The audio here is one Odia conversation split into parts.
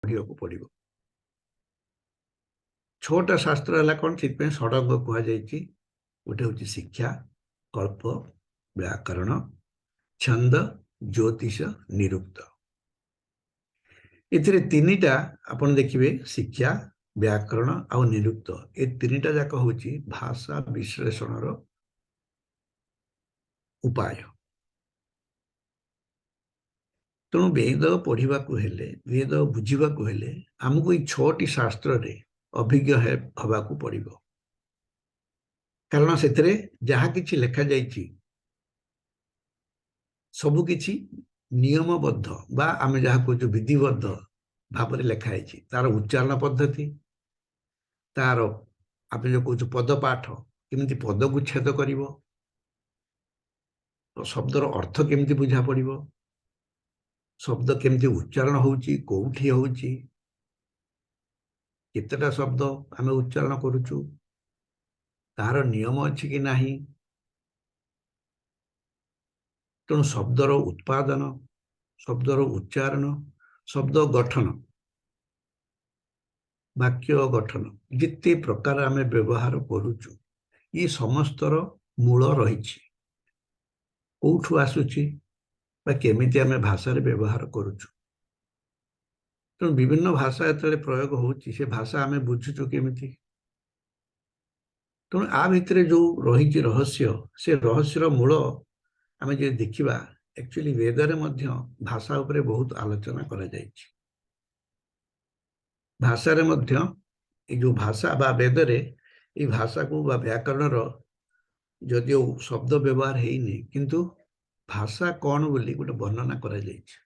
ପଢିବାକୁ ପଡିବ। ଛଅଟା ଶାସ୍ତ୍ର ହେଲା କ'ଣ? ସେଥିପାଇଁ ଷଡ଼ଙ୍ଗ କୁହାଯାଇଛି। ଗୋଟେ ହେଉଛି ଶିକ୍ଷା, କଳ୍ପ, ବ୍ୟାକରଣ, ଛନ୍ଦ, ଜ୍ୟୋତିଷ, ନିରୁକ୍ତ। ଏଥିରେ ତିନିଟା ଆପଣ ଦେଖିବେ, ଶିକ୍ଷା, ବ୍ୟାକରଣ ଆଉ ନିରୁକ୍ତ। ଏ ତିନିଟା ଯାକ ହେଉଛି ଭାଷା ବିଶ୍ଳେଷଣର ଉପାୟ। ତେଣୁ ବେଦ ପଢିବାକୁ ହେଲେ, ବେଦ ବୁଝିବାକୁ ହେଲେ ଆମକୁ ଏଇ ଛଅଟି ଶାସ୍ତ୍ରରେ ଅଭିଜ୍ଞ ହବାକୁ ପଡିବ। କାରଣ ସେଥିରେ ଯାହା କିଛି ଲେଖାଯାଇଛି, ସବୁ କିଛି ନିୟମବଦ୍ଧ ବା ଆମେ ଯାହା କହୁଛୁ ବିଧିବଦ୍ଧ ଭାବରେ ଲେଖା ହେଇଛି। ତାର ଉଚ୍ଚାରଣ ପଦ୍ଧତି, ତାର ଆମେ ଯୋଉ କହୁଛୁ ପଦପାଠ, କେମିତି ପଦକୁ ଛେଦ କରିବ, ଶବ୍ଦର ଅର୍ଥ କେମିତି ବୁଝା ପଡିବ, ଶବ୍ଦ କେମିତି ଉଚ୍ଚାରଣ ହଉଛି, କୋଉଠି ହଉଛି, କେତେଟା ଶବ୍ଦ ଆମେ ଉଚ୍ଚାରଣ କରୁଛୁ, ତାହାର ନିୟମ ଅଛି କି ନାହିଁ। ତେଣୁ ଶବ୍ଦର ଉତ୍ପାଦନ, ଶବ୍ଦର ଉଚ୍ଚାରଣ, ଶବ୍ଦ ଗଠନ, ବାକ୍ୟ ଗଠନ, ଯେତେ ପ୍ରକାର ଆମେ ବ୍ୟବହାର କରୁଛୁ, ଏ ସମସ୍ତର ମୂଳ ରହିଛି। କୋଉଠୁ ଆସୁଛି ବା କେମିତି ଆମେ ଭାଷାରେ ବ୍ୟବହାର କରୁଛୁ? ତେଣୁ ବିଭିନ୍ନ ଭାଷା ଯେତେବେଳେ ପ୍ରୟୋଗ ହଉଛି, ସେ ଭାଷା ଆମେ ବୁଝୁଛୁ କେମିତି? ତେଣୁ ଆ ଭିତରେ ଯୋଉ ରହିଛି ରହସ୍ୟ, ସେ ରହସ୍ୟର ମୂଳ ଆମେ ଯଦି ଦେଖିବା, ଆକ୍ଚୁଆଲି ବେଦରେ ମଧ୍ୟ ଭାଷା ଉପରେ ବହୁତ ଆଲୋଚନା କରାଯାଇଛି। ଭାଷାରେ ମଧ୍ୟ ଏଇ ଯୋଉ ଭାଷା ବା ବେଦରେ ଏଇ ଭାଷାକୁ ବା ବ୍ୟାକରଣର ଯଦିଓ ଶବ୍ଦ ବ୍ୟବହାର ହେଇନି, କିନ୍ତୁ ଭାଷା କଣ ବୋଲି ଗୋଟେ ବର୍ଣ୍ଣନା କରାଯାଇଛି।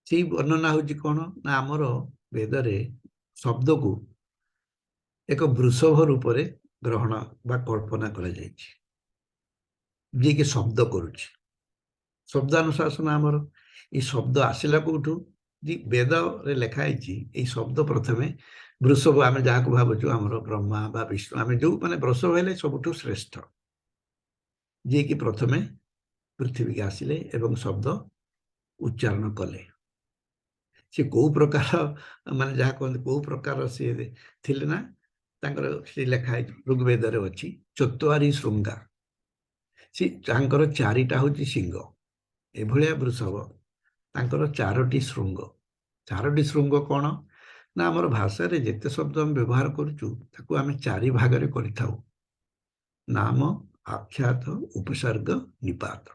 ସେଇ ବର୍ଣ୍ଣନା ହଉଛି କଣ ନା, ଆମର ବେଦରେ ଶବ୍ଦକୁ ଏକ ବୃଷଭ ରୂପରେ ଗ୍ରହଣ ବା କଳ୍ପନା କରାଯାଇଛି, ଯିଏକି ଶବ୍ଦ କରୁଛି। ଶବ୍ଦାନୁଶାସନ ଆମର। ଏଇ ଶବ୍ଦ ଆସିଲା କୋଉଠୁ? ବେଦରେ ଲେଖା ହେଇଛି, ଏଇ ଶବ୍ଦ ପ୍ରଥମେ ବୃଷଭ, ଆମେ ଯାହାକୁ ଭାବୁଛୁ ଆମର ବ୍ରହ୍ମା ବା ବିଷ୍ଣୁ, ଆମେ ଯୋଉ ମାନେ ବୃଷଭ ହେଲେ ସବୁଠୁ ଶ୍ରେଷ୍ଠ, ଯିଏକି ପ୍ରଥମେ ପୃଥିବୀକି ଆସିଲେ ଏବଂ ଶବ୍ଦ ଉଚ୍ଚାରଣ କଲେ। ସେ କୋଉ ପ୍ରକାର, ମାନେ ଯାହା କୁହନ୍ତି, କୋଉ ପ୍ରକାର ସିଏ ଥିଲେ ନା, ତାଙ୍କର ସେ ଲେଖା ହେଇଛି, ଋଗ୍ବେଦରେ ଅଛି, ଚତ୍ୱାରି ଶୃଙ୍ଗା। ସେ ତାଙ୍କର ଚାରିଟା ହଉଛି ଶିଙ୍ଗ। ଏଭଳିଆ ବୃଷଭ, ତାଙ୍କର ଚାରୋଟି ଶୃଙ୍ଗ। ଚାରୋଟି ଶୃଙ୍ଗ କଣ ନା, ଆମର ଭାଷାରେ ଯେତେ ଶବ୍ଦ ଆମେ ବ୍ୟବହାର କରୁଛୁ, ତାକୁ ଆମେ ଚାରି ଭାଗରେ କରିଥାଉ: ନାମ, ଆଖ୍ୟାତ, ଉପସର୍ଗ, ନିପାତ।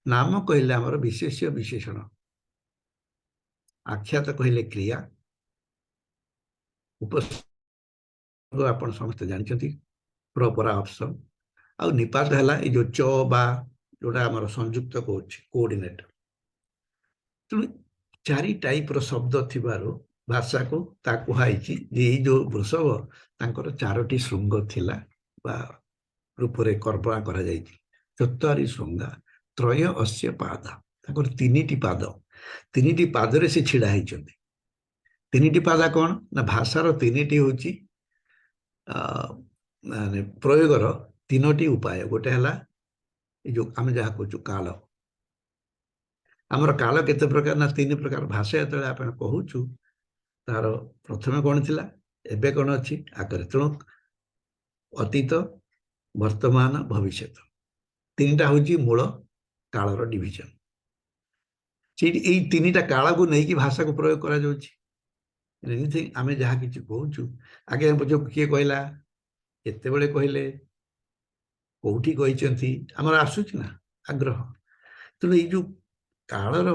ନାମ କହିଲେ ଆମର ବିଶେଷ୍ୟ, ବିଶେଷଣ। ଆଖ୍ୟାତ କହିଲେ କ୍ରିୟା। ଉପସର୍ଗ ଆପଣ ସମସ୍ତେ ଜାଣିଛନ୍ତି, ପ୍ରପରା ଅପସନ। ଆଉ ନିପାତ ହେଲା ଏଇ ଯୋଉ ଚ ବା, ଯୋଉଟା ଆମର ସଂଯୁକ୍ତ କହୁଛି, କୋଅର୍ଡିନେଟ। ତେଣୁ ଚାରି ଟାଇପର ଶବ୍ଦ ଥିବାରୁ ଭାଷାକୁ ତା କୁହାହେଇଛି ଯେ ଏଇ ଯୋଉ ବୃଷଭ, ତାଙ୍କର ଚାରୋଟି ଶୃଙ୍ଗ ଥିଲା ବା ରୂପରେ କଳ୍ପନା କରାଯାଇଛି। ଚତ୍ୱାରି ଶୃଙ୍ଗା ତ୍ରୟ ଅସ୍ୟ ପାଦ। ତାଙ୍କର ତିନିଟି ପାଦ, ତିନିଟି ପାଦରେ ସେ ଛିଡା ହେଇଛନ୍ତି। ତିନିଟି ପାଦ କଣ ନା, ଭାଷାର ତିନିଟି ହଉଛି ମାନେ ପ୍ରୟୋଗର ତିନୋଟି ଉପାୟ। ଗୋଟେ ହେଲା ଏଇ ଯୋଉ ଆମେ ଯାହା କହୁଛୁ କାଳ। ଆମର କାଳ କେତେ ପ୍ରକାର ନା ତିନି ପ୍ରକାର। ଭାଷା ଯେତେବେଳେ ଆପଣ କହୁଛୁ, ତାର ପ୍ରଥମେ କଣ ଥିଲା, ଏବେ କଣ ଅଛି, ଆଗରେ। ତେଣୁ ଅତୀତ, ବର୍ତ୍ତମାନ, ଭବିଷ୍ୟତ, ତିନିଟା ହଉଛି ମୂଳ କାଳର ଡିଭିଜନ। ସେଇଠି ଏଇ ତିନିଟା କାଳକୁ ନେଇକି ଭାଷାକୁ ପ୍ରୟୋଗ କରାଯାଉଛି। ଏନିଥିଙ୍ଗ ଆମେ ଯାହା କିଛି କହୁଛୁ, ଆଗେ ଯୋଉ କିଏ କହିଲା, କେତେବେଳେ କହିଲେ, କୋଉଠି କହିଛନ୍ତି, ଆମର ଆସୁଛି ନା ଆଗ୍ରହ। ତେଣୁ ଏଇ ଯୋଉ କାଳର,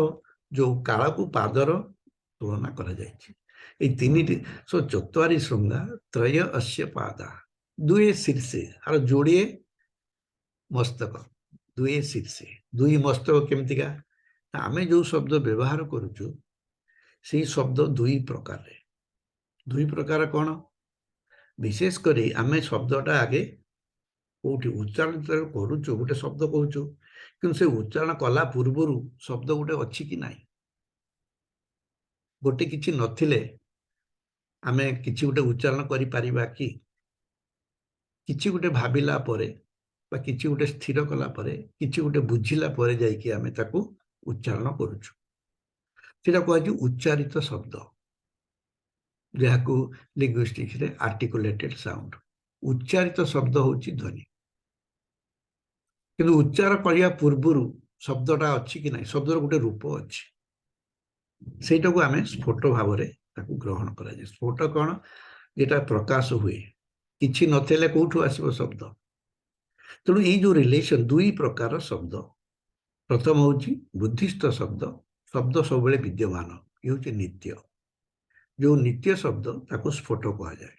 ଯୋଉ କାଳକୁ ପାଦର ତୁଳନା କରାଯାଇଛି ଏଇ ତିନିଟି। ସୋ ଚତ୍ୱାରି ଶୃଙ୍ଗା ତ୍ରୟ ଅସ୍ୟ ପାଦା ଦୁଏ ଶୀର୍ଷେ। ଆଉ ଯୋଡ଼ିଏ ମସ୍ତକ, ଦୁଏ ଶୀର୍ଷେ, ଦୁଇ ମସ୍ତକ କେମିତିକା? ଆମେ ଯୋଉ ଶବ୍ଦ ବ୍ୟବହାର କରୁଛୁ, ସେଇ ଶବ୍ଦ ଦୁଇ ପ୍ରକାରରେ। ଦୁଇ ପ୍ରକାର କଣ? ବିଶେଷ କରି ଆମେ ଶବ୍ଦଟା ଆଗେ କୋଉଠି ଉଚ୍ଚାରଣ ଯେତେବେଳେ କରୁଛୁ, ଗୋଟେ ଶବ୍ଦ କହୁଛୁ, କିନ୍ତୁ ସେ ଉଚ୍ଚାରଣ କଲା ପୂର୍ବରୁ ଶବ୍ଦ ଗୋଟେ ଅଛି କି ନାହିଁ? ଗୋଟେ କିଛି ନଥିଲେ ଆମେ କିଛି ଗୋଟେ ଉଚ୍ଚାରଣ କରିପାରିବା କି? କିଛି ଗୋଟେ ଭାବିଲା ପରେ ବା କିଛି ଗୋଟେ ସ୍ଥିର କଲା ପରେ, କିଛି ଗୋଟେ ବୁଝିଲା ପରେ ଯାଇକି ଆମେ ତାକୁ ଉଚ୍ଚାରଣ କରୁଛୁ। ସେଟା କୁହାଯାଏ ଉଚ୍ଚାରିତ ଶବ୍ଦ, ଯାହାକୁ ଲିଙ୍ଗୁଇଷ୍ଟିକ୍ସରେ ଆର୍ଟିକୁଲେଟେଡ୍ ସାଉଣ୍ଡ। ଉଚ୍ଚାରିତ ଶବ୍ଦ ହେଉଛି ଧ୍ୱନି। କିନ୍ତୁ ଉଚ୍ଚାର କରିବା ପୂର୍ବରୁ ଶବ୍ଦଟା ଅଛି କି ନାହିଁ, ଶବ୍ଦର ଗୋଟେ ରୂପ ଅଛି, ସେଇଟାକୁ ଆମେ ସ୍ଫୋଟ ଭାବରେ ତାକୁ ଗ୍ରହଣ କରାଯାଏ। ସ୍ଫୋଟ କ'ଣ? ଯେଟା ପ୍ରକାଶ ହୁଏ। କିଛି ନଥିଲେ କୋଉଠୁ ଆସିବ ଶବ୍ଦ? ତେଣୁ ଏଇ ଯୋଉ ରିଲେସନ, ଦୁଇ ପ୍ରକାର ଶବ୍ଦ। ପ୍ରଥମ ହେଉଛି ବୁଦ୍ଧିସ୍ଥ ଶବ୍ଦ। ଶବ୍ଦ ସବୁବେଳେ ବିଦ୍ୟମାନ, ଇଏ ହେଉଛି ନିତ୍ୟ। ଯୋଉ ନିତ୍ୟ ଶବ୍ଦ, ତାକୁ ସ୍ଫୋଟ କୁହାଯାଏ,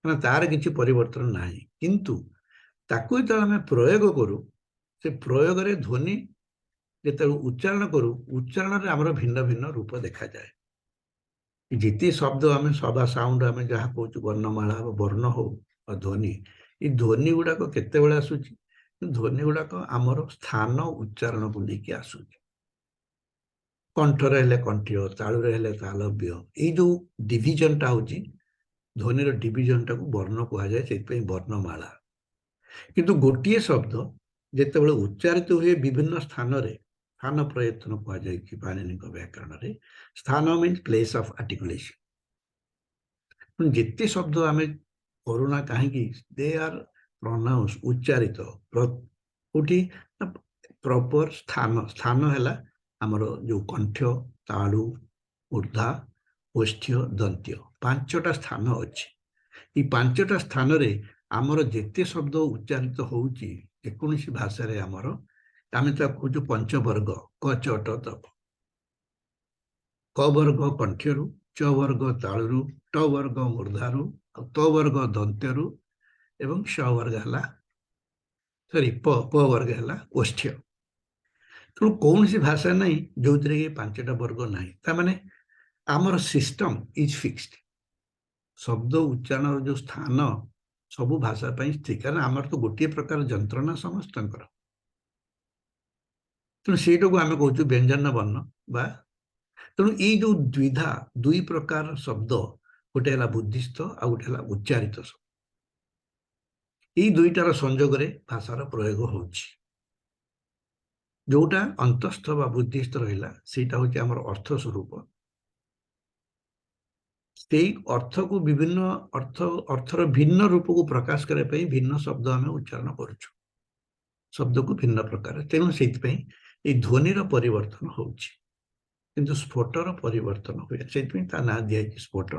କାରଣ ତାର କିଛି ପରିବର୍ତ୍ତନ ନାହିଁ। କିନ୍ତୁ ତାକୁ ଯେତେବେଳେ ଆମେ ପ୍ରୟୋଗ କରୁ, ସେ ପ୍ରୟୋଗରେ ଧ୍ୱନି ଯେତେବେଳେ ଉଚ୍ଚାରଣ କରୁ, ଉଚ୍ଚାରଣରେ ଆମର ଭିନ୍ନ ଭିନ୍ନ ରୂପ ଦେଖାଯାଏ। ଯେତେ ଶବ୍ଦ ଆମେ ସବା ସାଉଣ୍ଡ ଆମେ ଯାହା କହୁଛୁ, ବର୍ଣ୍ଣମାଳା ବର୍ଣ୍ଣ ହଉ ବା ଧ୍ୱନି, ଏଇ ଧ୍ୱନି ଗୁଡାକ କେତେବେଳେ ଆସୁଛି? ଧ୍ୱନି ଗୁଡାକ ଆମର ସ୍ଥାନ ଉଚ୍ଚାରଣକୁ ନେଇକି ଆସୁଛି। କଣ୍ଠରେ ହେଲେ କଣ୍ଠୀୟ, ତାଳୁରେ ହେଲେ ତାଲବ୍ୟ। ଏଇ ଯୋଉ ଡିଭିଜନଟା ହଉଛି, ଧ୍ୱନିର ଡିଭିଜନଟାକୁ ବର୍ଣ୍ଣ କୁହାଯାଏ, ସେଥିପାଇଁ ବର୍ଣ୍ଣମାଳା। କିନ୍ତୁ ଗୋଟିଏ ଶବ୍ଦ ଯେତେବେଳେ ଉଚ୍ଚାରିତ ହୁଏ ବିଭିନ୍ନ ସ୍ଥାନରେ, ସ୍ଥାନ ପ୍ରୟତ୍ନ କୁହାଯାଇଛି ପାଣିନିଙ୍କ ବ୍ୟାକରଣରେ। ସ୍ଥାନ ମିନ୍ସ ପ୍ଲେସ୍ ଅଫ୍ ଆର୍ଟିକୁଲେସନ। ଯେତେ ଶବ୍ଦ ଆମେ କରୁନା କାହିଁକି, ଦେ ଆର୍ ପ୍ରନାଉନ୍ସ, ଉଚ୍ଚାରିତ କୋଉଠି? ପ୍ରପର ସ୍ଥାନ। ସ୍ଥାନ ହେଲା ଆମର ଯୋଉ କଣ୍ଠ, ତାଳୁ, ମୂର୍ଦ୍ଧା, ଓଷ୍ଠ୍ୟ, ଦନ୍ତ୍ୟ, ପାଞ୍ଚଟା ସ୍ଥାନ ଅଛି। ଏଇ ପାଞ୍ଚଟା ସ୍ଥାନରେ ଆମର ଯେତେ ଶବ୍ଦ ଉଚ୍ଚାରିତ ହଉଛି ଯେକୌଣସି ଭାଷାରେ ଆମର, ଆମେ ତାକୁ କହୁଛୁ ପଞ୍ଚବର୍ଗ: କ, ଚ, ଟ, ତ। କ ବର୍ଗ କଣ୍ଠ୍ୟରୁ, ଚ ବର୍ଗ ତାଳୁରୁ, ଟ ବର୍ଗ ମୂର୍ଦ୍ଧାରୁ, ଆଉ ତ ବର୍ଗ ଦନ୍ତ୍ୟରୁ ଏବଂ ସ ବର୍ଗ ହେଲା, ସରି, ପ ପ ବର୍ଗ ହେଲା ଓଷ୍ଠ୍ୟ। ତେଣୁ କୌଣସି ଭାଷା ନାହିଁ ଯୋଉଥିରେ କି ପାଞ୍ଚଟା ବର୍ଗ ନାହିଁ। ତାମାନେ ଆମର ସିଷ୍ଟମ is fixed. ଶବ୍ଦ ଉଚ୍ଚାରଣର ଯୋଉ ସ୍ଥାନ ସବୁ ଭାଷା ପାଇଁ ସ୍ଥିର, କାରଣ ଆମର ତ ଗୋଟିଏ ପ୍ରକାର ଯନ୍ତ୍ରଣା ସମସ୍ତଙ୍କର। ତେଣୁ ସେଇଟାକୁ ଆମେ କହୁଛୁ ବ୍ୟଞ୍ଜନ ବର୍ଣ୍ଣ ବା। ତେଣୁ ଏଇ ଯୋଉ ଦ୍ୱିଧା, ଦୁଇ ପ୍ରକାର ଶବ୍ଦ, ଗୋଟେ ହେଲା ବୁଦ୍ଧିସ୍ଥ ଆଉ ଗୋଟେ ହେଲା ଉଚ୍ଚାରିତ ଶବ୍ଦ, ଏଇ ଦୁଇଟାର ସଂଯୋଗରେ ଭାଷାର ପ୍ରୟୋଗ ହଉଛି। ଯୋଉଟା ଅନ୍ତସ୍ଥ ବା ବୁଦ୍ଧିସ୍ଥ ରହିଲା, ସେଇଟା ହଉଛି ଆମର ଅର୍ଥ ସ୍ୱରୂପ। ସେଇ ଅର୍ଥକୁ ବିଭିନ୍ନ ଅର୍ଥ, ଅର୍ଥର ଭିନ୍ନ ରୂପକୁ ପ୍ରକାଶ କରିବା ପାଇଁ ଭିନ୍ନ ଶବ୍ଦ ଆମେ ଉଚ୍ଚାରଣ କରୁଛୁ, ଶବ୍ଦକୁ ଭିନ୍ନ ପ୍ରକାର। ତେଣୁ ସେଇଥିପାଇଁ ଏଇ ଧ୍ୱନିର ପରିବର୍ତ୍ତନ ହଉଛି, କିନ୍ତୁ ସ୍ଫୋଟର ପରିବର୍ତ୍ତନ ହୁଏ। ସେଇଥିପାଇଁ ତା ନାଁ ଦିଆଯାଇଛି ସ୍ଫୋଟ।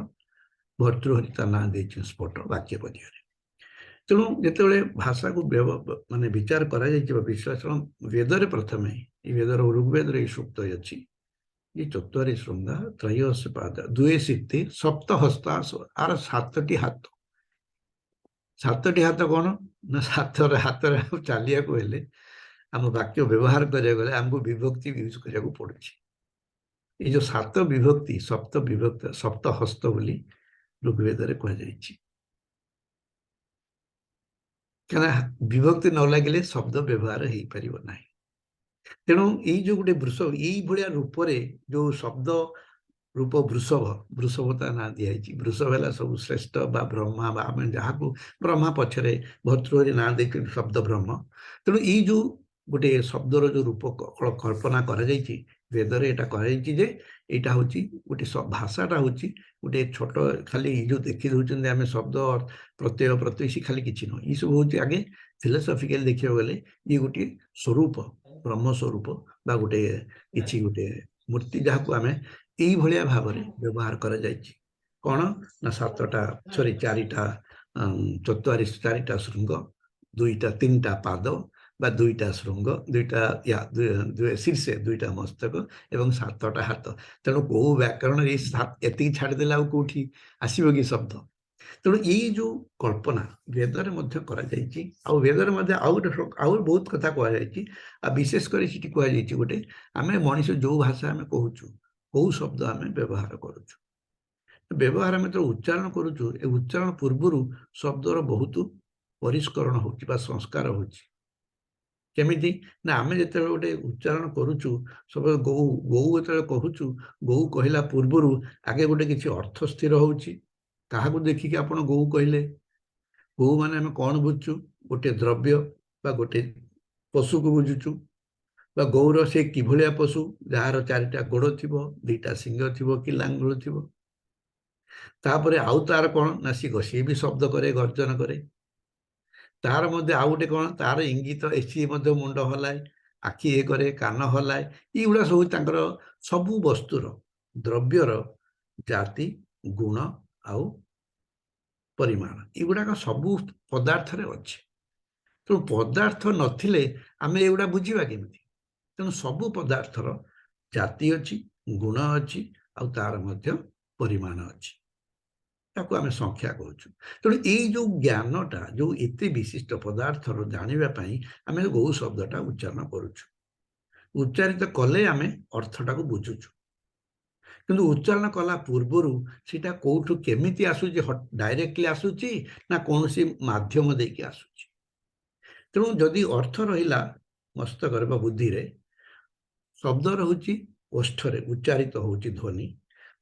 ଭର୍ତ୍ତୃହରି ତା ନାଁ ଦେଇଛି ସ୍ଫୋଟ ବାକ୍ୟ ପଦ୍ୟରେ। ତେଣୁ ଯେତେବେଳେ ଭାଷାକୁ ମାନେ ବିଚାର କରାଯାଇଛି ବା ବିଶ୍ଳେଷଣ, ବେଦରେ ପ୍ରଥମେ, ଏଇ ବେଦର ଋଗ୍ବେଦରେ ଏଇ ସୂକ୍ତ ଅଛି ଯେ ଚତ୍ୱାରି ଶୃଙ୍ଗା ତ୍ରୟୋଶ ପାଦ ଦୁଏ ସିଦ୍ଧି ସପ୍ତ ହସ୍ତା। ଆର ସାତଟି ହାତ। ସାତଟି ହାତ କଣ ନା, ସାତରେ ହାତରେ ଚାଲିବାକୁ ହେଲେ, ଆମ ବାକ୍ୟ ବ୍ୟବହାର କରିବାକୁ ହେଲେ ଆମକୁ ବିଭକ୍ତି ୟୁଜ କରିବାକୁ ପଡୁଛି। ଏଇ ଯୋଉ ସାତ ବିଭକ୍ତି, ସପ୍ତ ବିଭକ୍ତ, ସପ୍ତ ହସ୍ତ ବୋଲି ଋଗ୍ବେଦରେ କୁହାଯାଇଛି, କାହିଁକିନା ବିଭକ୍ତି ନ ଲାଗିଲେ ଶବ୍ଦ ବ୍ୟବହାର ହେଇପାରିବ ନାହିଁ। ତେଣୁ ଏଇ ଯୋଉ ଗୋଟେ ବୃଷଭ, ଏଇଭଳିଆ ରୂପରେ ଯୋଉ ଶବ୍ଦ ରୂପ ବୃଷଭ, ବୃଷଭ ତା ନାଁ ଦିଆଯାଇଛି। ବୃଷଭ ହେଲା ସବୁ ଶ୍ରେଷ୍ଠ ବା ବ୍ରହ୍ମା ବା ଆମେ ଯାହାକୁ ବ୍ରହ୍ମା, ପଛରେ ଭର୍ତ୍ତୃହରି ନାଁ ଦେଇଛନ୍ତି ଶବ୍ଦ ବ୍ରହ୍ମ। ତେଣୁ ଏଇ ଯୋଉ ଗୋଟେ ଶବ୍ଦର ଯୋଉ ରୂପ କଳ୍ପନା କରାଯାଇଛି ବେଦରେ, ଏଇଟା କରାଯାଇଛି ଯେ ଏଇଟା ହଉଛି ଗୋଟେ ଭାଷାଟା ହଉଛି ଗୋଟେ ଛୋଟ, ଖାଲି ଏଇ ଯୋଉ ଦେଖି ଦଉଛନ୍ତି ଆମେ ଶବ୍ଦ ପ୍ରତ୍ୟୟ ପ୍ରତ୍ୟୟ, ଖାଲି କିଛି ନୁହଁ। ଏଇ ସବୁ ହଉଛି ଆଗେ ଫିଲୋସଫିକାଲି ଦେଖିବାକୁ ଗଲେ ଇଏ ଗୋଟିଏ ସ୍ୱରୂପ, ବ୍ରହ୍ମ ସ୍ୱରୂପ ବା ଗୋଟେ କିଛି ଗୋଟେ ମୂର୍ତ୍ତି, ଯାହାକୁ ଆମେ ଏଇଭଳିଆ ଭାବରେ ବ୍ୟବହାର କରାଯାଇଛି। କଣ ନା ସାତଟା, ସରି, ଚାରିଟା, ଚତ୍ୱାରି, ଚାରିଟା ଶୃଙ୍ଗ, ଦୁଇଟା ତିନିଟା ପାଦ ବା ଦୁଇଟା ଶୃଙ୍ଗ, ଦୁଇଟା ୟା ଶୀର୍ଷେ, ଦୁଇଟା ମସ୍ତକ ଏବଂ ସାତଟା ହାତ। ତେଣୁ କୋଉ ବ୍ୟାକରଣ ଏଇ ଏତିକି ଛାଡ଼ିଦେଲେ ଆଉ କୋଉଠି ଆସିବ କି ଶବ୍ଦ? ତେଣୁ ଏଇ ଯୋଉ କଳ୍ପନା ବେଦରେ ମଧ୍ୟ କରାଯାଇଛି। ଆଉ ବେଦରେ ମଧ୍ୟ ଆଉ ଗୋଟେ, ଆଉ ବହୁତ କଥା କୁହାଯାଇଛି। ଆଉ ବିଶେଷ କରି ସେଠି କୁହାଯାଇଛି ଗୋଟେ, ଆମେ ମଣିଷ ଯୋଉ ଭାଷା ଆମେ କହୁଛୁ, କୋଉ ଶବ୍ଦ ଆମେ ବ୍ୟବହାର କରୁଛୁ, ବ୍ୟବହାର ଆମେ ଯେତେବେଳେ ଉଚ୍ଚାରଣ କରୁଛୁ, ଏ ଉଚ୍ଚାରଣ ପୂର୍ବରୁ ଶବ୍ଦର ବହୁତ ପରିଷ୍କରଣ ହଉଛି ବା ସଂସ୍କାର ହଉଛି। କେମିତି ନା ଆମେ ଯେତେବେଳେ ଗୋଟେ ଉଚ୍ଚାରଣ କରୁଛୁ, ସବୁବେଳେ ଗୌ ଗୌ ଯେତେବେଳେ କହୁଛୁ, ଗୌ କହିଲା ପୂର୍ବରୁ ଆଗେ ଗୋଟେ କିଛି ଅର୍ଥ ସ୍ଥିର ହଉଛି। କାହାକୁ ଦେଖିକି ଆପଣ ଗୌ କହିଲେ? ଗୌ ମାନେ ଆମେ କଣ ବୁଝୁଛୁ? ଗୋଟେ ଦ୍ରବ୍ୟ ବା ଗୋଟେ ପଶୁକୁ ବୁଝୁଛୁ। ବା ଗୌର ସେ କିଭଳିଆ ପଶୁ, ଯାହାର ଚାରିଟା ଗୋଡ଼ ଥିବ, ଦିଟା ଶିଙ୍ଗ ଥିବ କି ଲାଙ୍ଗୁଳ ଥିବ। ତାପରେ ଆଉ ତାର କ'ଣ ନା ସିଏ ବି ଶବ୍ଦ କରେ, ଗର୍ଜନ କରେ। ତାର ମଧ୍ୟ ଆଉ ଗୋଟେ କ'ଣ, ତାର ଇଙ୍ଗିତ, ସିଏ ମଧ୍ୟ ମୁଣ୍ଡ ହଲାଏ, ଆଖି ଇଏ କରେ, କାନ ହଲାଏ। ଏଇଗୁଡ଼ା ସବୁ ତାଙ୍କର ସବୁ ବସ୍ତୁର ଦ୍ରବ୍ୟର ଜାତି, ଗୁଣ ଆଉ ପରିମାଣ, ଏଗୁଡ଼ାକ ସବୁ ପଦାର୍ଥରେ ଅଛି। ତେଣୁ ପଦାର୍ଥ ନଥିଲେ ଆମେ ଏଗୁଡ଼ା ବୁଝିବା କେମିତି? ତେଣୁ ସବୁ ପଦାର୍ଥର ଜାତି ଅଛି, ଗୁଣ ଅଛି, ଆଉ ତାର ମଧ୍ୟ ପରିମାଣ ଅଛି, ତାକୁ ଆମେ ସଂଖ୍ୟା କହୁଛୁ। ତେଣୁ ଏଇ ଯୋଉ ଜ୍ଞାନଟା, ଯୋଉ ଏତେ ବିଶିଷ୍ଟ ପଦାର୍ଥର ଜାଣିବା ପାଇଁ ଆମେ ଗୌ ଶବ୍ଦଟା ଉଚ୍ଚାରଣ କରୁଛୁ। ଉଚ୍ଚାରିତ କଲେ ଆମେ ଅର୍ଥଟାକୁ ବୁଝୁଛୁ, କିନ୍ତୁ ଉଚ୍ଚାରଣ କଲା ପୂର୍ବରୁ ସେଇଟା କୋଉଠୁ କେମିତି ଆସୁଛି, ଡାଇରେକ୍ଟଲି ଆସୁଛି ନା କୌଣସି ମାଧ୍ୟମ ଦେଇକି ଆସୁଛି। ତେଣୁ ଯଦି ଅର୍ଥ ରହିଲା ମସ୍ତକରେ ବା ବୁଦ୍ଧିରେ, ଶବ୍ଦ ରହୁଛି ଓଷ୍ଠରେ, ଉଚ୍ଚାରିତ ହଉଛି ଧ୍ୱନି,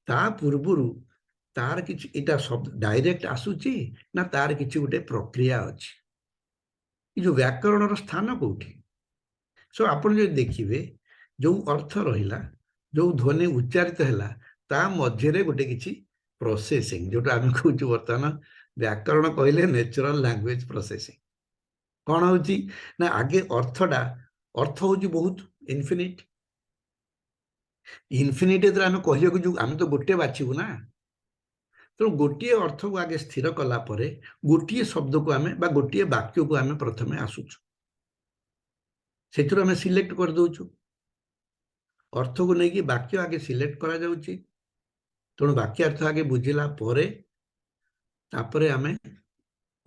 ତା ପୂର୍ବରୁ ତାର କିଛି ଏଇଟା ଶବ୍ଦ ଡାଇରେକ୍ଟ ଆସୁଛି ନା ତାର କିଛି ଗୋଟେ ପ୍ରକ୍ରିୟା ଅଛି। ଏ ଯୋଉ ବ୍ୟାକରଣର ସ୍ଥାନ କୋଉଠି? ସୋ ଆପଣ ଯଦି ଦେଖିବେ, ଯୋଉ ଅର୍ଥ ରହିଲା, ଯୋଉ ଧ୍ୱନି ଉଚ୍ଚାରିତ ହେଲା, ତା ମଧ୍ୟରେ ଗୋଟେ କିଛି ପ୍ରୋସେସିଂ, ଯୋଉଟା ଆମେ କହୁଛୁ ବର୍ତ୍ତମାନ ବ୍ୟାକରଣ କହିଲେ ନ୍ୟାଚୁରାଲ ଲାଙ୍ଗୁଏଜ ପ୍ରୋସେସିଂ। କ'ଣ ହଉଛି ନା ଆଗେ ଅର୍ଥଟା, ଅର୍ଥ ହଉଛି ବହୁତ ଇନଫିନିଟ। ଇନଫିନିଟ ଯେତେବେଳେ ଆମେ କହିବାକୁ ଯିବୁ, ଆମେ ତ ଗୋଟେ ବାଛିବୁ ନା। ତେଣୁ ଗୋଟିଏ ଅର୍ଥକୁ ଆଗେ ସ୍ଥିର କଲା ପରେ ଗୋଟିଏ ଶବ୍ଦକୁ ଆମେ ବା ଗୋଟିଏ ବାକ୍ୟକୁ ଆମେ ପ୍ରଥମେ ଆସୁଛୁ, ସେଥିରୁ ଆମେ ସିଲେକ୍ଟ କରିଦଉଛୁ। ଅର୍ଥକୁ ନେଇକି ବାକ୍ୟ ଆଗେ ସିଲେକ୍ଟ କରାଯାଉଛି। ତେଣୁ ବାକ୍ୟାର୍ଥ ଆଗେ ବୁଝିଲା ପରେ ତାପରେ ଆମେ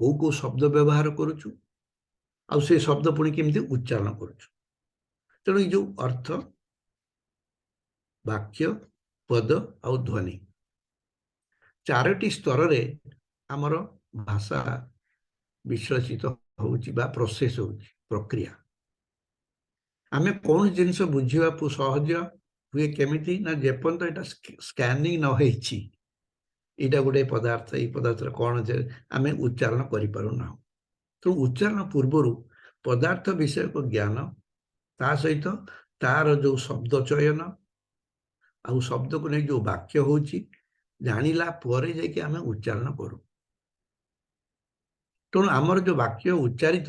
କୋଉ କୋଉ ଶବ୍ଦ ବ୍ୟବହାର କରୁଛୁ, ଆଉ ସେ ଶବ୍ଦ ପୁଣି କେମିତି ଉଚ୍ଚାରଣ କରୁଛୁ। ତେଣୁ ଏଇ ଯୋଉ ଅର୍ଥ, ବାକ୍ୟ, ପଦ ଆଉ ଧ୍ୱନି, ଚାରୋଟି ସ୍ତରରେ ଆମର ଭାଷା ବିଶ୍ଳେଷିତ ହଉଛି ବା ପ୍ରୋସେସ ହଉଛି, ପ୍ରକ୍ରିୟା। ଆମେ କୌଣସି ଜିନିଷ ବୁଝିବାକୁ ସହଜ ହୁଏ କେମିତି ନା ଯେପର୍ଯ୍ୟନ୍ତ ଏଇଟା ସ୍କାନିଂ ନ ହେଇଛି, ଏଇଟା ଗୋଟେ ପଦାର୍ଥ, ଏଇ ପଦାର୍ଥର କ'ଣ ଯେ ଆମେ ଉଚ୍ଚାରଣ କରିପାରୁନାହୁଁ। ତେଣୁ ଉଚ୍ଚାରଣ ପୂର୍ବରୁ ପଦାର୍ଥ ବିଷୟକ ଜ୍ଞାନ, ତା ସହିତ ତାର ଯୋଉ ଶବ୍ଦ ଚୟନ ଆଉ ଶବ୍ଦକୁ ନେଇ ଯୋଉ ବାକ୍ୟ ହଉଛି, ଜାଣିଲା ପରେ ଯାଇକି ଆମେ ଉଚ୍ଚାରଣ କରୁ। ତେଣୁ ଆମର ଯୋଉ ବାକ୍ୟ ଉଚ୍ଚାରିତ,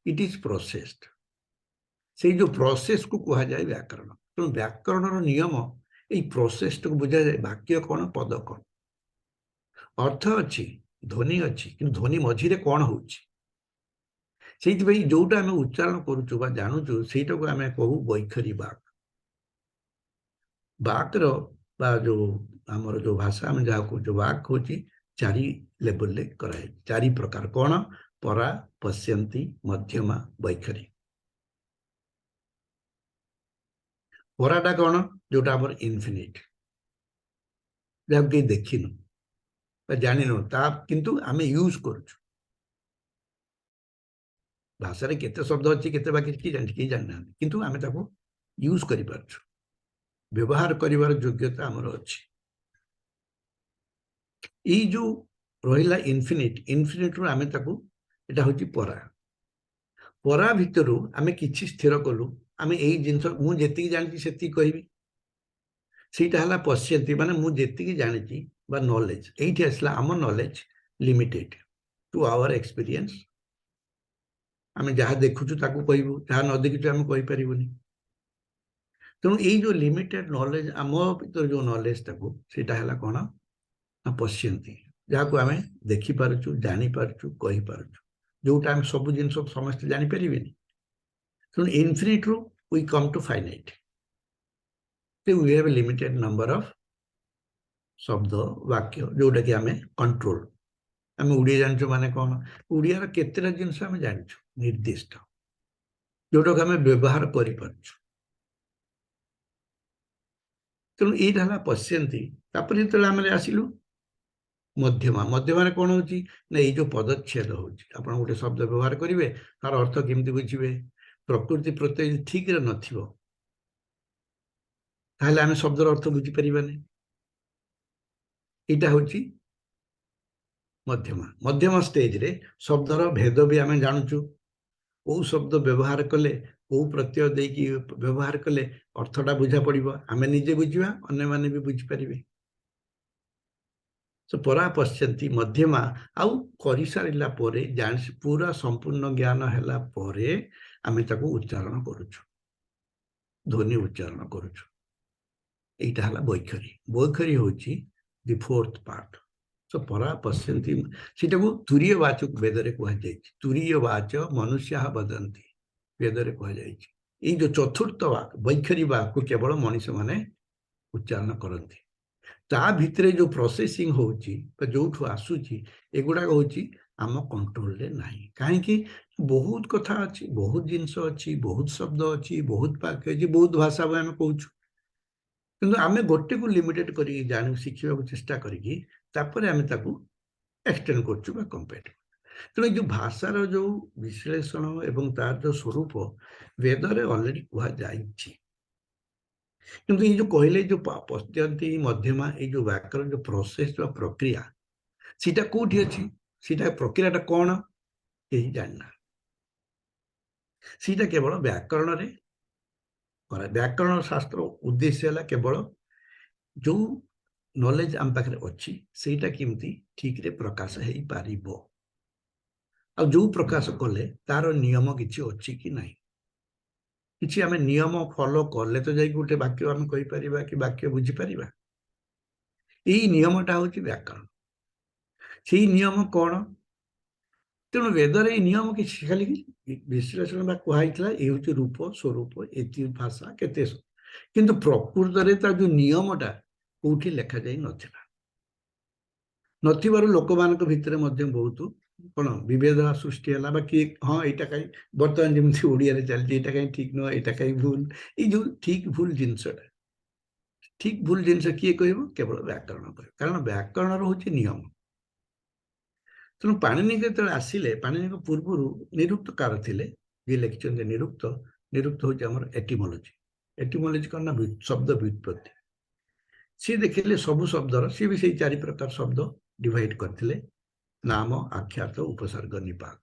it is processed. ସେଇ ଯୋଉ ପ୍ରୋସେସକୁ କୁହାଯାଏ ବ୍ୟାକରଣ। ତେଣୁ ବ୍ୟାକରଣର ନିୟମ ଏଇ ପ୍ରୋସେସଟାକୁ ବୁଝାଯାଏ, ବାକ୍ୟ କ'ଣ, ପଦ କ'ଣ। ଅର୍ଥ ଅଛି, ଧ୍ୱନି ଅଛି, କିନ୍ତୁ ଧ୍ୱନି ମଝିରେ କ'ଣ ହଉଛି, ସେଇଥିପାଇଁ ଯୋଉଟା ଆମେ ଉଚ୍ଚାରଣ କରୁଛୁ ବା ଜାଣୁଛୁ, ସେଇଟାକୁ ଆମେ କହୁ ବୈଖରୀ ବାକ୍। ବାକ୍ର ବା ଯୋଉ ଆମର ଯୋଉ ଭାଷା ଆମେ ଯାହା କହୁଛୁ ବାକ୍ ହଉଛି ଚାରି ଲେବୁଲରେ କରାଯାଇଛି, ଚାରି ପ୍ରକାର। କ'ଣ? ପରା, ପଶ୍ୟନ୍ତି, ମଧ୍ୟମା, ବୈଖରୀ। ପରାଟା କ'ଣ? ଯୋଉଟା ଆମର ଇନଫିନିଟ, ଯାହାକୁ କେହି ଦେଖିନୁ ବା ଜାଣିନୁ, ତା କିନ୍ତୁ ଆମେ ୟୁଜ କରୁଛୁ। ଭାଷାରେ କେତେ ଶବ୍ଦ ଅଛି, କେତେ ବାକ୍ୟ, କିଏ ଜାଣିଛି? କେହି ଜାଣିନାହାନ୍ତି, କିନ୍ତୁ ଆମେ ତାକୁ ୟୁଜ କରିପାରୁଛୁ, ବ୍ୟବହାର କରିବାର ଯୋଗ୍ୟତା ଆମର ଅଛି। ଏଇ ଯୋଉ ରହିଲା ଇନଫିନିଟ, ଇନଫିନିଟରୁ ଆମେ ତାକୁ, ଏଇଟା ହଉଛି ପରା। ପରା ଭିତରୁ ଆମେ କିଛି ସ୍ଥିର କଲୁ, ଆମେ ଏଇ ଜିନିଷ ମୁଁ ଯେତିକି ଜାଣିଛି ସେତିକି କହିବି, ସେଇଟା ହେଲା ପଶ୍ୟନ୍ତି, ମାନେ ମୁଁ ଯେତିକି ଜାଣିଛି ବା ନଲେଜ। ଏଇଠି ଆସିଲା ଆମ knowledge limited to our experience. ଆମେ ଯାହା ଦେଖୁଛୁ ତାକୁ କହିବୁ, ଯାହା ନ ଦେଖିଛୁ ଆମେ କହିପାରିବୁନି। ତେଣୁ ଏଇ ଯୋଉ ଲିମିଟେଡ ନଲେଜ, ଆମ ଭିତରେ ଯୋଉ ନଲେଜଟାକୁ, ସେଇଟା ହେଲା କ'ଣ ନା ପଶ୍ୟନ୍ତି, ଯାହାକୁ ଆମେ ଦେଖିପାରୁଛୁ, ଜାଣିପାରୁଛୁ, କହିପାରୁଛୁ, ଯୋଉଟା ଆମେ ସବୁ ଜିନିଷ ସମସ୍ତେ ଜାଣିପାରିବେନି। ତେଣୁ ଇନଫିନିଟରୁ we come to finite. We have a limited number of ଶବ୍ଦ, ବାକ୍ୟ, ଯୋଉଟାକି ଆମେ କଣ୍ଟ୍ରୋଲ। ଆମେ ଓଡ଼ିଆ ଜାଣିଛୁ ମାନେ କ'ଣ? ଓଡ଼ିଆର କେତେଟା ଜିନିଷ ଆମେ ଜାଣିଛୁ ନିର୍ଦ୍ଦିଷ୍ଟ, ଯୋଉଟାକୁ ଆମେ ବ୍ୟବହାର କରିପାରୁଛୁ। ତେଣୁ ଏଇଟା ହେଲା ପଶ୍ୟନ୍ତି। ତାପରେ ଯେତେବେଳେ ଆମେ ଆସିଲୁ ମଧ୍ୟମା, ମଧ୍ୟମାରେ କ'ଣ ହଉଛି ନା ଏଇ ଯୋଉ ପଦଚ୍ଛେଦ ହଉଛି। ଆପଣ ଗୋଟେ ଶବ୍ଦ ବ୍ୟବହାର କରିବେ, ତାର ଅର୍ଥ କେମିତି ବୁଝିବେ? ପ୍ରକୃତି ପ୍ରତ୍ୟୟ ଠିକରେ ନଥିବ, ତାହେଲେ ଆମେ ଶବ୍ଦର ଅର୍ଥ ବୁଝିପାରିବାନି। ଏଇଟା ହଉଛି ମଧ୍ୟମା। ମଧ୍ୟମା ଷ୍ଟେଜରେ ଶବ୍ଦର ଭେଦ ବି ଆମେ ଜାଣୁଛୁ, କୋଉ ଶବ୍ଦ ବ୍ୟବହାର କଲେ କୋଉ ପ୍ରତ୍ୟୟ ଦେଇକି ବ୍ୟବହାର କଲେ ଅର୍ଥଟା ବୁଝା ପଡିବ, ଆମେ ନିଜେ ବୁଝିବା, ଅନ୍ୟମାନେ ବି ବୁଝିପାରିବେ। ତ ପରା ପଶ୍ୟନ୍ତି ମଧ୍ୟମା, ଆଉ କରିସାରିଲା ପରେ ଜାଣି ପୁରା ସମ୍ପୂର୍ଣ୍ଣ ଜ୍ଞାନ ହେଲା ପରେ ଆମେ ତାକୁ ଉଚ୍ଚାରଣ କରୁଛୁ, ଧ୍ୱନି ଉଚ୍ଚାରଣ କରୁଛୁ। ଏଇଟା ହେଲା ବୈଖରୀ। ବୈଖରୀ ହେଉଛି ଦି ଫୋର୍ଥ ପାର୍ଟ। ତ ପରା ପଶ୍ୟନ୍ତି, ସେଇଟାକୁ ତୁରୀୟ ବାଚକ ବେଦରେ କୁହାଯାଇଛି। ତୁରୀୟ ବାଚ ମନୁଷ୍ୟ ବଦନ୍ତି ବେଦରେ କୁହାଯାଇଛି। ଏଇ ଯୋଉ ଚତୁର୍ଥ ବାକ୍ ବୈଖରୀ ବାକ୍କୁ କେବଳ ମଣିଷମାନେ ଉଚ୍ଚାରଣ କରନ୍ତି। ତା ଭିତରେ ଯୋଉ ପ୍ରୋସେସିଂ ହଉଛି ବା ଯୋଉଠୁ ଆସୁଛି, ଏଗୁଡାକ ହଉଛି ଆମ କଣ୍ଟ୍ରୋଲରେ ନାହିଁ। କାହିଁକି? ବହୁତ କଥା ଅଛି, ବହୁତ ଜିନିଷ ଅଛି, ବହୁତ ଶବ୍ଦ ଅଛି, ବହୁତ ବାକ୍ୟ ଅଛି, ବହୁତ ଭାଷା ବି ଆମେ କହୁଛୁ। କିନ୍ତୁ ଆମେ ଗୋଟେକୁ ଲିମିଟେଡ କରିକି ଜାଣି ଶିଖିବାକୁ ଚେଷ୍ଟା କରିକି ତାପରେ ଆମେ ତାକୁ ଏକ୍ସଟେଣ୍ଡ କରୁଛୁ ବା କମ୍ପେୟାର। ତେଣୁ ଏଇ ଯୋଉ ଭାଷାର ଯୋଉ ବିଶ୍ଳେଷଣ ଏବଂ ତାର ଯୋଉ ସ୍ୱରୂପ ବେଦରେ ଅଲରେଡି କୁହାଯାଇଛି। କିନ୍ତୁ ଏଇ ଯୋଉ କହିଲେ ଯୋଉ ପଶ୍ୟନ୍ତି ମଧ୍ୟମା, ଏଇ ଯୋଉ ବ୍ୟାକରଣ ଯୋଉ ପ୍ରୋସେସ ବା ପ୍ରକ୍ରିୟା, ସେଇଟା କୋଉଠି ଅଛି, ସେଇଟା ପ୍ରକ୍ରିୟାଟା କଣ କେହି ଜାଣିନା। ସେଇଟା କେବଳ ବ୍ୟାକରଣରେ କରା। ବ୍ୟାକରଣ ଶାସ୍ତ୍ର ଉଦ୍ଦେଶ୍ୟ ହେଲା କେବଳ ଯୋଉ ନଲେଜ ଆମ ପାଖରେ ଅଛି ସେଇଟା କେମିତି ଠିକରେ ପ୍ରକାଶ ହେଇପାରିବ, ଆଉ ଯୋଉ ପ୍ରକାଶ କଲେ ତାର ନିୟମ କିଛି ଅଛି କି ନାହିଁ। କିଛି ଆମେ ନିୟମ ଫଲୋ କଲେ ତ ଯାଇକି ଗୋଟେ ବାକ୍ୟ ଆମେ କହିପାରିବା କି ବାକ୍ୟ ବୁଝିପାରିବା। ଏଇ ନିୟମଟା ହଉଛି ବ୍ୟାକରଣ। ସେଇ ନିୟମ କଣ? ତେଣୁ ବେଦରେ ଏଇ ନିୟମ କିଛି ଖାଲି ବିଶ୍ଳେଷଣ ବା କୁହାହେଇଥିଲା, ଏଇ ହଉଛି ରୂପ ସ୍ୱରୂପ, ଏତି ଭାଷା କେତେ, କିନ୍ତୁ ପ୍ରକୃତରେ ତାର ଯୋଉ ନିୟମଟା କୋଉଠି ଲେଖାଯାଇ ନଥିଲା। ନଥିବାରୁ ଲୋକମାନଙ୍କ ଭିତରେ ମଧ୍ୟ ବହୁତ କଣ ବିଭେଦ ସୃଷ୍ଟି ହେଲା, ବା କିଏ ହଁ ଏଇଟା କାହିଁ ବର୍ତ୍ତମାନ ଯେମିତି ଓଡ଼ିଆରେ ଚାଲିଛି ଏଇଟା କାହିଁ ଠିକ ନୁହଁ, ଏଇଟା କାହିଁ ଭୁଲ। ଏଇ ଯୋଉ ଠିକ ଭୁଲ ଜିନିଷଟା, ଠିକ ଭୁଲ ଜିନିଷ କିଏ କହିବ? କେବଳ ବ୍ୟାକରଣ କହିବ, କାରଣ ବ୍ୟାକରଣର ହଉଛି ନିୟମ। ତେଣୁ ପାଣିନି ଯେତେବେଳେ ଆସିଲେ, ପାଣିନିଙ୍କ ପୂର୍ବରୁ ନିରୁକ୍ତକାର ଥିଲେ, ଯିଏ ଲେଖିଛନ୍ତି ନିରୁକ୍ତ। ନିରୁକ୍ତ ହଉଛି ଆମର ଏଟିମୋଲୋଜି। ଏଟିମୋଲୋଜି କଣ ନା ଶବ୍ଦ ବ୍ୟୁତ୍ପତ୍ତି। ସିଏ ଦେଖିଲେ ସବୁ ଶବ୍ଦର, ସିଏ ବି ସେଇ ଚାରି ପ୍ରକାର ଶବ୍ଦ ଡିଭାଇଡ କରିଥିଲେ, ନାମ, ଆଖ୍ୟାତ, ଉପସର୍ଗ, ନିପାତ।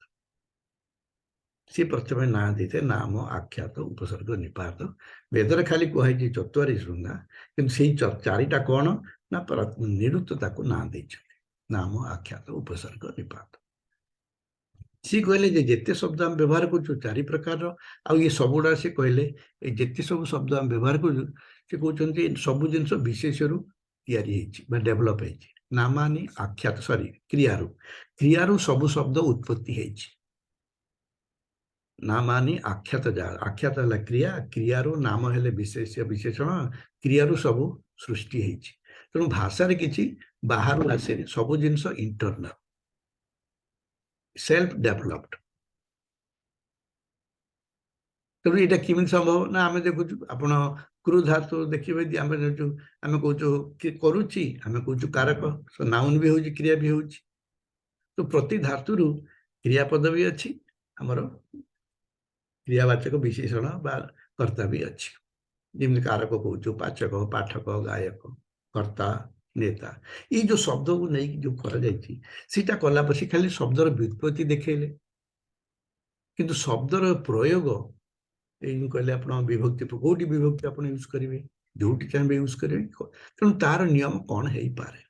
ସିଏ ପ୍ରଥମେ ନାଁ ଦେଇଥିଲେ ନାମ, ଆଖ୍ୟାତ, ଉପସର୍ଗ, ନିପାତ। ବେଦରେ ଖାଲି କୁହାଯାଇଛି ଚତ୍ୱାରି ଶୃଙ୍ଗା, କିନ୍ତୁ ସେଇ ଚାରିଟା କଣ ନା ନିରୁକ୍ତ ତାକୁ ନାଁ ଦେଇଛନ୍ତି, ନାମ, ଆଖ୍ୟାତ, ଉପସର୍ଗ, ନିପାତ। ସିଏ କହିଲେ ଯେ ଯେତେ ଶବ୍ଦ ଆମେ ବ୍ୟବହାର କରୁଛୁ ଚାରି ପ୍ରକାରର, ଆଉ ଇଏ ସବୁଗୁଡା ସିଏ କହିଲେ ଏ ଯେତେ ସବୁ ଶବ୍ଦ ଆମେ ବ୍ୟବହାର କରୁଛୁ, ସେ କହୁଛନ୍ତି ସବୁ ଜିନିଷ ବିଶେଷରୁ ତିଆରି ହେଇଛି ବା ଡେଭଲପ ହେଇଛି। ନାମାନି ଆଖ୍ୟାତ, ସରି କ୍ରିୟାରୁ, କ୍ରିୟାରୁ ସବୁ ଶବ୍ଦ ଉତ୍ପତ୍ତି ହେଇଛି। ନାମାନି ଆଖ୍ୟାତ, ଯାହା ଆଖ୍ୟାତ ହେଲା କ୍ରିୟା, କ୍ରିୟାରୁ ନାମ ହେଲେ ବିଶେଷ୍ୟ ବିଶେଷଣ, କ୍ରିୟାରୁ ସବୁ ସୃଷ୍ଟି ହେଇଛି। ତେଣୁ ଭାଷାରେ କିଛି ବାହାରୁ ଆସେନି, ସବୁ ଜିନିଷ ଇଣ୍ଟରନାଲ, ସେଲ୍ଫ ଡେଭଲପଡ। ତେଣୁ ଏଇଟା କେମିତି ସମ୍ଭବ ନା ଆମେ ଦେଖୁଛୁ, ଆପଣ କୃ ଧାତୁ ଦେଖିବେ, ଆମେ ଦେଖୁଛୁ, ଆମେ କହୁଛୁ କି କରୁଛି, ଆମେ କହୁଛୁ କାରକ, ନାଉନ ବି ହଉଛି, କ୍ରିୟା ବି ହଉଛି। ତ ପ୍ରତି ଧାତୁରୁ କ୍ରିୟାପଦ ବି ଅଛି, ଆମର କ୍ରିୟାବାଚକ ବିଶେଷଣ ବା କର୍ତ୍ତା ବି ଅଛି। ଯେମିତି କାରକ କହୁଛୁ, ପାଚକ, ପାଠକ, ଗାୟକ, କର୍ତ୍ତା, ନେତା। ଏଇ ଯୋଉ ଶବ୍ଦକୁ ନେଇକି ଯୋଉ କରାଯାଇଛି, ସେଇଟା କଲା ପରେ ସେ ଖାଲି ଶବ୍ଦର ବ୍ୟୁତ୍ପତ୍ତି ଦେଖେଇଲେ, କିନ୍ତୁ ଶବ୍ଦର ପ୍ରୟୋଗ ଏଇ ଯୋଉ କହିଲେ ଆପଣ ବିଭକ୍ତି, କୋଉଠି ବିଭକ୍ତି ଆପଣ ୟୁଜ କରିବେ, ଯୋଉଠି ଚାହିଁବେ ୟୁଜ କରିବେ। ତେଣୁ ତାର ନିୟମ କଣ ହେଇପାରେ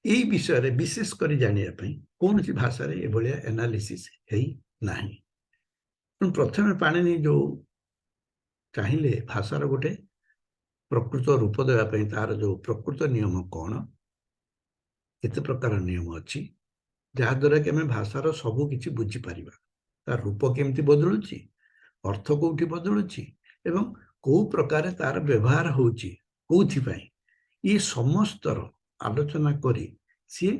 ଏଇ ବିଷୟରେ ବିଶେଷ କରି ଜାଣିବା ପାଇଁ କୌଣସି ଭାଷାରେ ଏଭଳିଆ ଏନାଲିସିସ୍ ହେଇନାହିଁ। ତେଣୁ ପ୍ରଥମେ ପାଣିନି ଯୋଉ ଚାହିଁଲେ ଭାଷାର ଗୋଟେ ପ୍ରକୃତ ରୂପ ଦେବା ପାଇଁ, ତାର ଯୋଉ ପ୍ରକୃତ ନିୟମ କଣ, କେତେ ପ୍ରକାର ନିୟମ ଅଛି, ଯାହାଦ୍ୱାରା କି ଆମେ ଭାଷାର ସବୁ କିଛି ବୁଝିପାରିବା, ତାର ରୂପ କେମିତି ବଦଳୁଛି, ଅର୍ଥ କୋଉଠି ବଦଳୁଛି, ଏବଂ କୋଉ ପ୍ରକାରେ ତାର ବ୍ୟବହାର ହଉଛି, କୋଉଥିପାଇଁ, ଏ ସମସ୍ତର ଆଲୋଚନା କରି ସିଏ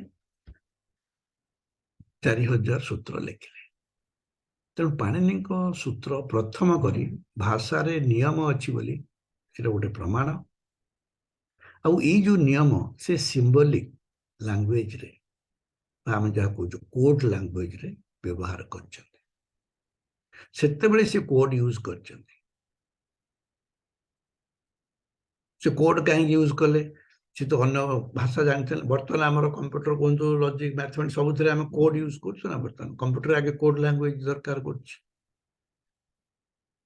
4000 ସୂତ୍ର ଲେଖିଲେ। ତେଣୁ ପାଣିନିଙ୍କ ସୂତ୍ର ପ୍ରଥମ କରି ଭାଷାରେ ନିୟମ ଅଛି ବୋଲି ସେଟା ଗୋଟେ ପ୍ରମାଣ। ଆଉ ଏଇ ଯୋଉ ନିୟମ ସେ ସିମ୍ବଲିକ ଲାଙ୍ଗୁଏଜରେ ବା ଆମେ ଯାହା କହୁଛୁ କୋଡ ଲାଙ୍ଗୁଏଜରେ ବ୍ୟବହାର କରିଛନ୍ତି। ସେତେବେଳେ ସେ କୋଡ ୟୁଜ କରିଛନ୍ତି। ସେ କୋଡ କାହିଁକି ୟୁଜ କଲେ? ସେ ତ ଅନ୍ୟ ଭାଷା ଜାଣିଥିଲେ। ବର୍ତ୍ତମାନ ଆମର କମ୍ପ୍ୟୁଟର କୁହନ୍ତୁ, ଲଜିକ, ମ୍ୟାଥମେଟିକ୍ସ, ସବୁଥିରେ ଆମେ କୋଡ ୟୁଜ କରୁଛୁ ନା। ବର୍ତ୍ତମାନ କମ୍ପ୍ୟୁଟର ଆଗେ କୋଡ ଲାଙ୍ଗୁଏଜ ଦରକାର କରୁଛି।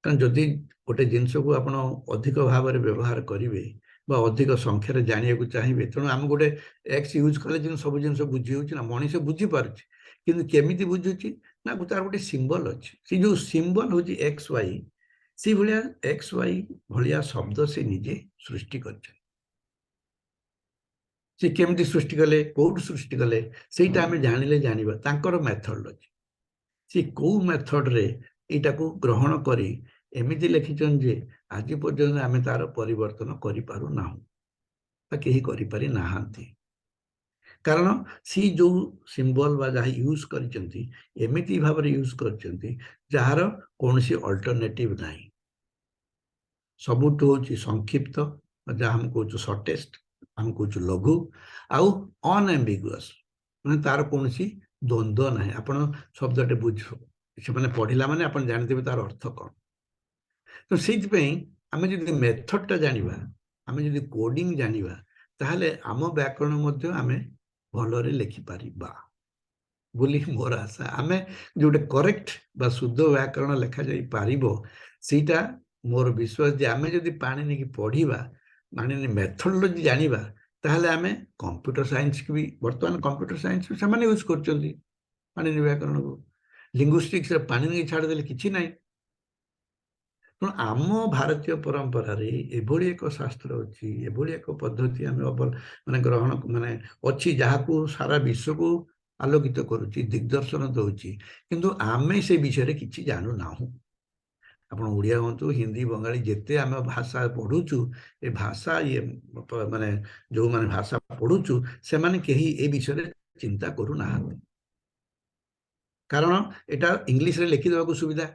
କାରଣ ଯଦି ଗୋଟେ ଜିନିଷକୁ ଆପଣ ଅଧିକ ଭାବରେ ବ୍ୟବହାର କରିବେ ବା ଅଧିକ ସଂଖ୍ୟାରେ ଜାଣିବାକୁ ଚାହିଁବେ, ତେଣୁ ଆମେ ଗୋଟେ ଏକ୍ସ ୟୁଜ୍ କଲେ ଯେମିତି ସବୁ ଜିନିଷ ବୁଝି ହେଉଛି ନା, ମଣିଷ ବୁଝିପାରୁଛି, କିନ୍ତୁ କେମିତି ବୁଝୁଛି ନା ତାର ଗୋଟେ ସିମ୍ବଲ ଅଛି। ସେ ଯୋଉ ସିମ୍ବଲ ହେଉଛି ଏକ୍ସ ୱାଇ, ସେଇଭଳିଆ ଏକ୍ସ ୱାଇ ଭଳିଆ ଶବ୍ଦ ସେ ନିଜେ ସୃଷ୍ଟି କରିଛନ୍ତି। ସେ କେମିତି ସୃଷ୍ଟି କଲେ, କୋଉଠୁ ସୃଷ୍ଟି କଲେ, ସେଇଟା ଆମେ ଜାଣିଲେ ଜାଣିବା ତାଙ୍କର ମେଥଡୋଲୋଜି। ସେ କୋଉ ମେଥଡରେ ଏଇଟାକୁ ଗ୍ରହଣ କରି ଏମିତି ଲେଖିଛନ୍ତି ଯେ ଆଜି ପର୍ଯ୍ୟନ୍ତ ଆମେ ତାର ପରିବର୍ତ୍ତନ କରିପାରୁନାହୁଁ ବା କେହି କରିପାରି ନାହାନ୍ତି। କାରଣ ସିଏ ଯୋଉ ସିମ୍ବଲ ବା ଯାହା ୟୁଜ୍ କରିଛନ୍ତି, ଏମିତି ଭାବରେ ୟୁଜ୍ କରିଛନ୍ତି ଯାହାର କୌଣସି ଅଲ୍ଟରନେଟିଭ ନାହିଁ। ସବୁଠୁ ହେଉଛି ସଂକ୍ଷିପ୍ତ, ଯାହା ଆମେ କହୁଛୁ ସର୍ଟେଷ୍ଟ, ଆମେ କହୁଛୁ ଲଘୁ, ଆଉ ଅନଆମ୍ବିଗୁଅସ୍, ମାନେ ତାର କୌଣସି ଦ୍ୱନ୍ଦ୍ୱ ନାହିଁ। ଆପଣ ଶବ୍ଦଟେ ବୁଝ ସେମାନେ ପଢିଲା ମାନେ ଆପଣ ଜାଣିଥିବେ ତାର ଅର୍ଥ କ'ଣ। ତ ସେଇଥିପାଇଁ ଆମେ ଯଦି ମେଥଡଟା ଜାଣିବା, ଆମେ ଯଦି କୋଡିଂ ଜାଣିବା, ତାହେଲେ ଆମ ବ୍ୟାକରଣ ମଧ୍ୟ ଆମେ ଭଲରେ ଲେଖିପାରିବା ବୋଲି ମୋର ଆଶା। ଆମେ ଯୋଉଟା କରେକ୍ଟ ବା ଶୁଦ୍ଧ ବ୍ୟାକରଣ ଲେଖାଯାଇ ପାରିବ, ସେଇଟା ମୋର ବିଶ୍ୱାସ ଯେ ଆମେ ଯଦି ପାଣିନିକି ପଢିବା, ପାଣିନି ମେଥଡୋଲୋଜି ଜାଣିବା, ତାହେଲେ ଆମେ କମ୍ପ୍ୟୁଟର ସାଇନ୍ସକୁ ବି, ବର୍ତ୍ତମାନ କମ୍ପ୍ୟୁଟର ସାଇନ୍ସ ବି ସେମାନେ ୟୁଜ୍ କରୁଛନ୍ତି ପାଣିନି ବ୍ୟାକରଣକୁ। ଲିଙ୍ଗୁଷ୍ଟିକ୍ସରେ ପାଣିନିକି ଛାଡ଼ିଦେଲେ କିଛି ନାହିଁ। ତେଣୁ ଆମ ଭାରତୀୟ ପରମ୍ପରାରେ ଏଭଳି ଏକ ଶାସ୍ତ୍ର ଅଛି, ଏଭଳି ଏକ ପଦ୍ଧତି ଆମେ ମାନେ ଗ୍ରହଣ ମାନେ ଅଛି, ଯାହାକୁ ସାରା ବିଶ୍ୱକୁ ଆଲୋକିତ କରୁଛି, ଦିଗ୍ଦର୍ଶନ ଦଉଛି, କିନ୍ତୁ ଆମେ ସେ ବିଷୟରେ କିଛି ଜାଣୁନାହୁଁ। ଆପଣ ଓଡ଼ିଆ ହୁଅନ୍ତୁ, ହିନ୍ଦୀ, ବଙ୍ଗାଳୀ, ଯେତେ ଆମେ ଭାଷା ପଢୁଛୁ, ଏ ଭାଷା ଇଏ ମାନେ ଯୋଉମାନେ ଭାଷା ପଢୁଛୁ, ସେମାନେ କେହି ଏ ବିଷୟରେ ଚିନ୍ତା କରୁନାହାନ୍ତି। କାରଣ ଏଟା ଇଂଲିଶରେ ଲେଖିଦେବାକୁ ସୁବିଧା,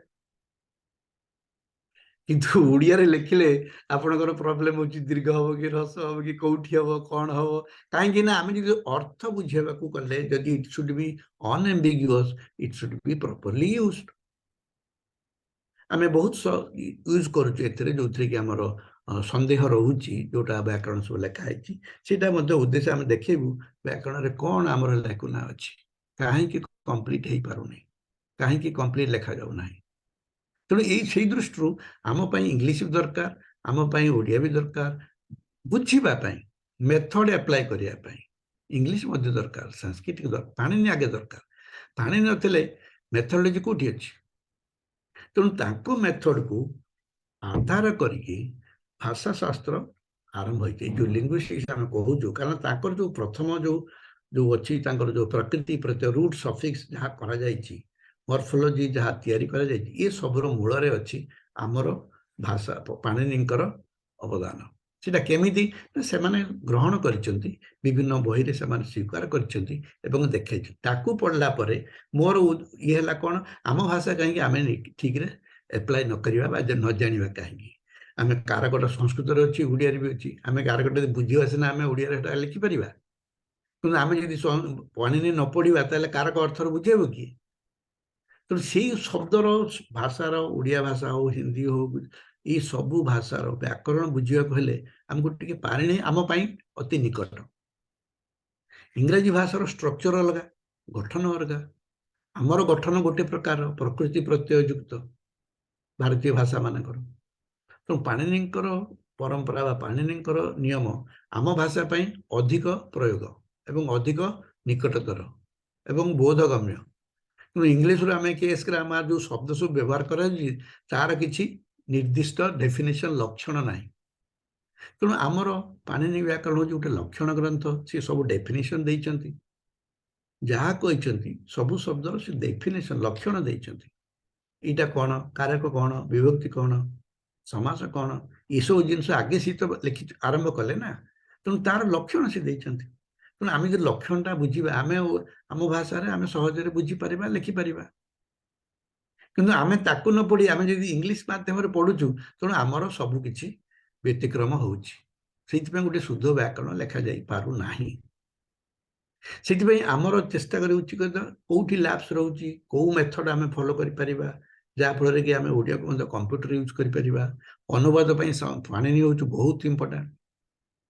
କିନ୍ତୁ ଓଡ଼ିଆରେ ଲେଖିଲେ ଆପଣଙ୍କର ପ୍ରୋବ୍ଲେମ ହଉଛି, ଦୀର୍ଘ ହବ କି ହ୍ରସ୍ୱ ହବ କି କୋଉଠି ହବ, କଣ ହବ। କାହିଁକି ନା ଆମେ ଯଦି ଅର୍ଥ ବୁଝେଇବାକୁ କଲେ, ଯଦି it should be unambiguous, it should be properly used। ଆମେ ବହୁତ ୟୁଜ୍ କରୁଛୁ ଏଥିରେ, ଯୋଉଥିରେ କି ଆମର ସନ୍ଦେହ ରହୁଛି। ଯୋଉଟା ବ୍ୟାକରଣ ସବୁ ଲେଖା ହେଇଛି, ସେଇଟା ମଧ୍ୟ ଉଦ୍ଦେଶ୍ୟ ଆମେ ଦେଖେଇବୁ ବ୍ୟାକରଣରେ କଣ ଆମର ଲେକୁନା ଅଛି, କାହିଁକି କମ୍ପ୍ଲିଟ ହେଇପାରୁନି, କାହିଁକି କମ୍ପ୍ଲିଟ ଲେଖାଯାଉ ନାହିଁ। ତେଣୁ ସେଇ ଦୃଷ୍ଟିରୁ ଆମ ପାଇଁ ଇଂଲିଶ ବି ଦରକାର, ଆମ ପାଇଁ ଓଡ଼ିଆ ବି ଦରକାର। ବୁଝିବା ପାଇଁ, ମେଥଡ ଆପ୍ଲାଏ କରିବା ପାଇଁ ଇଂଲିଶ ମଧ୍ୟ ଦରକାର, ସାଂସ୍କ୍ରିଟ ଦରକାର, ପାଣିନି ଆଗେ ଦରକାର। ପାଣିନି ନଥିଲେ ମେଥଡୋଲୋଜି କୋଉଠି ଅଛି? ତେଣୁ ତାଙ୍କ ମେଥଡକୁ ଆଧାର କରିକି ଭାଷା ଶାସ୍ତ୍ର ଆରମ୍ଭ ହେଇଛି, ଏଇ ଯୋଉ ଲିଙ୍ଗୁଇଷ୍ଟିକ୍ସ ଆମେ କହୁଛୁ। କାରଣ ତାଙ୍କର ଯୋଉ ପ୍ରଥମ ଯୋଉ ଯୋଉ ଅଛି, ତାଙ୍କର ଯୋଉ ପ୍ରକୃତି ପ୍ରତ୍ୟୟ, ରୁଟ୍ ସଫିକ୍ସ ଯାହା କରାଯାଇଛି, ମର୍ଫୋଲୋଜି ଯାହା ତିଆରି କରାଯାଇଛି, ଏ ସବୁର ମୂଳରେ ଅଛି ଆମର ଭାଷା ପାଣିନୀଙ୍କର ଅବଦାନ। ସେଟା କେମିତି ନା ସେମାନେ ଗ୍ରହଣ କରିଛନ୍ତି, ବିଭିନ୍ନ ବହିରେ ସେମାନେ ସ୍ୱୀକାର କରିଛନ୍ତି ଏବଂ ଦେଖାଇଛନ୍ତି। ତାକୁ ପଢିଲା ପରେ ମୋର ଇଏ ହେଲା କ'ଣ, ଆମ ଭାଷା କାହିଁକି ଆମେ ଠିକରେ ଆପ୍ଲାଏ ନ କରିବା ବା ନ ଜାଣିବା କାହିଁକି? ଆମେ କାରକଟା ସଂସ୍କୃତରେ ଅଛି, ଓଡ଼ିଆରେ ବି ଅଛି। ଆମେ କାରକଟା ଯଦି ବୁଝିବା ସିନା ଆମେ ଓଡ଼ିଆରେ ସେଟା ଲେଖିପାରିବା। କିନ୍ତୁ ଆମେ ଯଦି ପାଣିନି ନ ପଢିବା, ତାହେଲେ କାରକ ଅର୍ଥର ବୁଝେଇବ କିଏ? ତେଣୁ ସେଇ ଶବ୍ଦର ଭାଷାର, ଓଡ଼ିଆ ଭାଷା ହଉ, ହିନ୍ଦୀ ହଉ, ଏଇ ସବୁ ଭାଷାର ବ୍ୟାକରଣ ବୁଝିବାକୁ ହେଲେ ଆମକୁ ଟିକେ ପାଣିନି ଆମ ପାଇଁ ଅତି ନିକଟ। ଇଂରାଜୀ ଭାଷାର ଷ୍ଟ୍ରକ୍ଚର ଅଲଗା, ଗଠନ ଅଲଗା। ଆମର ଗଠନ ଗୋଟେ ପ୍ରକାର, ପ୍ରକୃତି ପ୍ରତ୍ୟୟ ଯୁକ୍ତ ଭାରତୀୟ ଭାଷା ମାନଙ୍କର। ତେଣୁ ପାଣିନୀଙ୍କର ପରମ୍ପରା ବା ପାଣିନୀଙ୍କର ନିୟମ ଆମ ଭାଷା ପାଇଁ ଅଧିକ ପ୍ରୟୋଗ ଏବଂ ଅଧିକ ନିକଟତର ଏବଂ ବୋଧଗମ୍ୟ। କିନ୍ତୁ ଇଂଲିଶରୁ ଆମେ କେସ୍ ଗ୍ରାମାର ଯୋଉ ଶବ୍ଦ ସବୁ ବ୍ୟବହାର କରାଯାଉଛି, ତାର କିଛି ନିର୍ଦ୍ଦିଷ୍ଟ ଡେଫିନେସନ, ଲକ୍ଷଣ ନାହିଁ। ତେଣୁ ଆମର ପାଣିନି ବ୍ୟାକରଣ ହେଉଛି ଗୋଟେ ଲକ୍ଷଣ ଗ୍ରନ୍ଥ। ସେ ସବୁ ଡେଫିନେସନ ଦେଇଛନ୍ତି, ଯାହା କହିଛନ୍ତି ସବୁ ଶବ୍ଦର ସେ ଡେଫିନେସନ, ଲକ୍ଷଣ ଦେଇଛନ୍ତି। ଏଇଟା କ'ଣ, କାରକ କ'ଣ, ବିଭକ୍ତି କ'ଣ, ସମାସ କ'ଣ, ଏସବୁ ଜିନିଷ ଆଗେ ସେ ତ ଲେଖି ଆରମ୍ଭ କଲେ ନା। ତେଣୁ ତାର ଲକ୍ଷଣ ସେ ଦେଇଛନ୍ତି। ତେଣୁ ଆମେ ଯଦି ଲକ୍ଷଣଟା ବୁଝିବା, ଆମେ ଆମ ଭାଷାରେ ଆମେ ସହଜରେ ବୁଝିପାରିବା, ଲେଖିପାରିବା। କିନ୍ତୁ ଆମେ ତାକୁ ନ ପଢି ଆମେ ଯଦି ଇଂଲିଶ ମାଧ୍ୟମରେ ପଢୁଛୁ, ତେଣୁ ଆମର ସବୁ କିଛି ବ୍ୟତିକ୍ରମ ହଉଛି। ସେଇଥିପାଇଁ ଗୋଟେ ଶୁଦ୍ଧ ବ୍ୟାକରଣ ଲେଖାଯାଇ ପାରୁନାହିଁ। ସେଥିପାଇଁ ଆମର ଚେଷ୍ଟା କରିବା ଉଚିତ, କୋଉଠି ଲାପ୍ସ ରହୁଛି, କୋଉ ମେଥଡ ଆମେ ଫଲୋ କରିପାରିବା, ଯାହାଫଳରେ କି ଆମେ ଓଡ଼ିଆକୁ ମଧ୍ୟ କମ୍ପ୍ୟୁଟର ୟୁଜ୍ କରିପାରିବା। ଅନୁବାଦ ପାଇଁ ପାଣିନି ହେଉଛି ବହୁତ ଇମ୍ପୋର୍ଟାଣ୍ଟ।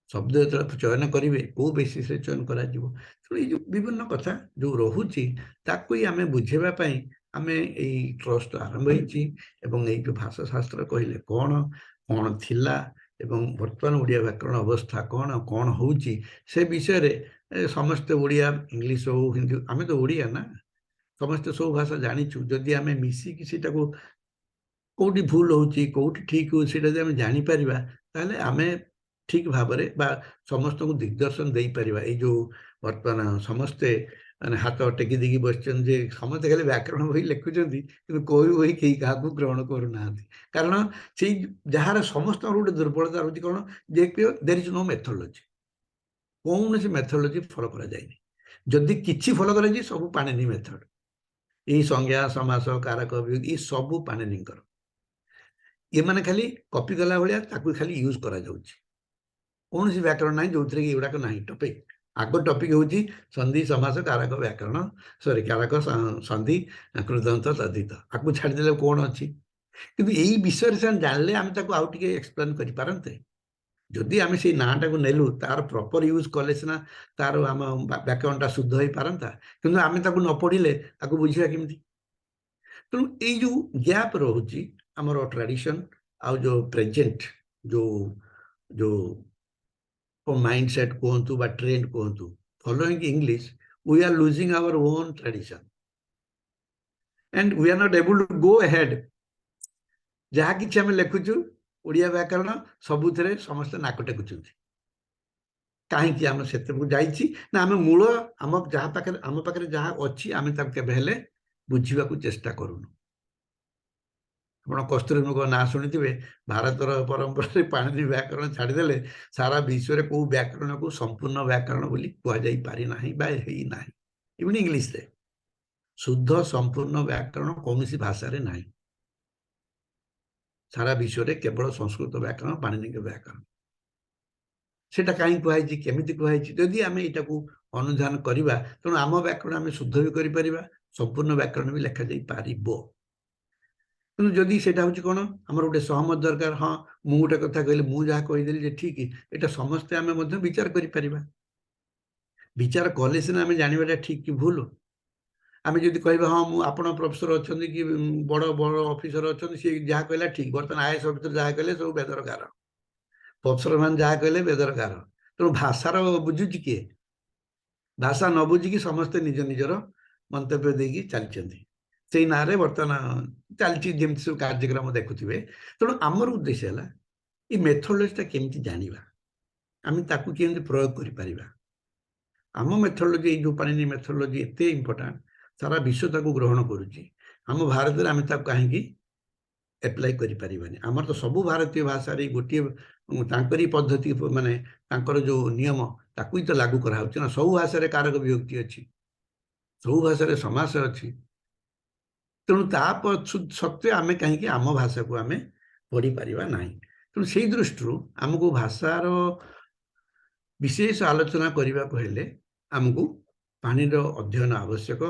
ଶବ୍ଦ ଯେତେବେଳେ ଚୟନ କରିବେ, କୋଉ ବେସିସରେ ଚୟନ କରାଯିବ। ତେଣୁ ଏଇ ଯୋଉ ବିଭିନ୍ନ କଥା ଯୋଉ ରହୁଛି, ତାକୁ ହିଁ ଆମେ ବୁଝେଇବା ପାଇଁ ଆମେ ଏଇ ଟ୍ରଷ୍ଟ ଆରମ୍ଭ ହେଇଛି ଏବଂ ଏଇ ଯୋଉ ଭାଷା ଶାସ୍ତ୍ର କହିଲେ କ'ଣ କ'ଣ ଥିଲା ଏବଂ ବର୍ତ୍ତମାନ ଓଡ଼ିଆ ବ୍ୟାକରଣ ଅବସ୍ଥା କ'ଣ କ'ଣ ହେଉଛି, ସେ ବିଷୟରେ ସମସ୍ତେ ଓଡ଼ିଆ, ଇଂଲିଶ ହଉ, ହିନ୍ଦୀ, ଆମେ ତ ଓଡ଼ିଆ ନା, ସମସ୍ତେ ସବୁ ଭାଷା ଜାଣିଛୁ। ଯଦି ଆମେ ମିଶିକି ସେଇଟାକୁ କୋଉଠି ଭୁଲ ହେଉଛି, କୋଉଠି ଠିକ ହେଉଛି, ସେଇଟା ଯଦି ଆମେ ଜାଣିପାରିବା, ତାହେଲେ ଆମେ ଠିକ ଭାବରେ ବା ସମସ୍ତଙ୍କୁ ଦିଗ୍ଦର୍ଶନ ଦେଇପାରିବା। ଏଇ ଯୋଉ ବର୍ତ୍ତମାନ ସମସ୍ତେ ମାନେ ହାତ ଟେକି ଦେଇକି ବସିଛନ୍ତି ଯେ ସମସ୍ତେ ଖାଲି ବ୍ୟାକରଣ ବହି ଲେଖୁଛନ୍ତି, କିନ୍ତୁ କୋଉ ବହି କେହି କାହାକୁ ଗ୍ରହଣ କରୁନାହାନ୍ତି। କାରଣ ସେଇ ଯାହାର ସମସ୍ତଙ୍କର ଗୋଟେ ଦୁର୍ବଳତା ରହୁଛି କ'ଣ ଯେ there is no methodology। କୌଣସି ମେଥଡୋଲୋଜି ଫଲୋ କରାଯାଇନି। ଯଦି କିଛି ଫଲୋ କରାଯାଇଛି, ସବୁ ପାଣିନି ମେଥଡ। ଏଇ ସଂଜ୍ଞା, ସମାସ, କାରକ, ବିଭକ୍ତି, ଏଇ ସବୁ ପାଣିନିଙ୍କର। ଏମାନେ ଖାଲି କପି କଲା ଭଳିଆ ତାକୁ ଖାଲି ୟୁଜ୍ କରାଯାଉଛି। କୌଣସି ବ୍ୟାକରଣ ନାହିଁ ଯୋଉଥିରେ କି ଏଗୁଡ଼ାକ ନାହିଁ ଟପିକ। ଆଗ ଟପିକ ହେଉଛି ସନ୍ଧି, ସମାସ, କାରକ, ବ୍ୟାକରଣ, ସରି, କାରକ, ସନ୍ଧି, କୃଦନ୍ତ, ତଦ୍ଧିତ। ଆକୁ ଛାଡ଼ିଦେଲେ କ'ଣ ଅଛି? କିନ୍ତୁ ଏଇ ବିଷୟରେ ସେମାନେ ଜାଣିଲେ ଆମେ ତାକୁ ଆଉ ଟିକେ ଏକ୍ସପ୍ଲେନ୍ କରିପାରନ୍ତେ। ଯଦି ଆମେ ସେଇ ନାଁଟାକୁ ନେଲୁ, ତାର ପ୍ରପର ୟୁଜ୍ କଲେ ସିନା ତାର ଆମ ବ୍ୟାକରଣଟା ଶୁଦ୍ଧ ହେଇପାରନ୍ତା। କିନ୍ତୁ ଆମେ ତାକୁ ନ ପଢ଼ିଲେ ତାକୁ ବୁଝିବା କେମିତି? ତେଣୁ ଏଇ ଯୋଉ ଗ୍ୟାପ୍ ରହୁଛି ଆମର ଟ୍ରାଡିସନ୍ ଆଉ ଯୋଉ ପ୍ରେଜେଣ୍ଟ ଯୋଉ ଯୋଉ ମାଇଣ୍ଡ ସେଟ୍ କୁହନ୍ତୁ ବା ଟ୍ରେଣ୍ଡ କୁହନ୍ତୁ, following English, we are losing our own tradition and we are not able to go ahead। ଯାହା କିଛି ଆମେ ଲେଖୁଛୁ ଓଡ଼ିଆ ବ୍ୟାକରଣ, ସବୁଥିରେ ସମସ୍ତେ ନାକ ଟେକୁଛନ୍ତି। କାହିଁକି ଆମେ ସେତେକୁ ଯାଇଛି ନା ଆମେ ମୂଳ ଆମ ଯାହା ପାଖରେ ଆମ ପାଖରେ ଯାହା ଅଛି, ଆମେ ତାକୁ କେବେ ହେଲେ ବୁଝିବାକୁ ଚେଷ୍ଟା କରୁନୁ। ଆପଣ କସ୍ତୁରୀ ନାଁ ଶୁଣିଥିବେ। ଭାରତର ପରମ୍ପରାରେ ପାଣିନି ବ୍ୟାକରଣ ଛାଡ଼ିଦେଲେ ସାରା ବିଶ୍ୱରେ କୋଉ ବ୍ୟାକରଣକୁ ସମ୍ପୂର୍ଣ୍ଣ ବ୍ୟାକରଣ ବୋଲି କୁହାଯାଇ ପାରିନାହିଁ ବା ହେଇନାହିଁ। ଇଭନ୍ ଇଂଲିଶରେ ଶୁଦ୍ଧ ସମ୍ପୂର୍ଣ୍ଣ ବ୍ୟାକରଣ କୌଣସି ଭାଷାରେ ନାହିଁ। ସାରା ବିଶ୍ୱରେ କେବଳ ସଂସ୍କୃତ ବ୍ୟାକରଣ, ପାଣିନିଙ୍କ ବ୍ୟାକରଣ। ସେଇଟା କାହିଁକି କୁହାହେଇଛି, କେମିତି କୁହାହେଇଛି, ଯଦି ଆମେ ଏଇଟାକୁ ଅନୁଧ୍ୟାନ କରିବା, ତେଣୁ ଆମ ବ୍ୟାକରଣ ଆମେ ଶୁଦ୍ଧ ବି କରିପାରିବା, ସମ୍ପୂର୍ଣ୍ଣ ବ୍ୟାକରଣ ବି ଲେଖାଯାଇ ପାରିବ। କିନ୍ତୁ ଯଦି ସେଇଟା ହେଉଛି କ'ଣ, ଆମର ଗୋଟେ ସହମତ ଦରକାର। ହଁ, ମୁଁ ଗୋଟେ କଥା କହିଲି, ମୁଁ ଯାହା କହିଦେଲି ଯେ ଠିକ, ଏଇଟା ସମସ୍ତେ ଆମେ ମଧ୍ୟ ବିଚାର କରିପାରିବା। ବିଚାର କଲେ ସିନା ଆମେ ଜାଣିବାଟା ଠିକ କି ଭୁଲ। ଆମେ ଯଦି କହିବା, ହଁ, ମୁଁ ଆପଣ ପ୍ରଫେସର ଅଛନ୍ତି କି ବଡ଼ ବଡ଼ ଅଫିସର ଅଛନ୍ତି, ସିଏ ଯାହା କହିଲା ଠିକ। ବର୍ତ୍ତମାନ ଆଇଏଏସ୍ ଅଫିସର ଯାହା କହିଲେ ସବୁ ବେଦର ଗାର, ପ୍ରଫେସର ମାନେ ଯାହା କହିଲେ ବେଦର ଗାର। ତେଣୁ ଭାଷାର ବୁଝୁଛି କିଏ? ଭାଷା ନ ବୁଝିକି ସମସ୍ତେ ନିଜ ନିଜର ମନ୍ତବ୍ୟ ଦେଇକି ଚାଲିଛନ୍ତି। ସେଇ ନାଁରେ ବର୍ତ୍ତମାନ ଚାଲିଛି ଯେମିତି ସବୁ କାର୍ଯ୍ୟକ୍ରମ ଦେଖୁଥିବେ। ତେଣୁ ଆମର ଉଦ୍ଦେଶ୍ୟ ହେଲା ଏଇ ମେଥୋଡୋଲୋଜିଟା କେମିତି ଜାଣିବା, ଆମେ ତାକୁ କେମିତି ପ୍ରୟୋଗ କରିପାରିବା। ଆମ ମେଥୋଡୋଲୋଜି, ଏଇ ଯୋଉ ପାଣିନି ମେଥୋଡୋଲୋଜି ଏତେ ଇମ୍ପୋର୍ଟାଣ୍ଟ, ସାରା ବିଶ୍ୱ ତାକୁ ଗ୍ରହଣ କରୁଛି, ଆମ ଭାରତରେ ଆମେ ତାକୁ କାହିଁକି ଆପ୍ଲାଏ କରିପାରିବାନି? ଆମର ତ ସବୁ ଭାରତୀୟ ଭାଷାରେ ଗୋଟିଏ ତାଙ୍କରି ପଦ୍ଧତି, ମାନେ ତାଙ୍କର ଯୋଉ ନିୟମ, ତାକୁ ହିଁ ତ ଲାଗୁ କରାହଉଛି ନା। ସବୁ ଭାଷାରେ କାରକ ବିଭକ୍ତି ଅଛି, ସବୁ ଭାଷାରେ ସମାସ ଅଛି। ତେଣୁ ତା ସତ୍ତ୍ୱେ ଆମେ କାହିଁକି ଆମ ଭାଷାକୁ ଆମେ ପଢ଼ିପାରିବା ନାହିଁ? ତେଣୁ ସେଇ ଦୃଷ୍ଟିରୁ ଆମକୁ ଭାଷାର ବିଶେଷ ଆଲୋଚନା କରିବାକୁ ହେଲେ ଆମକୁ ପାଣିନିର ଅଧ୍ୟୟନ ଆବଶ୍ୟକ।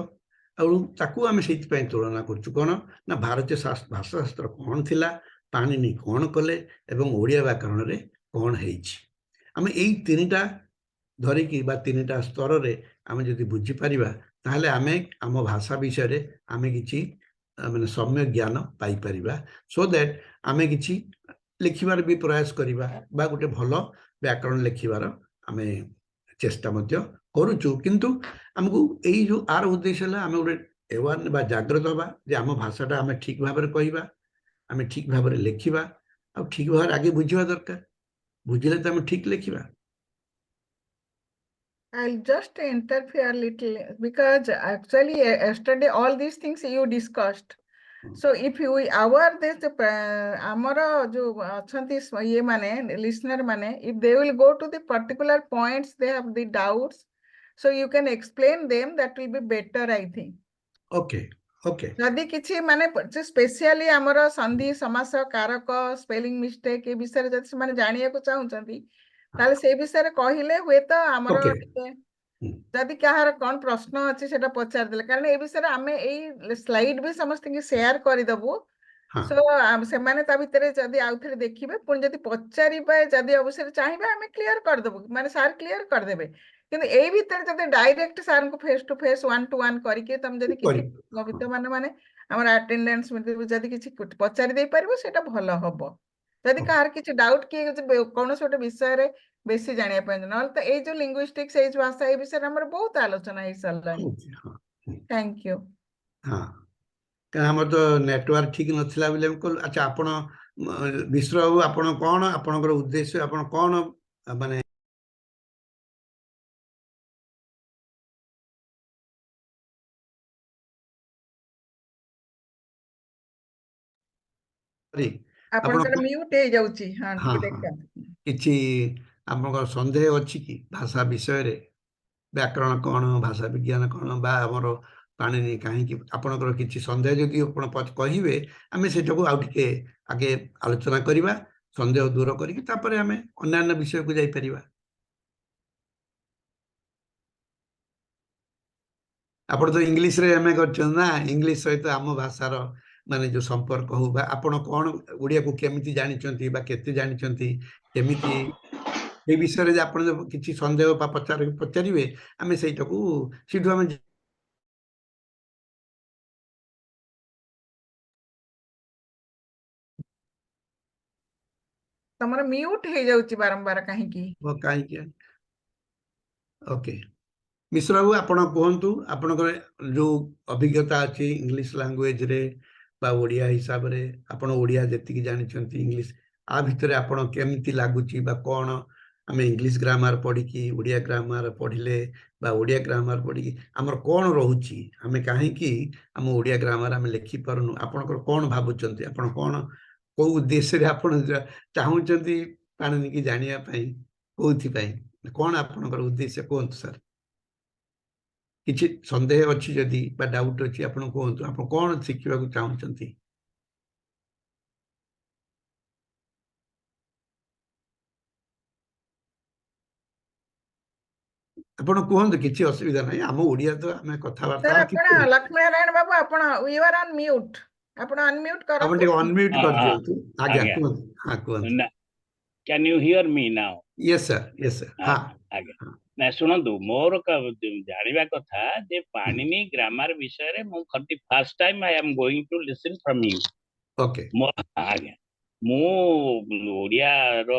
ଆଉ ତାକୁ ଆମେ ସେଇଥିପାଇଁ ତୁଳନା କରୁଛୁ କ'ଣ ନା ଭାରତୀୟ ଭାଷାଶାସ୍ତ୍ର କ'ଣ ଥିଲା, ପାଣିନି କ'ଣ କଲେ ଏବଂ ଓଡ଼ିଆ ବ୍ୟାକରଣରେ କ'ଣ ହେଇଛି। ଆମେ ଏଇ ତିନିଟା ଧରିକି ବା ତିନିଟା ସ୍ତରରେ ଆମେ ଯଦି ବୁଝିପାରିବା, ତାହେଲେ ଆମେ ଆମ ଭାଷା ବିଷୟରେ ଆମେ କିଛି ମାନେ ସମ୍ୟକ ଜ୍ଞାନ ପାଇପାରିବା, ସୋ that ଆମେ କିଛି ଲେଖିବାର ବି ପ୍ରୟାସ କରିବା ବା ଗୋଟେ ଭଲ ବ୍ୟାକରଣ ଲେଖିବାର ଆମେ ଚେଷ୍ଟା ମଧ୍ୟ କରୁଛୁ। କିନ୍ତୁ ଆମକୁ ଏଇ ଯୋଉ ଆର ଉଦ୍ଦେଶ୍ୟ ହେଲା ଆମେ ଗୋଟେ ଏୱାର ବା ଜାଗ୍ରତ ହେବା ଯେ ଆମ ଭାଷାଟା ଆମେ ଠିକ ଭାବରେ କହିବା, ଆମେ ଠିକ ଭାବରେ ଲେଖିବା ଆଉ ଠିକ ଭାବରେ ଆଗେ ବୁଝିବା ଦରକାର। ବୁଝିଲେ ତ ଆମେ ଠିକ ଲେଖିବା। I'll just interfere a little because actually yesterday all these things you discussed. So if you our this ଆମର ଯୋଉ ଅଛନ୍ତି ଇଏ ମାନେ listener ମାନେ, if they will go to the particular points they have the doubts, so you can explain them, that will be better, I think. Okay. ଯଦି କିଛି ମାନେ ସ୍ପେସିଆଲି ଆମର ସନ୍ଧି, ସମାସ, କାରକ, ସ୍ପେଲିଂ ମିଷ୍ଟେକ୍, ଏ ବିଷୟରେ ଯଦି ସେମାନେ ଜାଣିବାକୁ ଚାହୁଁଛନ୍ତି, ତାହେଲେ ସେଇ ବିଷୟରେ କହିଲେ ହୁଏତ ଆମର ଟିକେ ଯଦି କାହାର କଣ ପ୍ରଶ୍ନ ଅଛି, ସେଟା ପଚାରିଦେଲେ, କାରଣ ଏ ବିଷୟରେ ଆମେ ଏଇ ସ୍ଲାଇଡ୍ ବି ସମସ୍ତଙ୍କୁ ସେୟାର କରିଦବୁ। ସୋ ସେମାନେ ତା ଭିତରେ ଯଦି ଆଉଥରେ ଦେଖିବେ, ପୁଣି ଯଦି ପଚାରିବେ, ଯଦି ଅବସର ଚାହିଁବେ, ଆମେ କ୍ଲିୟର କରିଦେବୁ, ମାନେ ସାର୍ କ୍ଲିୟର କରିଦେବେ। କିନ୍ତୁ ଏଇ ଭିତରେ ଯଦି ଡାଇରେକ୍ଟ ସାର୍ଙ୍କୁ face to face, one to one କରିକି ତମେ ଯଦି କିଛି ବିଦ୍ୟମାନ ମାନେ ଆମର ଆଟେଣ୍ଡାନ୍ସ ଯଦି କିଛି ପଚାରି ଦେଇପାରିବ, ସେଇଟା ଭଲ ହବ। ଯଦି କାହାର କିଛି ଡାଉଟ୍, କିଏ କୌଣସି ଗୋଟେ ବିଷୟରେ ବେଶୀ ଜାଣିବା ପାଇଁ। ନହେଲେ ତ ଏଇ ଯୋଉ ଲିଙ୍ଗୁଇଷ୍ଟିକ୍ସ, ଏଇ ଯୋଉ ଭାଷା, ଏଇ ବିଷୟରେ ଆମର ବହୁତ ଆଲୋଚନା ହେଇସାରିଲାଣି। Thank you. ହଁ, କାରଣ ଆମର ତ ନେଟୱାର୍କ ଠିକ ନଥିଲା ବୋଲି ଆମେ କଲୁ। ଆଚ୍ଛା, ଆପଣ ମିଶ୍ର ବାବୁ, ଆପଣ କ'ଣ ଆପଣଙ୍କର ଉଦ୍ଦେଶ୍ୟ, ଆପଣ କ'ଣ ମାନେ ଆପଣଙ୍କର ମ୍ୟୁଟ୍ ହେଇଯାଉଛି। ହଁ, ଟିକେ ଦେଖନ୍ତୁ। କିଛି ଆପଣଙ୍କର ସନ୍ଦେହ ଅଛି କି ଭାଷା ବିଷୟରେ? ବ୍ୟାକରଣ କ'ଣ, ଭାଷା ବିଜ୍ଞାନ କ'ଣ, ବା ଆମର ପାଣିନି କାହିଁକି, ଆପଣଙ୍କର କିଛି ସନ୍ଦେହ ଯଦି ଆପଣ କହିବେ, ଆମେ ସେଇଟାକୁ ଆଉ ଟିକେ ଆଗେ ଆଲୋଚନା କରିବା, ସନ୍ଦେହ ଦୂର କରିକି ତାପରେ ଆମେ ଅନ୍ୟାନ୍ୟ ବିଷୟକୁ ଯାଇପାରିବା। ଆପଣ ତ ଇଂଲିଶରେ ଏମଏ କରିଛନ୍ତି ନା? ଇଂଲିଶ ସହିତ ଆମ ଭାଷାର ମାନେ ଯୋଉ ସମ୍ପର୍କ ହଉ, ବା ଆପଣ କ'ଣ ଓଡ଼ିଆକୁ କେମିତି ଜାଣିଛନ୍ତି ବା କେତେ ଜାଣିଛନ୍ତି, କେମିତି, ଏଇ ବିଷୟରେ ଆପଣ କିଛି ସନ୍ଦେହ ବା ପଚାରିବେ, ଆମେ ସେଇଟାକୁ ସେଇଠୁ ଆମେ ତମର ମ୍ୟୁଟ୍ ହେଇଯାଉଛି ବାରମ୍ବାର, କାହିଁକି? କାହିଁକି? ଓକେ, ମିଶ୍ର ବାବୁ, ଆପଣ କୁହନ୍ତୁ, ଆପଣଙ୍କର ଯୋଉ ଅଭିଜ୍ଞତା ଅଛି ଇଂଲିଶ ଲାଙ୍ଗୁଏଜରେ ବା ଓଡ଼ିଆ ହିସାବରେ, ଆପଣ ଓଡ଼ିଆ ଯେତିକି ଜାଣିଛନ୍ତି, ଇଂଲିଶ ଆ ଭିତରେ ଆପଣ କେମିତି ଲାଗୁଛି ବା କ'ଣ, ଆମେ ଇଂଲିଶ ଗ୍ରାମାର ପଢ଼ିକି ଓଡ଼ିଆ ଗ୍ରାମାର ପଢ଼ିଲେ ବା ଓଡ଼ିଆ ଗ୍ରାମାର ପଢ଼ିକି ଆମର କ'ଣ ରହୁଛି, ଆମେ କାହିଁକି ଆମ ଓଡ଼ିଆ ଗ୍ରାମାର ଆମେ ଲେଖିପାରୁନୁ, ଆପଣଙ୍କର କ'ଣ ଭାବୁଛନ୍ତି, ଆପଣ କ'ଣ କୋଉ ଉଦ୍ଦେଶ୍ୟରେ ଆପଣ ଚାହୁଁଛନ୍ତି ପାଣିନିକି ଜାଣିବା ପାଇଁ, କୋଉଥିପାଇଁ, କ'ଣ ଆପଣଙ୍କର ଉଦ୍ଦେଶ୍ୟ କୁହନ୍ତୁ ସାର୍। କିଛି ସନ୍ଦେହ ଅଛି ଯଦି ବା ଡାଉଟ୍ ଅଛି, ଆପଣ କୁହନ୍ତୁ, ଆପଣ କ'ଣ ଶିଖିବାକୁ ଚାହୁଁଛନ୍ତି? ଆପଣ କୁହନ୍ତୁ, କିଛି ଅସୁବିଧା ନାହିଁ। ଆମ ଓଡ଼ିଆ ତ ଆମେ କଥାବାର୍ତ୍ତା। ଆପଣ ଲକ୍ଷ୍ମୀ ନାରାୟଣ ବାବୁ, ଆପଣ you are on mute, ଆପଣ ଅନମ୍ୟୁଟ୍ ଆପଣ କରନ୍ତୁ। ଟିକେ ଅନମ୍ୟୁଟ୍ କରିଦିଅନ୍ତୁ ଆଜ୍ଞା। କୁହନ୍ତୁ, ହଁ କୁହନ୍ତୁ। Can you hear me now? Yes sir, yes sir, ହଁ। ଆଜ୍ଞା, ନା ଶୁଣନ୍ତୁ, ମୋର ଜାଣିବା କଥା ଯେ ପାଣିନି ଗ୍ରାମାର ବିଷୟରେ ମୁଁ for the first time I am going to listen from you. Okay. ଆଜ୍ଞା, ମୁଁ ଓଡ଼ିଆର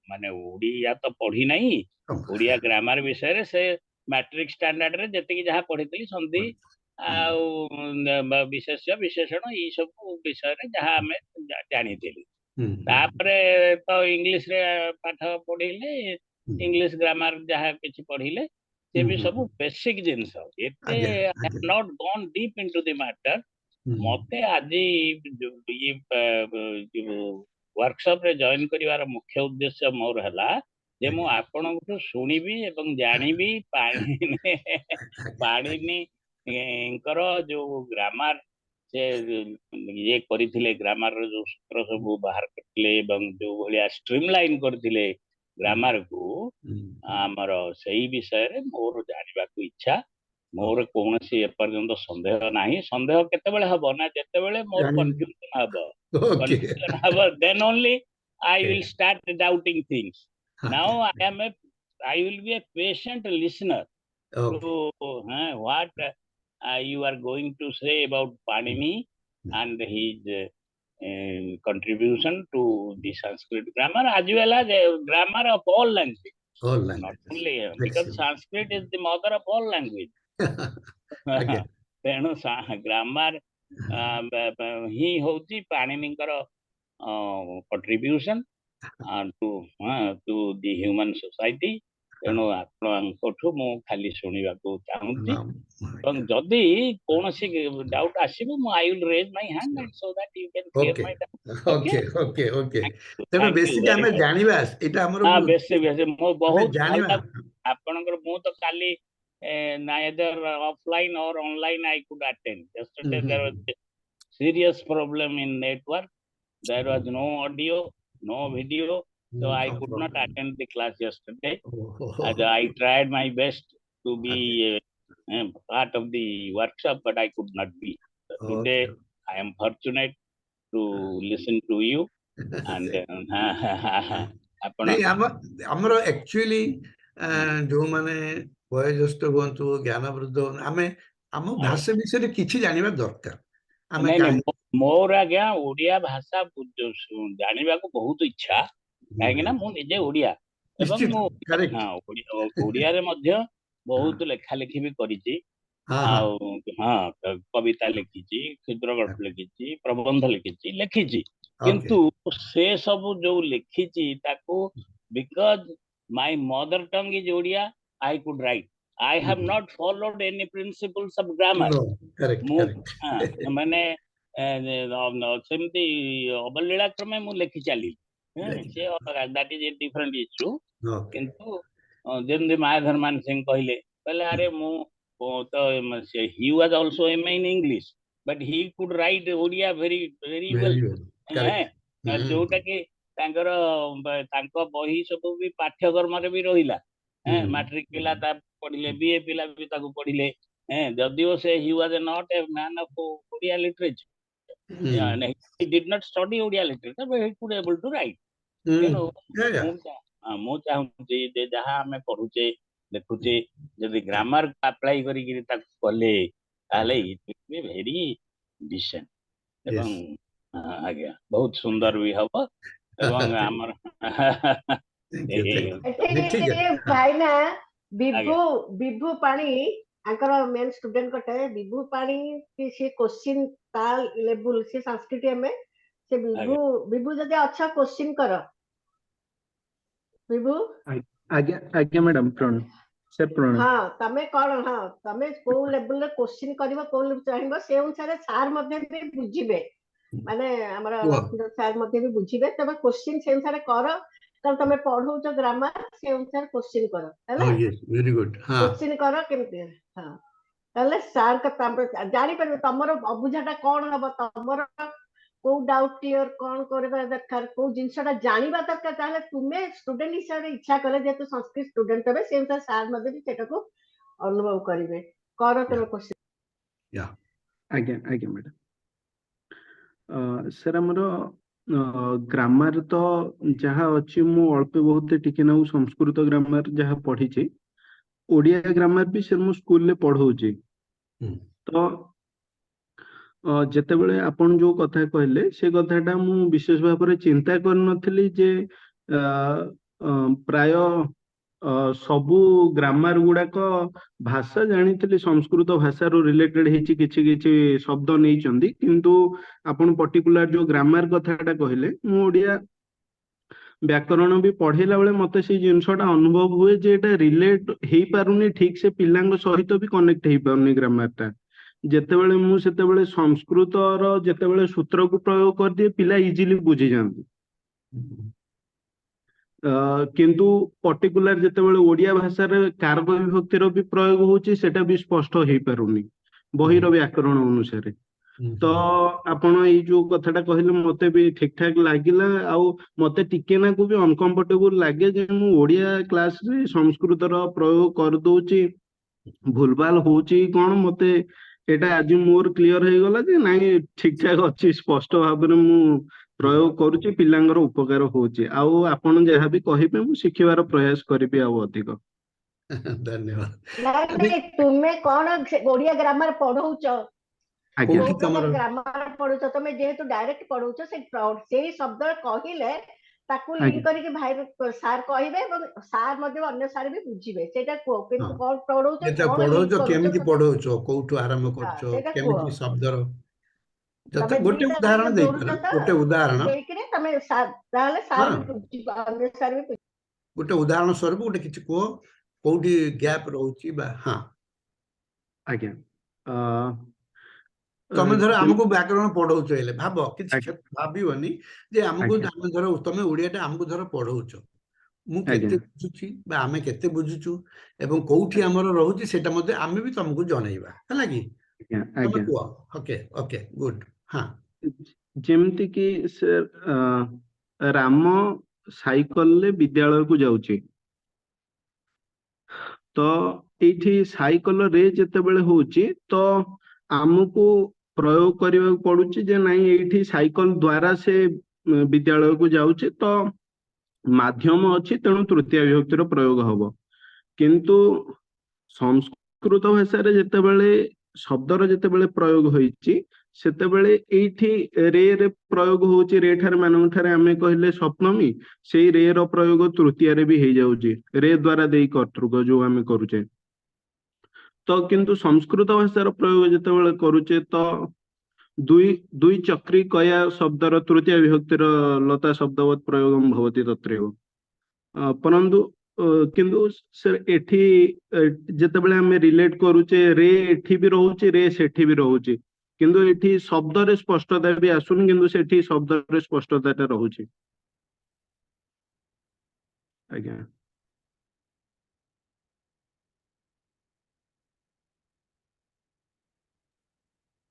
ମାନେ ଓଡ଼ିଆ ତ ପଢି ନାହିଁ। ଓଡ଼ିଆ ଗ୍ରାମାର ବିଷୟରେ ସେ ମାଟ୍ରିକ ଷ୍ଟାଣ୍ଡାର୍ଡରେ ଯେତିକି ଯାହା ପଢିଥିଲି, ସନ୍ଧି ଆଉ ବିଶେଷ୍ୟ ବିଶେଷଣ, ଏଇ ସବୁ ବିଷୟରେ ଯାହା ଆମେ ଜାଣିଥିଲି। ତାପରେ ତ ଇଂଲିଶରେ ପାଠ ପଢିଲେ, ଇଂଲିଶ ଗ୍ରାମାର ଯାହା କିଛି ପଢିଲେ, ସେ ବି ସବୁ ବେସିକ ଜିନିଷ, ଏତେ not gone deep into the matter. ମତେ ଆଜି ଇଏ ୱାର୍କସପରେ ଜଏନ୍ କରିବାର ମୁଖ୍ୟ ଉଦ୍ଦେଶ୍ୟ ମୋର ହେଲା ଯେ ମୁଁ ଆପଣଙ୍କଠୁ ଶୁଣିବି ଏବଂ ଜାଣିବି ପାଣିନିଙ୍କର ଯୋଉ ଗ୍ରାମାର ସେ ଇଏ କରିଥିଲେ, ଗ୍ରାମାରର ଯୋଉ ସୂତ୍ର ସବୁ ବାହାର କରିଥିଲେ ଏବଂ ଯୋଉ ଭଳିଆ ଷ୍ଟ୍ରିମ୍ ଲାଇନ୍ କରିଥିଲେ ଗ୍ରାମାରକୁ ଆମର, ସେଇ ବିଷୟରେ ମୋର ଜାଣିବାକୁ ଇଚ୍ଛା। ମୋର କୌଣସି ଏପର୍ଯ୍ୟନ୍ତ ସନ୍ଦେହ ନାହିଁ। ସନ୍ଦେହ କେତେବେଳେ ହବ ନା ଯେତେବେଳେ ମୋର କନଫ୍ୟୁଜନ ହବ। କନଫ୍ୟୁଜନ ହବ, then only I will start doubting things. Now I will be a patient listener to what you are going to say about Panini and his contribution to the Sanskrit grammar as well as grammar of all languages. All Not languages. only because Excellent. Sanskrit is the mother of all language. ତେଣୁ ଗ୍ରାମାର ହିଁ ହଉଛି ପାଣିନିଙ୍କର contribution to the human society. ତେଣୁ ଆପଣଙ୍କଠୁ ମୁଁ ଖାଲି ଶୁଣିବାକୁ ଚାହୁଁଛି ଏବଂ ଯଦି କୌଣସି ଡାଉଟ୍ ଆସିବ, ମୁଁ I will raise my hand and so that you can clear my doubt. Okay, ତେଣୁ ବେସିକ ଆମେ ଜାଣିବା, ଏଇଟା ଆମର ହଁ, ବେଶୀ ବେଶୀ ମୁଁ ବହୁତ ଜାଣିବା। ଆପଣଙ୍କର ମୁଁ ତ କାଲି neither offline or online I could attend. Yesterday there was a serious problem in network. There was no audio, no video, so I could not attend the class yesterday. As I tried my best to be part of the workshop, but I could not be. So today I am fortunate to listen to you and ଆପଣ ନାଇଁ, ଆମର ଆକ୍ଚୁଆଲି ଯୋଉମାନେ ବୟୋଜ୍ୟେଷ୍ଠ ହୁଅନ୍ତୁ, ଜ୍ଞାନବୃଦ୍ଧ ହୁଅନ୍ତୁ, ଆମେ ଆମ ଭାଷା ବିଷୟରେ କିଛି ଜାଣିବା ଦରକାର। ଆମେ ନାଇଁ ନାଇଁ, କାହିଁ ମୋର ଆଜ୍ଞା ଓଡିଆ ଭାଷା ଜାଣିବାକୁ ବହୁତ ଇଚ୍ଛା, କାହିଁକି ନା ମୁଁ ନିଜେ ଓଡିଆ ଏବଂ ନିଶ୍ଚିତ ମୁଁ କରେକ୍ଟ। ହଁ, ଓଡିଆରେ ମଧ୍ୟ ବହୁତ ଲେଖା ଲେଖି ବି କରିଛି ହଁ ହଁ ଆଉ ହଁ, କବିତା ଲେଖିଛି, କ୍ଷୁଦ୍ର ଗଳ୍ପ ଲେଖିଛି, ପ୍ରବନ୍ଧ ଲେଖିଛି। କିନ୍ତୁ ସେ ସବୁ ଯୋଉ ଲେଖିଛି ତାକୁ, because my mother tongue is Odia, I could write. I have not followed any principles of grammar. No, correct. ମୁଁ କରେକ୍ଟ। ହଁ, ମାନେ ସେମିତି ଅବଲୀଳା କ୍ରମେ ମୁଁ ଲେଖି ଚାଲିଲି। ସେ that is a different issue. କିନ୍ତୁ ଯେମିତି ମାୟାଧର ମାନସିଂହ କହିଲେ, ଆରେ ମୁଁ ତ ସେ, he was also MA in English, but he could write Odia very, very well. Very well, correct. ଯୋଉଟା କି ତାଙ୍କର ତାଙ୍କ ବହି ସବୁ ବି ପାଠ୍ୟକ୍ରମରେ ବି ରହିଲା। ମାଟ୍ରିକ ପିଲା ତା ପଢିଲେ, ବିଏ ପିଲା ବି ତାକୁ ପଢିଲେ। ଯଦିଓ ସେ, he was not a man of Odia literature, he did not study Odia literature, but he could able to write. ତେଣୁ ମୁଁ ଚାହୁଁଛି ଯେ ଯାହା ଆମେ ପଢୁଛେ, ଲେଖୁଛେ, ଯଦି ଗ୍ରାମାର ଆପ୍ଲାଇ କରିକିରି ତାକୁ କଲେ, ତାହେଲେ it will be very decent ଏବଂ ଆଜ୍ଞା, ବହୁତ ସୁନ୍ଦର ବି ହବ ଏବଂ ଆମର Thank you, thank you. ଏଠି ଠିକ ଅଛି। ଭାଇନା, ବିଭୁ, ବିଭୁ ପାଣି ତାଙ୍କର ମେନ୍ ଷ୍ଟୁଡେଣ୍ଟ ଗୋଟେ ବିଭୁ ପାଣି କି ସିଏ କୋଶ୍ଚିନ୍ ତା ଲେବୁଲ, ସିଏ ସାଂସ୍କ୍ରିଟ ଏମଏ ସେ ବିଭୁ। ବିଭୁ, ଯଦି ଅଛ କୋଶ୍ଚିନ୍ କର ବିଭୁ। ଆଜ୍ଞା ମ୍ୟାଡାମ, ପ୍ରଣାମ ସାର୍, ପ୍ରଣାମ। ହଁ, ତମେ କଣ, ହଁ, ତମେ କୋଉ ଲେବୁଲରେ କୋଶ୍ଚିନ୍ କରିବ, କୋଉ level ଚାହିଁବ, ସେ ଅନୁସାରେ ସାର୍ ମଧ୍ୟ ବି ବୁଝିବେ। ମାନେ ଆମର କୁହ। ଲକ୍ଷ୍ମୀଧର ସାର୍ ମଧ୍ୟ ବି ବୁଝିବେ। ତମେ କୋଶ୍ଚିନ୍ ସେ ଅନୁସାରେ କର, କାରଣ ତମେ ପଢଉଛ ଗ୍ରାମାର, ସେ ଅନୁସାରେ କୋଶ୍ଚିନ୍ କର ହେଲା। Oh yes, very good. ହଁ। କୋଶ୍ଚିନ୍ କର କେମିତି, ହଁ, ତାହେଲେ ସାର୍ ଜାଣିପାରିବେ ତମର ଅବୁଝାଟା କଣ ହବ, ତମର କୋଉ ଡାଉଟ କ୍ଲିୟର କଣ କରିବା ଦରକାର, କୋଉ ଜିନିଷଟା ଜାଣିବା ଦରକାର। ତାହେଲେ ତୁମେ ଷ୍ଟୁଡେଣ୍ଟ ହିସାବରେ ଇଚ୍ଛା କଲେ, ଯେହେତୁ ସଂସ୍କୃତ ଷ୍ଟୁଡେଣ୍ଟ ତମେ, ସେ ଅନୁସାରେ ସାର୍ ମଧ୍ୟ ବି ସେଟାକୁ ଅନୁଭବ କରିବେ। କର ତମେ କୋଶ୍ଚିନ୍। ଆଜ୍ଞା ମ୍ୟାଡାମ। ସାର୍, ଆମର ଗ୍ରାମାର ତ ଯାହା ଅଛି, ମୁଁ ଅଳ୍ପ ବହୁତ ଟିକେ ନାକୁ ସଂସ୍କୃତ ଗ୍ରାମାର ଯାହା ପଢିଛି, ଓଡିଆ ଗ୍ରାମାର ବି ସାର୍ ମୁଁ ସ୍କୁଲରେ ପଢଉଛି। ତ ଯେତେବେଳେ ଆପଣ ଯୋଉ କଥା କହିଲେ, ସେ କଥାଟା ମୁଁ ବିଶେଷ ଭାବରେ ଚିନ୍ତା କରିନଥିଲି ଯେ ପ୍ରାୟ ସବୁ ଗ୍ରାମାର ଗୁଡାକ, ଭାଷା ଜାଣିଥିଲି ସଂସ୍କୃତ ଭାଷାରୁ ରିଲେଟେଡ ହେଇଛି, କିଛି କିଛି ଶବ୍ଦ ନେଇଛନ୍ତି, କିନ୍ତୁ ଆପଣ ପର୍ଟିକୁଲାର ଯୋଉ ଗ୍ରାମାର କଥାଟା କହିଲେ, ମୁଁ ଓଡିଆ ବ୍ୟାକରଣ ବି ପଢେଇଲା ବେଳେ ମତେ ସେଇ ଜିନିଷଟା ଅନୁଭବ ହୁଏ ଯେ ଏଇଟା ରିଲେଟ ହେଇପାରୁନି ଠିକ ସେ, ପିଲାଙ୍କ ସହିତ ବି କନେକ୍ଟ ହେଇପାରୁନି ଗ୍ରାମାରଟା। ଯେତେବେଳେ ମୁଁ ସେତେବେଳେ ସଂସ୍କୃତର ଯେତେବେଳେ ସୂତ୍ରକୁ ପ୍ରୟୋଗ କରିଦିଏ, ପିଲା ଇଜିଲି ବୁଝିଯାଆନ୍ତି। କିନ୍ତୁ ପର୍ଟିକୁଲାର ଯେତେବେଳେ ଓଡିଆ ଭାଷାରେ କାରକ ବିଭକ୍ତିର ବି ପ୍ରୟୋଗ ହଉଛି, ସେଟା ବି ସ୍ପଷ୍ଟ ହେଇପାରୁନି ବହିର ବ୍ୟାକରଣ ଅନୁସାରେ। ତ ଆପଣ ଏଇ ଯୋଉ କଥାଟା କହିଲେ, ମତେ ବି ଠିକ ଠାକ ଲାଗିଲା। ଆଉ ମତେ ଟିକେ ନାକୁ ବି ଅନକମ୍ଫର୍ଟେବୁଲ ଲାଗେ ଯେ ମୁଁ ଓଡିଆ କ୍ଲାସରେ ସଂସ୍କୃତର ପ୍ରୟୋଗ କରିଦଉଛି, ଭୁଲଭାଲ ହଉଛି କଣ। ମତେ ଏଇଟା ଆଜି ମୋର କ୍ଲିୟର ହେଇଗଲା ଯେ ନାଇଁ, ଠିକ ଠାକ ଅଛି, ସ୍ପଷ୍ଟ ଭାବରେ ମୁଁ ପ୍ରୟୋଗ କରୁଛି, ପିଲାଙ୍କର ଉପକାର ହଉଛି। ଆଉ ଆପଣ ଯାହା ବି କହିବେ, ମୁଁ ଶିଖିବାର ପ୍ରୟାସ କରିବି ଆଉ ଅଧିକ। ଧନ୍ୟବାଦ। ନାଇଁ, ତୁମେ କଣ ଓଡିଆ ଗ୍ରାମାର ପଢଉଛ? ଆଜ୍ଞା। କୋଉଠି କୋଉ ତମର ପ୍ରକାର ଗ୍ରାମାର ପଢୁଛ ତମେ? ଯେହେତୁ ଡାଇରେକ୍ଟ ପଢଉଛ, ସେଇ ଶବ୍ଦ କହିଲେ ତାକୁ ଲିଙ୍କ କରିକି ଭାଇ ସାର୍ କହିବେ ଏବଂ ସାର୍ ମଧ୍ୟ, ଅନ୍ୟ ସାର୍ ବି ବୁଝିବେ। ସେଇଟା କୁହ କେମିତି କଣ ପଢଉଛ, ଯେତେ କଣ ପଢଉଛ, ଲିଙ୍କ କରୁଛ କେମିତି ତମେ? ପଢଉଛ, କୋଉଠୁ ଆରମ୍ଭ କରୁଛ, ସେଇଟା କୁହ। କେମିତି ଶବ୍ଦର ଯଥା ତମେ ଗୋଟେ ଦିଟା ଉଦାହରଣ ଯୋଡୁଛ ଦେଇପାର, ତ ଗୋଟେ ଉଦାହରଣ। ଦେଇକିରି ତମେ ତାହେଲେ ସାର୍ ବି ବୁଝିବ, ଅନ୍ୟ ସାର୍ ବି ବୁଝିବ। ଗୋଟେ ଉଦାହରଣ ସ୍ୱରୂପ ଗୋଟେ କିଛି କୁହ, କୋଉଠି ଗ୍ୟାପ ରହୁଛି ବା ହଁ। ଆଜ୍ଞା। ତମେ ଧର ଆମକୁ ବ୍ୟାକରଣ ପଢଉଛ, ହେଲେ ଭାବ କିଛି ଭାବିବନି ଯେ ଆମକୁ ଆମେ ଧର ତମେ ଓଡିଆଟା ଆମକୁ ଧର ପଢଉଛ, ମୁଁ କେତେ ବୁଝୁଛି ବା ଆମେ କେତେ ବୁଝୁଛୁ ଏବଂ କୋଉଠି ଆମର ରହୁଛି, ସେଇଟା ମଧ୍ୟ ଆମେ ବି ତମକୁ ଜଣେଇବା, ହେଲା କି? ଆଜ୍ଞା। ତମେ ଆଜ୍ଞା। କୁହ। ଓକେ ଓକେ ଗୁଡ, ହଁ। ଯେମିତି କି ସାର୍, ରାମ ସାଇକେଲରେ ବିଦ୍ୟାଳୟକୁ ଯାଉଛି। ତ ଏଇଠି ସାଇକେଲରେ ଯେତେବେଳେ ହଉଛି, ତ ଆମକୁ ପ୍ରୟୋଗ କରିବାକୁ ପଡୁଛି ଯେ ନାଇଁ ଏଇଠି ସାଇକେଲ ଦ୍ଵାରା ସେ ବିଦ୍ୟାଳୟକୁ ଯାଉଛି, ତ ମାଧ୍ୟମ ଅଛି, ତେଣୁ ତୃତୀୟ ବିଭକ୍ତିର ପ୍ରୟୋଗ ହବ। କିନ୍ତୁ ସଂସ୍କୃତ ଭାଷାରେ ଯେତେବେଳେ ଶବ୍ଦର ଯେତେବେଳେ ପ୍ରୟୋଗ ହେଇଛି, ସେତେବେଳେ ଏଇଠି ରେ ରେ ପ୍ରୟୋଗ ହଉଛି। ରେ ଠାରେ ମାନଙ୍କ ଠାରେ ଆମେ କହିଲେ ସପ୍ତମୀ, ସେଇ ରେ ର ପ୍ରୟୋଗ ତୃତୀୟାରେ ବି ହେଇଯାଉଛି, ରେ ଦ୍ଵାରା ଦେଇ କର୍ତ୍ତୃକ ଯୋଉ ଆମେ କରୁଛେ। ତ କିନ୍ତୁ ସଂସ୍କୃତ ଭାଷାର ପ୍ରୟୋଗ ଯେତେବେଳେ କରୁଛେ, ତ ଦୁଇ ଦୁଇ ଚକ୍ରୀ କୟା ଶବ୍ଦର ତୃତୀୟ ବିଭକ୍ତିର ଲତା ଶବ୍ଦବତ୍ ପ୍ରୟୋଗಂ ଭବତି ତତ୍ରେବ। ପରନ୍ତୁ କିନ୍ତୁ ସେ ଏଠି ଯେତେବେଳେ ଆମେ ରିଲେଟ କରୁଛେ, ରେ ଏଠି ବି ରହୁଛି, ରେ ସେଠି ବି ରହୁଛି, କିନ୍ତୁ ଏଠି ଶବ୍ଦରେ ସ୍ପଷ୍ଟତା ବି ଆସୁନି, କିନ୍ତୁ ସେଠି ଶବ୍ଦରେ ସ୍ପଷ୍ଟତାଟା ରହୁଛି ଆଜ୍ଞା।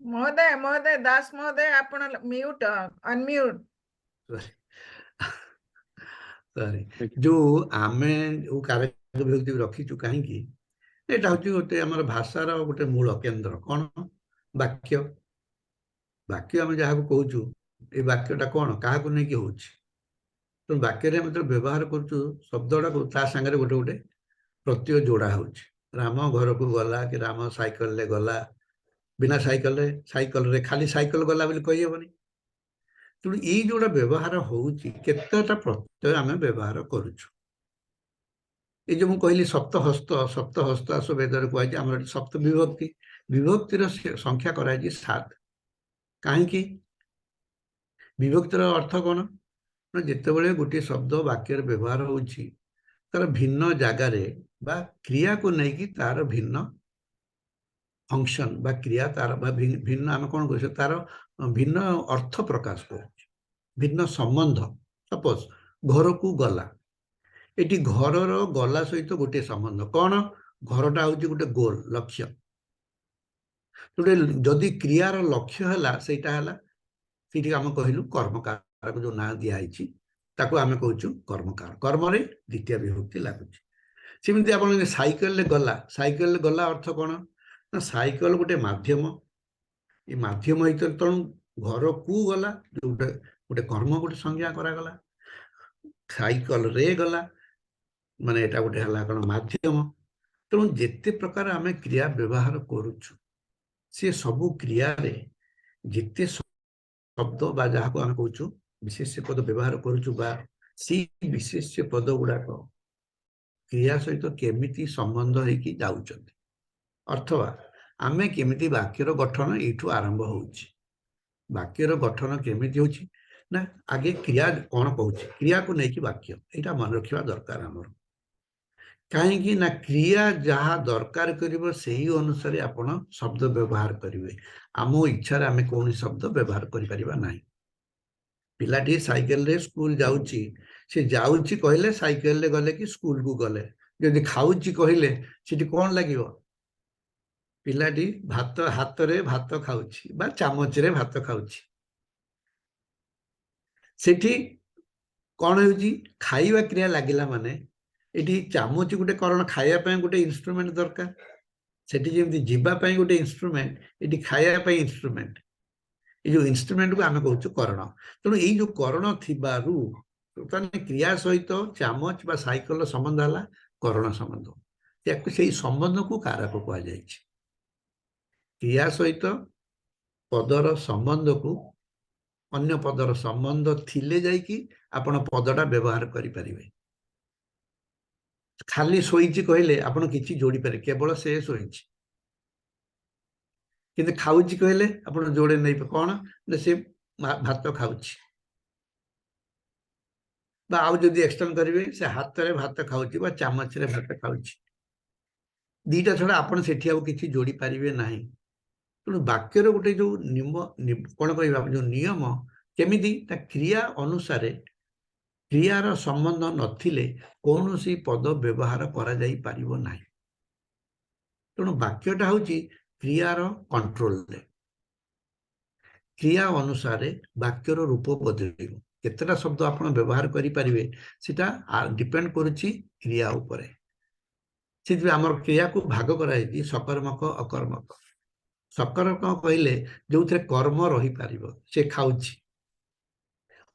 ମହୋଦୟ, ମହୋଦୟ, ଦାସ ମହୋଦୟ, ଆପଣ ମ୍ୟୁଟ, ଅନମ୍ୟୁଟ। ସରି। ଯୋଉ ଆମେ ଯୋଉ କାରକ ବିଭକ୍ତି ରଖିଛୁ କାହିଁକି, ଏଇଟା ହଉଛି ଗୋଟେ ଆମର ଭାଷାର ଗୋଟେ ମୂଳ କେନ୍ଦ୍ର। କଣ ବାକ୍ୟ? ବାକ୍ୟ ଆମେ ଯାହାକୁ କହୁଛୁ, ଏଇ ବାକ୍ୟଟା କଣ, କାହାକୁ ନେଇକି ହଉଛି? ତେଣୁ ବାକ୍ୟରେ ଆମେ ଯେତେବେଳେ ବ୍ୟବହାର କରୁଛୁ ଶବ୍ଦଟାକୁ, ତା ସାଙ୍ଗରେ ଗୋଟେ ଗୋଟେ ପ୍ରତ୍ୟୟ ଯୋଡା ହଉଛି। ରାମ ଘରକୁ ଗଲା କି ରାମ ସାଇକେଲରେ ଗଲା, ବିନା ସାଇକେଲରେ, ସାଇକେଲରେ ଖାଲି ସାଇକେଲ ଗଲା ବୋଲି କହିହେବନି। ତେଣୁ ଏଇ ଯୋଉଟା ବ୍ୟବହାର ହଉଛି, କେତେଟା ପ୍ରତ୍ୟୟ ଆମେ ବ୍ୟବହାର କରୁଛୁ। ଏଇ ଯୋଉ ମୁଁ କହିଲି ସପ୍ତହସ୍ତ, ସପ୍ତହସ୍ତାସ ବେଦରେ କୁହାଯାଇଛି। ଆମର ଏଠି ସପ୍ତ ବିଭକ୍ତି, ବିଭକ୍ତିର ସଂଖ୍ୟା କରାଯାଇଛି 7। କାହିଁକି? ବିଭକ୍ତିର ଅର୍ଥ କଣ ନା, ଯେତେବେଳେ ଗୋଟିଏ ଶବ୍ଦ ବାକ୍ୟରେ ବ୍ୟବହାର ହଉଛି, ତାର ଭିନ୍ନ ଜାଗାରେ ବା କ୍ରିୟାକୁ ନେଇକି ତାର ଭିନ୍ନ ଫଙ୍କସନ ବା କ୍ରିୟା ତାର ବା ଭିନ୍ନ ଆମେ କଣ କହୁଛେ, ତାର ଭିନ୍ନ ଅର୍ଥ ପ୍ରକାଶ କରୁଛି, ଭିନ୍ନ ସମ୍ବନ୍ଧ। ସପୋଜ ଘରକୁ ଗଲା, ଏଠି ଘରର ଗଲା ସହିତ ଗୋଟିଏ ସମ୍ବନ୍ଧ କଣ? ଘରଟା ହଉଛି ଗୋଟେ ଗୋଲ, ଲକ୍ଷ୍ୟ। ଗୋଟେ ଯଦି କ୍ରିୟାର ଲକ୍ଷ୍ୟ ହେଲା, ସେଇଟା ହେଲା, ସେଇଠି ଆମେ କହିଲୁ କର୍ମକାରକ, ଯୋଉ ନାଁ ଦିଆହେଇଛି ତାକୁ ଆମେ କହୁଛୁ କର୍ମକାରକ। କର୍ମରେ ଦ୍ୱିତୀୟ ବିଭକ୍ତି ଲାଗୁଛି। ସେମିତି ଆପଣ ସାଇକେଲରେ ଗଲା, ସାଇକେଲରେ ଗଲା ଅର୍ଥ କଣ ନା, ସାଇକେଲ ଗୋଟେ ମାଧ୍ୟମ, ଏ ମାଧ୍ୟମ ହେଇଥିଲେ ତେଣୁ ଘରକୁ ଗଲା, ଯୋଉଟା ଗୋଟେ କର୍ମ, ଗୋଟେ ସଂଜ୍ଞା କରାଗଲା। ସାଇକେଲରେ ଗଲା ମାନେ ଏଇଟା ଗୋଟେ ହେଲା କଣ, ମାଧ୍ୟମ। ତେଣୁ ଯେତେ ପ୍ରକାର ଆମେ କ୍ରିୟା ବ୍ୟବହାର କରୁଛୁ, ସେ ସବୁ କ୍ରିୟାରେ ଯେତେ ଶବ୍ଦ ବା ଯାହାକୁ ଆମେ କହୁଛୁ ବିଶେଷ୍ୟ ପଦ ବ୍ୟବହାର କରୁଛୁ, ବା ସେଇ ବିଶେଷ୍ୟ ପଦ ଗୁଡାକ କ୍ରିୟା ସହିତ କେମିତି ସମ୍ବନ୍ଧ ହେଇକି ଯାଉଛନ୍ତି, ଅଥବା ଆମେ କେମିତି ବାକ୍ୟର ଗଠନ ଏଇଠୁ ଆରମ୍ଭ ହଉଛି। ବାକ୍ୟର ଗଠନ କେମିତି ହଉଛି ନା, ଆଗେ କ୍ରିୟା କଣ କହୁଛି, କ୍ରିୟାକୁ ନେଇକି ବାକ୍ୟ, ଏଇଟା ମନେ ରଖିବା ଦରକାର ଆମର। କାହିଁକି ନା କ୍ରିୟା ଯାହା ଦରକାର କରିବ ସେଇ ଅନୁସାରେ ଆପଣ ଶବ୍ଦ ବ୍ୟବହାର କରିବେ। ଆମ ଇଚ୍ଛାରେ ଆମେ କୌଣସି ଶବ୍ଦ ବ୍ୟବହାର କରିପାରିବା ନାହିଁ। ପିଲାଟି ସାଇକେଲରେ ସ୍କୁଲ ଯାଉଛି, ସେ ଯାଉଛି କହିଲେ ସାଇକେଲରେ ଗଲେ କି ସ୍କୁଲକୁ ଗଲେ। ଯଦି ଖାଉଛି କହିଲେ ସେଠି କଣ ଲାଗିବ? ପିଲାଟି ଭାତ ହାତରେ ଭାତ ଖାଉଛି ବା ଚାମଚରେ ଭାତ ଖାଉଛି, ସେଠି କଣ ହେଉଛି? ଖାଇବା କ୍ରିୟା ଲାଗିଲା ମାନେ ଏଠି ଚାମଚ ଗୋଟେ କରଣ, ଖାଇବା ପାଇଁ ଗୋଟେ ଇନଷ୍ଟ୍ରୁମେଣ୍ଟ ଦରକାର। ସେଠି ଯେମିତି ଯିବା ପାଇଁ ଗୋଟେ ଇନଷ୍ଟ୍ରୁମେଣ୍ଟ, ଏଠି ଖାଇବା ପାଇଁ ଇନଷ୍ଟ୍ରୁମେଣ୍ଟ। ଏଇ ଯୋଉ ଇନଷ୍ଟ୍ରୁମେଣ୍ଟକୁ ଆମେ କହୁଛୁ କରଣ। ତେଣୁ ଏଇ ଯୋଉ କରଣ ଥିବାରୁ ତାହେଲେ କ୍ରିୟା ସହିତ ଚାମଚ ବା ସାଇକେଲର ସମ୍ବନ୍ଧ ହେଲା କରଣ ସମ୍ବନ୍ଧ। ତାକୁ ସେଇ ସମ୍ବନ୍ଧକୁ କାରକ କୁହାଯାଇଛି। କ୍ରିୟା ସହିତ ପଦର ସମ୍ବନ୍ଧକୁ ଅନ୍ୟ ପଦର ସମ୍ବନ୍ଧ ଥିଲେ ଯାଇକି ଆପଣ ପଦଟା ବ୍ୟବହାର କରିପାରିବେ। ଖାଲି ଶୋଇଛି କହିଲେ ଆପଣ କିଛି ଯୋଡ଼ି ପାରିବେ, କେବଳ ସେ ଶୋଇଛି। କିନ୍ତୁ ଖାଉଛି କହିଲେ ଆପଣ ଯୋଡ଼େ ନେଇ କଣ ନା ସେ ଭାତ ଖାଉଛି, ବା ଆଉ ଯଦି ଏକ୍ସଟେଣ୍ଡ କରିବେ ସେ ହାତରେ ଭାତ ଖାଉଛି ବା ଚାମଚରେ ଭାତ ଖାଉଛି। ଦିଟା ଛଡ଼ା ଆପଣ ସେଠି ଆଉ କିଛି ଯୋଡ଼ି ପାରିବେ ନାହିଁ। ତେଣୁ ବାକ୍ୟର ଗୋଟେ ଯୋଉ ନିୟମ, କଣ କହିବା, ଯୋଉ ନିୟମ କେମିତି ନା କ୍ରିୟା ଅନୁସାରେ କ୍ରିୟାର ସମ୍ବନ୍ଧ ନଥିଲେ କୌଣସି ପଦ ବ୍ୟବହାର କରାଯାଇ ପାରିବ ନାହିଁ। ତେଣୁ ବାକ୍ୟଟା ହଉଛି କ୍ରିୟାର କଣ୍ଟ୍ରୋଲରେ, କ୍ରିୟା ଅନୁସାରେ ବାକ୍ୟର ରୂପ ବଦଳିବ। କେତେଟା ଶବ୍ଦ ଆପଣ ବ୍ୟବହାର କରିପାରିବେ ସେଟା ଡିପେଣ୍ଡ କରୁଛି କ୍ରିୟା ଉପରେ। ସେଥିପାଇଁ ଆମର କ୍ରିୟାକୁ ଭାଗ କରାଯାଇଛି ସକର୍ମକ ଅକର୍ମକ। ସକର୍ମକ କହିଲେ ଯୋଉଥିରେ କର୍ମ ରହିପାରିବ, ସେ ଖାଉଛି।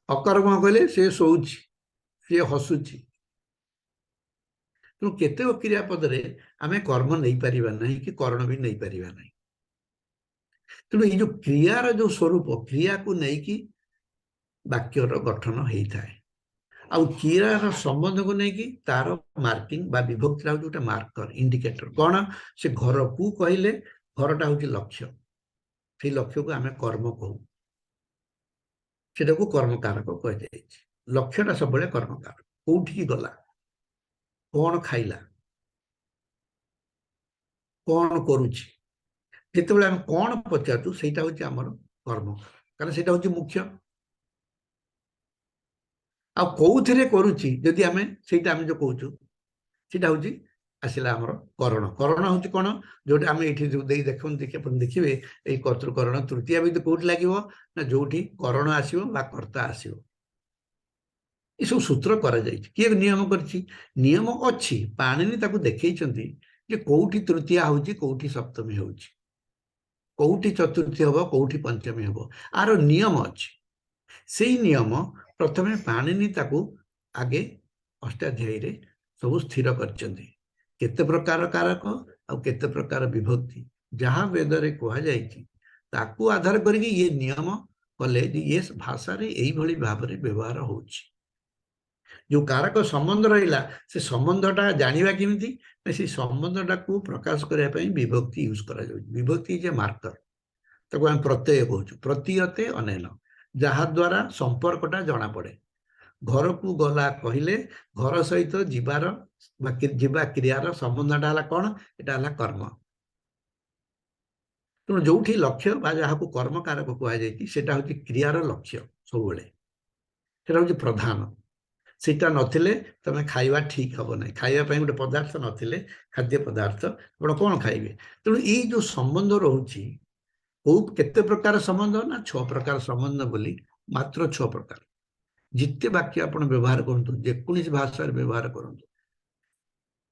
ଅକର୍ମ କହିଲେ ସେ ଶୋଉଛି, ସିଏ ହସୁଛି। ତେଣୁ କେତେକ କ୍ରିୟାପଦରେ ଆମେ କର୍ମ ନେଇପାରିବା ନାହିଁ କି କରଣ ବି ନେଇପାରିବା ନାହିଁ। ତେଣୁ ଏଇ ଯୋଉ କ୍ରିୟାର ଯୋଉ ସ୍ୱରୂପ, କ୍ରିୟାକୁ ନେଇକି ବାକ୍ୟର ଗଠନ ହେଇଥାଏ। ଆଉ କ୍ରିୟାର ସମ୍ବନ୍ଧକୁ ନେଇକି ତାର ମାର୍କିଂ ବା ବିଭକ୍ତିଟା ହଉଛି ଗୋଟେ ମାର୍କର, ଇଣ୍ଡିକେଟର। କଣ? ସେ ଘରକୁ କହିଲେ ଘରଟା ହଉଛି ଲକ୍ଷ୍ୟ, ସେଇ ଲକ୍ଷ୍ୟକୁ ଆମେ କର୍ମ କହୁ, ସେଟାକୁ କର୍ମକାରକ କୁହାଯାଇଛି। ଲକ୍ଷ୍ୟଟା ସବୁବେଳେ କର୍ମକାରକ। କୋଉଠିକି ଗଲା, କଣ ଖାଇଲା, କଣ କରୁଛି, ଯେତେବେଳେ ଆମେ କଣ ପଚାରୁଛୁ ସେଇଟା ହଉଛି ଆମର କର୍ମ, କାରଣ ସେଇଟା ହଉଛି ମୁଖ୍ୟ। ଆଉ କୋଉଥିରେ କରୁଛି ଯଦି ଆମେ ସେଇଟା ଆମେ ଯୋଉ କହୁଛୁ ସେଇଟା ହଉଛି ଆସିଲା ଆମର କରଣ। କରଣ ହଉଛି କଣ? ଯୋଉଟା ଆମେ ଏଇଠି ଯୋଉ ଦେଇ ଦେଖନ୍ତୁ, ଆପଣ ଦେଖିବେ ଏଇ କର୍ତ୍ତୃକରଣ ତୃତୀୟା ବିଧି କୋଉଠି ଲାଗିବ ନା ଯୋଉଠି କରଣ ଆସିବ ବା କର୍ତ୍ତା ଆସିବ। ଏସବୁ ସୂତ୍ର କରାଯାଇଛି। କିଏ ନିୟମ କରିଛି? ନିୟମ ଅଛି, ପାଣିନି ତାକୁ ଦେଖେଇଛନ୍ତି ଯେ କୋଉଠି ତୃତୀୟା ହଉଛି, କୋଉଠି ସପ୍ତମୀ ହଉଛି, କୋଉଠି ଚତୁର୍ଥୀ ହବ, କୋଉଠି ପଞ୍ଚମୀ ହବ, ଆର ନିୟମ ଅଛି। ସେଇ ନିୟମ ପ୍ରଥମେ ପାଣିନି ତାକୁ ଆଗେ ଅଷ୍ଟାଧ୍ୟାୟୀରେ ସବୁ ସ୍ଥିର କରିଛନ୍ତି, କେତେ ପ୍ରକାର କାରକ ଆଉ କେତେ ପ୍ରକାର ବିଭକ୍ତି, ଯାହା ବେଦରେ କୁହାଯାଇଛି ତାକୁ ଆଧାର କରିକି ଇଏ ନିୟମ କଲେ ଯେ ଇଏ ଭାଷାରେ ଏଇଭଳି ଭାବରେ ବ୍ୟବହାର ହଉଛି। ଯୋଉ କାରକ ସମ୍ବନ୍ଧ ରହିଲା, ସେ ସମ୍ବନ୍ଧଟା ଜାଣିବା କେମିତି ନା ସେଇ ସମ୍ବନ୍ଧଟାକୁ ପ୍ରକାଶ କରିବା ପାଇଁ ବିଭକ୍ତି ୟୁଜ କରାଯାଉଛି। ବିଭକ୍ତି ଯେ ମାର୍କର, ତାକୁ ଆମେ ପ୍ରତ୍ୟୟ କହୁଛୁ। ପ୍ରତୀୟତେ ଅନେନ, ଯାହା ଦ୍ୱାରା ସମ୍ପର୍କଟା ଜଣାପଡ଼େ। ଘରକୁ ଗଲା କହିଲେ ଘର ସହିତ ଯିବାର ବା ଯିବା କ୍ରିୟାର ସମ୍ବନ୍ଧଟା ହେଲା କଣ? ଏଟା ହେଲା କର୍ମ। ତେଣୁ ଯୋଉଠି ଲକ୍ଷ୍ୟ ବା ଯାହାକୁ କର୍ମକାରକ କୁହାଯାଇଛି ସେଟା ହଉଛି କ୍ରିୟାର ଲକ୍ଷ୍ୟ ସବୁବେଳେ, ସେଟା ହଉଛି ପ୍ରଧାନ। ସେଇଟା ନଥିଲେ ତମେ ଖାଇବା ଠିକ ହବ ନାହିଁ। ଖାଇବା ପାଇଁ ଗୋଟେ ପଦାର୍ଥ ନଥିଲେ, ଖାଦ୍ୟ ପଦାର୍ଥ, ଆପଣ କଣ ଖାଇବେ? ତେଣୁ ଏଇ ଯୋଉ ସମ୍ବନ୍ଧ ରହୁଛି, କୋଉ କେତେ ପ୍ରକାର ସମ୍ବନ୍ଧ ନା 6 ପ୍ରକାର ସମ୍ବନ୍ଧ ବୋଲି, ମାତ୍ର 6 ପ୍ରକାର। ଯେତେ ବାକ୍ୟ ଆପଣ ବ୍ୟବହାର କରନ୍ତୁ, ଯେକୌଣସି ଭାଷାରେ ବ୍ୟବହାର କରନ୍ତୁ,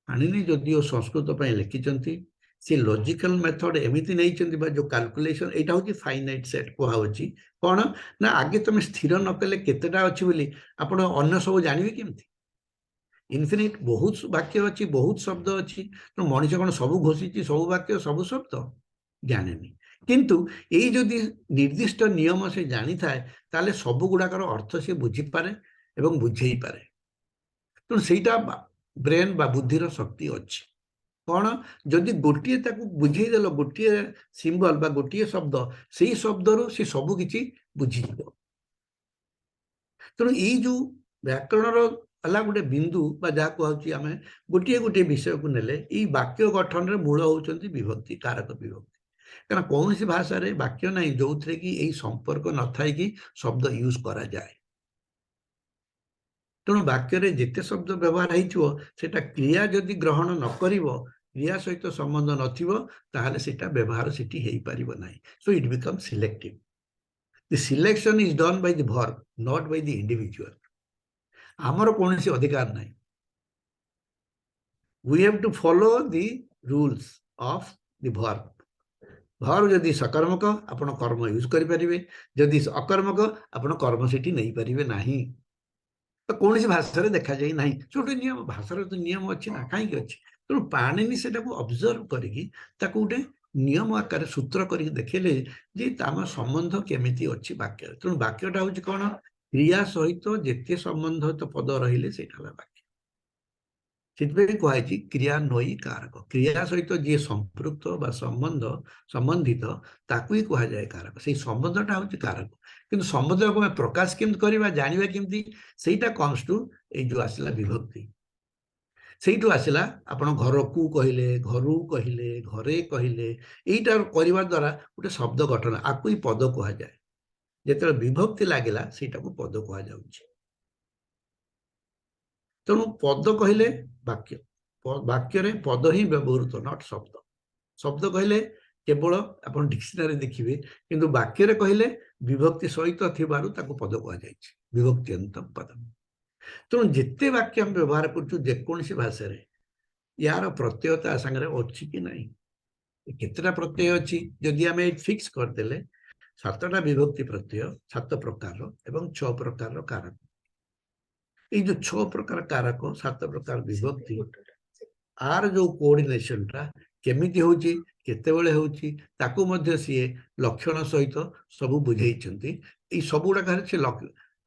ପାଣିନି ଯଦିଓ ସଂସ୍କୃତ ପାଇଁ ଲେଖିଛନ୍ତି, ସେ ଲଜିକାଲ ମେଥଡ ଏମିତି ନେଇଛନ୍ତି ବା ଯୋଉ କାଲକୁଲେସନ, ଏଇଟା ହଉଛି ଫାଇନାଇଟ ସେଟ୍ କୁହାହଉଛି। କଣ ନା ଆଗେ ତମେ ସ୍ଥିର ନ କଲେ କେତେଟା ଅଛି ବୋଲି ଆପଣ ଅନ୍ୟ ସବୁ ଜାଣିବେ କେମିତି? ଇନଫିନିଟ ବହୁତ ବାକ୍ୟ ଅଛି, ବହୁତ ଶବ୍ଦ ଅଛି। ତେଣୁ ମଣିଷ କଣ ସବୁ ଘୋଷିଛି, ସବୁ ବାକ୍ୟ ସବୁ ଶବ୍ଦ ଜାଣେନି। କିନ୍ତୁ ଏଇ ଯଦି ନିର୍ଦ୍ଦିଷ୍ଟ ନିୟମ ସେ ଜାଣିଥାଏ ତାହେଲେ ସବୁ ଗୁଡାକର ଅର୍ଥ ସେ ବୁଝିପାରେ ଏବଂ ବୁଝେଇ ପାରେ। ତେଣୁ ସେଇଟା ବ୍ରେନ୍ ବା ବୁଦ୍ଧିର ଶକ୍ତି ଅଛି। କଣ ଯଦି ଗୋଟିଏ ତାକୁ ବୁଝେଇଦେଲ, ଗୋଟିଏ ସିମ୍ବଲ ବା ଗୋଟିଏ ଶବ୍ଦ, ସେଇ ଶବ୍ଦରୁ ସେ ସବୁ କିଛି ବୁଝିଯିବ। ତେଣୁ ଏଇ ଯୋଉ ବ୍ୟାକରଣର ହେଲା ଗୋଟେ ବିନ୍ଦୁ ବା ଯାହା କୁହାଉଛି, ଆମେ ଗୋଟିଏ ଗୋଟିଏ ବିଷୟକୁ ନେଲେ ଏଇ ବାକ୍ୟ ଗଠନରେ ମୂଳ ହଉଛନ୍ତି ବିଭକ୍ତି, କାରକ ବିଭକ୍ତି। କାରଣ କୌଣସି ଭାଷାରେ ବାକ୍ୟ ନାହିଁ ଯୋଉଥିରେ କି ଏଇ ସମ୍ପର୍କ ନଥାଇକି ଶବ୍ଦ ୟୁଜ କରାଯାଏ। ତେଣୁ ବାକ୍ୟରେ ଯେତେ ଶବ୍ଦ ବ୍ୟବହାର ହେଇଥିବ ସେଟା କ୍ରିୟା ଯଦି ଗ୍ରହଣ ନ କରିବ, କ୍ରିୟା ସହିତ ସମ୍ବନ୍ଧ ନଥିବ, ତାହେଲେ ସେଟା ବ୍ୟବହାର ସେଠି ହେଇପାରିବ ନାହିଁ। So it become selective. The selection is done by the verb, not by the individual. ଆମର କୌଣସି ଅଧିକାର ନାହିଁ। We have to follow the rules of the verb. Verb ଯଦି ସକର୍ମକ ଆପଣ କର୍ମ ୟୁଜ କରିପାରିବେ, ଯଦି ଅକର୍ମକ ଆପଣ କର୍ମ ସେଠି ନେଇପାରିବେ ନାହିଁ। ତ କୌଣସି ଭାଷାରେ ଦେଖାଯାଇ ନାହିଁ ଛୋଟ ନିୟମ। ଭାଷାର ତ ନିୟମ ଅଛି ନା, କାହିଁକି ଅଛି? ତେଣୁ ପାଣିନି ସେଟାକୁ ଅବଜର୍ଭ କରିକି ତାକୁ ଗୋଟେ ନିୟମ ଆକାରରେ ସୂତ୍ର କରିକି ଦେଖେଇଲେ ଯେ ଆମ ସମ୍ବନ୍ଧ କେମିତି ଅଛି ବାକ୍ୟରେ। ତେଣୁ ବାକ୍ୟଟା ହଉଛି କଣ? କ୍ରିୟା ସହିତ ଯେତେ ସମ୍ବନ୍ଧ ପଦ ରହିଲେ ସେଇଟା ହେଲା ବାକ୍ୟ। ସେଥିପାଇଁ କୁହାଯାଇଛି କ୍ରିୟାନ୍ୱୟୀ କାରକ। କ୍ରିୟା ସହିତ ଯିଏ ସମ୍ପୃକ୍ତ ବା ସମ୍ବନ୍ଧିତ ତାକୁ ହିଁ କୁହାଯାଏ କାରକ। ସେଇ ସମ୍ବନ୍ଧଟା ହଉଛି କାରକ। କିନ୍ତୁ ସମ୍ବନ୍ଧକୁ ଆମେ ପ୍ରକାଶ କେମିତି କରିବା, ଜାଣିବା କେମିତି, ସେଇଟା କମ୍ସ ଟୁ ଏଇ ଯୋଉ ଆସିଲା ବିଭକ୍ତି। ସେଇଠୁ ଆସିଲା ଆପଣ ଘରକୁ କହିଲେ, ଘରୁ କହିଲେ, ଘରେ କହିଲେ, ଏଇଟା କରିବା ଦ୍ୱାରା ଗୋଟେ ଶବ୍ଦ ଗଠନ, ଆକୁ ହିଁ ପଦ କୁହାଯାଏ। ଯେତେବେଳେ ବିଭକ୍ତି ଲାଗିଲା ସେଇଟାକୁ ପଦ କୁହାଯାଉଛି। ତେଣୁ ପଦ କହିଲେ ବାକ୍ୟ, ବାକ୍ୟରେ ପଦ ହିଁ ବ୍ୟବହୃତ, not ଶବ୍ଦ। ଶବ୍ଦ କହିଲେ କେବଳ ଆପଣ ଡିକ୍ସନାରୀ ଦେଖିବେ, କିନ୍ତୁ ବାକ୍ୟରେ କହିଲେ ବିଭକ୍ତି ସହିତ ଥିବାରୁ ତାକୁ ପଦ କୁହାଯାଇଛି, ବିଭକ୍ତି ପଦ। ତେଣୁ ଯେତେ ବାକ୍ୟ ଆମେ ବ୍ୟବହାର କରୁଛୁ ଯେକୌଣସି ଭାଷାରେ, ୟାର ପ୍ରତ୍ୟୟ ତା ସାଙ୍ଗରେ ଅଛି କି ନାହିଁ। କେତେଟା ପ୍ରତ୍ୟୟ ଅଛି ଯଦି ଆମେ ଫିକ୍ସ କରିଦେଲେ, ସାତଟା ବିଭକ୍ତି ପ୍ରତ୍ୟୟ, ସାତ ପ୍ରକାରର ଏବଂ ଛଅ ପ୍ରକାରର କାରକ। ଏଇ ଯୋଉ ଛଅ ପ୍ରକାର କାରକ, ସାତ ପ୍ରକାର ବିଭକ୍ତି, ଆର ଯୋଉ କୋଅର୍ଡିନେସନଟା କେମିତି ହଉଛି, କେତେବେଳେ ହଉଛି, ତାକୁ ମଧ୍ୟ ସିଏ ଲକ୍ଷଣ ସହିତ ସବୁ ବୁଝେଇଛନ୍ତି। ଏଇ ସବୁ ଗୁଡାକ ସେ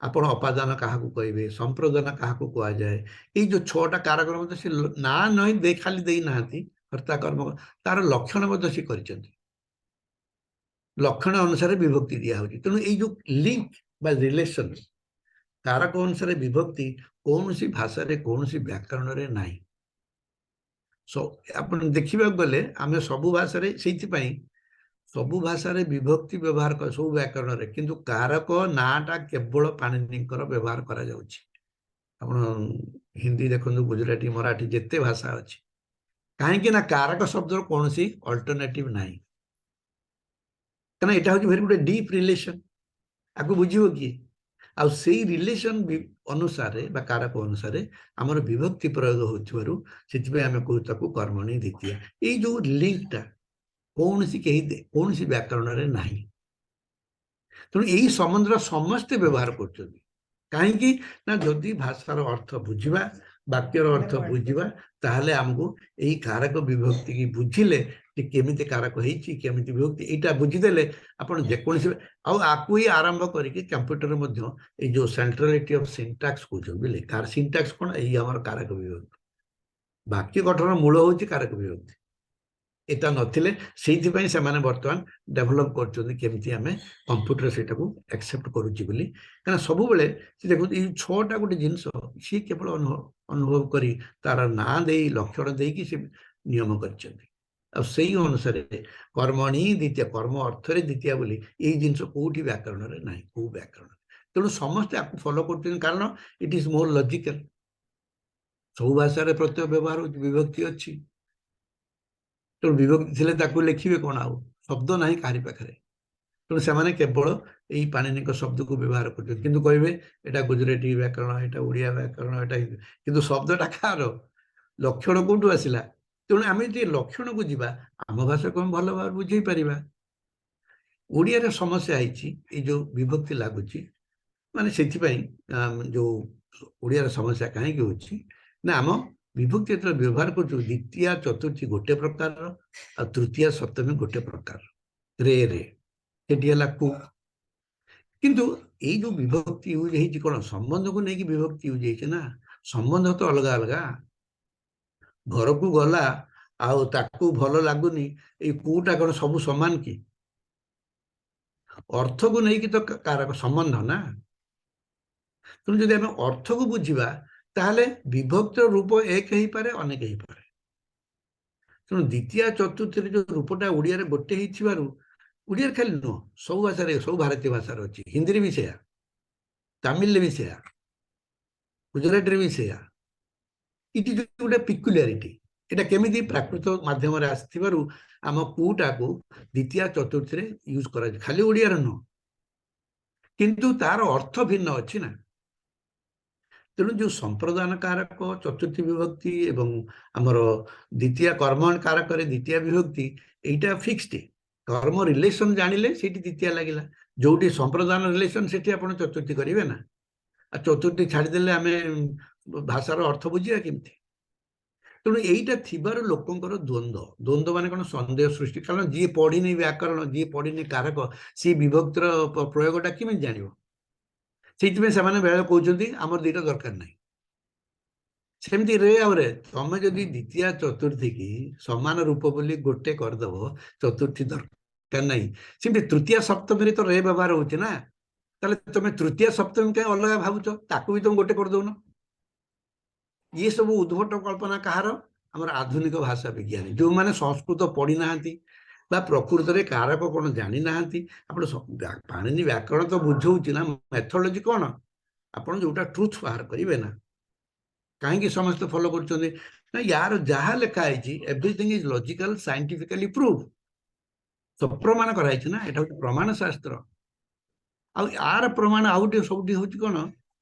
ଆପଣ ଅପାଦାନ କାହାକୁ କହିବେ, ସମ୍ପ୍ରଦାନ କାହାକୁ କୁହାଯାଏ, ଏଇ ଯୋଉ ଛଅଟା କାରକର ମଧ୍ୟ ସେ ନାଁ ନହିଁ ଦେଇ ଖାଲି ଦେଇନାହାନ୍ତି, କର୍ତ୍ତା କର୍ମ ତାର ଲକ୍ଷଣ ମଧ୍ୟ ସେ କରିଛନ୍ତି। ଲକ୍ଷଣ ଅନୁସାରେ ବିଭକ୍ତି ଦିଆହଉଛି। ତେଣୁ ଏଇ ଯୋଉ ଲିଙ୍କ ବା ରିଲେସନ, କାରକ ଅନୁସାରେ ବିଭକ୍ତି କୌଣସି ଭାଷାରେ, କୌଣସି ବ୍ୟାକରଣରେ ନାହିଁ। ଆପଣ ଦେଖିବାକୁ ଗଲେ ଆମେ ସବୁ ଭାଷାରେ, ସେଇଥିପାଇଁ ସବୁ ଭାଷାରେ ବିଭକ୍ତି ବ୍ୟବହାର ସବୁ ବ୍ୟାକରଣରେ, କିନ୍ତୁ କାରକ ନାଁଟା କେବଳ ପାଣିନୀଙ୍କର ବ୍ୟବହାର କରାଯାଉଛି। ଆପଣ ହିନ୍ଦୀ ଦେଖନ୍ତୁ, ଗୁଜୁରାଟୀ, ମରାଠୀ, ଯେତେ ଭାଷା ଅଛି। କାହିଁକି ନା କାରକ ଶବ୍ଦର କୌଣସି ଅଲ୍ଟରନେଟିଭ ନାହିଁ। କାରଣ ଏଇଟା ହଉଛି ଭେରି ଗୋଟେ ଡିପ୍ ରିଲେସନ, ଆକୁ ବୁଝିବ କିଏ? ଆଉ ସେଇ ରିଲେସନ ଅନୁସାରେ ବା କାରକ ଅନୁସାରେ ଆମର ବିଭକ୍ତି ପ୍ରୟୋଗ ହେଉଥିବାରୁ ସେଥିପାଇଁ ଆମେ କହୁ ତାକୁ କର୍ମଣୀ ଦ୍ୱିତୀୟା। ଏଇ ଯୋଉ ଲିଙ୍କଟା କୌଣସି କେହି କୌଣସି ବ୍ୟାକରଣରେ ନାହିଁ। ତେଣୁ ଏଇ ସମ୍ବନ୍ଧର ସମସ୍ତେ ବ୍ୟବହାର କରୁଛନ୍ତି। କାହିଁକି ନା ଯଦି ଭାଷାର ଅର୍ଥ ବୁଝିବା, ବାକ୍ୟର ଅର୍ଥ ବୁଝିବା, ତାହେଲେ ଆମକୁ ଏଇ କାରକ ବିଭକ୍ତି କି ବୁଝିଲେ ଯେ କେମିତି କାରକ ହେଇଛି, କେମିତି ବିଭକ୍ତି, ଏଇଟା ବୁଝିଦେଲେ ଆପଣ ଯେକୌଣସି, ଆଉ ଆକୁ ହିଁ ଆରମ୍ଭ କରିକି କମ୍ପ୍ୟୁଟର ମଧ୍ୟ ଏଇ ଯୋଉ ସେଣ୍ଟ୍ରାଲିଟି ଅଫ ସିଣ୍ଟାକ୍ସ କହୁଛନ୍ତି, ବୁଝିଲେ? ସିଣ୍ଟାକ୍ସ କଣ? ଏଇ ଆମର କାରକ ବିଭକ୍ତି। ବାକ୍ୟ ଗଠନର ମୂଳ ହଉଛି କାରକ ବିଭକ୍ତି। ଏଟା ନଥିଲେ, ସେଇଥିପାଇଁ ସେମାନେ ବର୍ତ୍ତମାନ ଡେଭଲପ କରୁଛନ୍ତି କେମିତି ଆମେ କମ୍ପ୍ୟୁଟର ସେଇଟାକୁ ଆକ୍ସେପ୍ଟ କରୁଛି ବୋଲି। କାରଣ ସବୁବେଳେ ସେ ଦେଖନ୍ତୁ, ଏଇ ଛଅଟା ଗୋଟେ ଜିନିଷ ସିଏ କେବଳ ଅନୁଭବ କରି ତାର ନାଁ ଦେଇ, ଲକ୍ଷଣ ଦେଇକି ସେ ନିୟମ କରିଛନ୍ତି। ଆଉ ସେଇ ଅନୁସାରେ କର୍ମଣୀ ଦ୍ୱିତୀୟ, କର୍ମ ଅର୍ଥରେ ଦ୍ୱିତୀୟ ବୋଲି ଏଇ ଜିନିଷ କୋଉଠି ବ୍ୟାକରଣରେ ନାହିଁ, କୋଉ ବ୍ୟାକରଣ। ତେଣୁ ସମସ୍ତେ ଆକୁ ଫଲୋ କରୁଛନ୍ତି, କାରଣ ଇଟ୍ is ମୋର ଲଜିକାଲ। ସବୁ ଭାଷାରେ ପ୍ରତ୍ୟୟ ବ୍ୟବହାର ହଉଛି, ବିଭକ୍ତି ଅଛି। ତେଣୁ ବିଭକ୍ତି ଥିଲେ ତାକୁ ଲେଖିବେ କଣ? ଆଉ ଶବ୍ଦ ନାହିଁ କାହାରି ପାଖରେ। ତେଣୁ ସେମାନେ କେବଳ ଏଇ ପାଣିନୀଙ୍କ ଶବ୍ଦକୁ ବ୍ୟବହାର କରୁଛନ୍ତି। କିନ୍ତୁ କହିବେ ଏଇଟା ଗୁଜୁରାଟୀ ବ୍ୟାକରଣ, ଏଇଟା ଓଡ଼ିଆ ବ୍ୟାକରଣ, ଏଇଟା, କିନ୍ତୁ ଶବ୍ଦଟା କାହାର? ଲକ୍ଷଣ କୋଉଠୁ ଆସିଲା? ତେଣୁ ଆମେ ଯଦି ଲକ୍ଷଣକୁ ଯିବା, ଆମ ଭାଷାକୁ ଆମେ ଭଲ ଭାବରେ ବୁଝେଇ ପାରିବା। ଓଡ଼ିଆରେ ସମସ୍ୟା ହେଇଛି ଏଇ ଯୋଉ ବିଭକ୍ତି ଲାଗୁଛି, ମାନେ ସେଥିପାଇଁ ଯୋଉ ଓଡ଼ିଆର ସମସ୍ୟା କାହିଁକି ହଉଛି ନା ଆମ ବିଭକ୍ତି ଯେତେବେଳେ ବ୍ୟବହାର କରୁଛୁ, ଦ୍ୱିତୀୟା ଚତୁର୍ଥୀ ଗୋଟେ ପ୍ରକାରର ଆଉ ତୃତୀୟା ସପ୍ତମୀ ଗୋଟେ ପ୍ରକାର, ରେ ରେ ସେଠି ହେଲା କୁ। କିନ୍ତୁ ଏଇ ଯୋଉ ବିଭକ୍ତି ୟୁଜ ହେଇଛି, କଣ ସମ୍ବନ୍ଧକୁ ନେଇକି ବିଭକ୍ତି ୟୁଜ ହେଇଛି ନା? ସମ୍ବନ୍ଧ ତ ଅଲଗା ଅଲଗା। ଘରକୁ ଗଲା ଆଉ ତାକୁ ଭଲ ଲାଗୁନି, ଏଇ କୁଟା କଣ ସବୁ ସମାନ କି? ଅର୍ଥକୁ ନେଇକି ତ କାରକ ସମ୍ବନ୍ଧ ନା। ତେଣୁ ଯଦି ଆମେ ଅର୍ଥକୁ ବୁଝିବା, ତାହେଲେ ବିଭକ୍ତିର ରୂପ ଏକ ହେଇପାରେ, ଅନେକ ହେଇପାରେ। ତେଣୁ ଦ୍ୱିତୀୟା ଚତୁର୍ଥୀରେ ଯୋଉ ରୂପଟା ଓଡ଼ିଆରେ ଗୋଟେ ହେଇଥିବାରୁ, ଓଡ଼ିଆରେ ଖାଲି ନୁହଁ, ସବୁ ଭାଷାରେ, ସବୁ ଭାରତୀୟ ଭାଷାରେ ଅଛି। ହିନ୍ଦୀରେ ବି ସେୟା, ତାମିଲରେ ବି ସେୟା, ଗୁଜୁରାଟରେ ବି ସେୟା। ଇଟ୍ is ଗୋଟେ ପିକୁଲିଆରିଟି। ଏଇଟା କେମିତି ପ୍ରାକୃତ ମାଧ୍ୟମରେ ଆସିଥିବାରୁ ଆମ କୁଟାକୁ ଦ୍ୱିତୀୟା ଚତୁର୍ଥୀରେ ୟୁଜ କରାଯାଏ, ଖାଲି ଓଡ଼ିଆରେ ନୁହଁ। କିନ୍ତୁ ତାର ଅର୍ଥ ଭିନ୍ନ ଅଛି ନା। ତେଣୁ ଯୋଉ ସମ୍ପ୍ରଦାନ କାରକ ଚତୁର୍ଥୀ ବିଭକ୍ତି ଏବଂ ଆମର ଦ୍ୱିତୀୟ କର୍ମ କାରକରେ ଦ୍ୱିତୀୟ ବିଭକ୍ତି, ଏଇଟା ଫିକ୍ସଡ। କର୍ମ ରିଲେସନ ଜାଣିଲେ ସେଇଠି ଦ୍ୱିତୀୟ ଲାଗିଲା। ଯୋଉଠି ସମ୍ପ୍ରଦାନ ରିଲେସନ, ସେଠି ଆପଣ ଚତୁର୍ଥୀ କରିବେ ନା। ଆଉ ଚତୁର୍ଥୀ ଛାଡ଼ିଦେଲେ ଆମେ ଭାଷାର ଅର୍ଥ ବୁଝିବା କେମିତି? ତେଣୁ ଏଇଟା ଥିବାରୁ ଲୋକଙ୍କର ଦ୍ୱନ୍ଦ୍ୱ, ଦ୍ୱନ୍ଦ୍ୱ ମାନେ କଣ? ସନ୍ଦେହ ସୃଷ୍ଟି। କାରଣ ଯିଏ ପଢିନି ବ୍ୟାକରଣ, ଯିଏ ପଢିନି କାରକ, ସିଏ ବିଭକ୍ତିର ପ୍ରୟୋଗଟା କେମିତି ଜାଣିବ? ସେଇଥିପାଇଁ ସେମାନେ ବେଳେ କହୁଛନ୍ତି ଆମର ଦିଟା ଦରକାର ନାହିଁ। ସେମିତି ରେ ଆଉ ରେ, ତମେ ଯଦି ଦ୍ୱିତୀୟା ଚତୁର୍ଥୀ କି ସମାନ ରୂପ ବୋଲି ଗୋଟେ କରିଦବ, ଚତୁର୍ଥୀ ଦରକାର ନାହିଁ। ସେମିତି ତୃତୀୟା ସପ୍ତମୀରେ ତ ରେ ବ୍ୟବହାର ହଉଛି ନା, ତାହେଲେ ତମେ ତୃତୀୟା ସପ୍ତମୀ କାହିଁ ଅଲଗା ଭାବୁଛ? ତାକୁ ବି ତମେ ଗୋଟେ କରିଦଉନ। ଇଏ ସବୁ ଉଦ୍ଭଟ କଳ୍ପନା କାହାର? ଆମର ଆଧୁନିକ ଭାଷା ବିଜ୍ଞାନୀ, ଯୋଉମାନେ ସଂସ୍କୃତ ପଢି ନାହାନ୍ତି ବା ପ୍ରକୃତରେ କାରକ କଣ ଜାଣିନାହାନ୍ତି। ଆପଣ ପାଣିନି ବ୍ୟାକରଣ ତ ବୁଝଉଛି ନା ମେଥୋଡୋଲୋଜି କଣ। ଆପଣ ଯୋଉଟା ଟ୍ରୁଥ ବାହାର କରିବେ ନା। କାହିଁକି ସମସ୍ତେ ଫଲୋ କରୁଛନ୍ତି ନା ୟାର ଯାହା ଲେଖା ହେଇଛି, everything is logical, scientifically proof, ସପ୍ରମାଣ କରାହେଇଛି ନା। ଏଟା ହଉଛି ପ୍ରମାଣ ଶାସ୍ତ୍ର। ଆଉ ୟାର ପ୍ରମାଣ ଆଉ ଗୋଟେ ସବୁଠି ହଉଛି କଣ?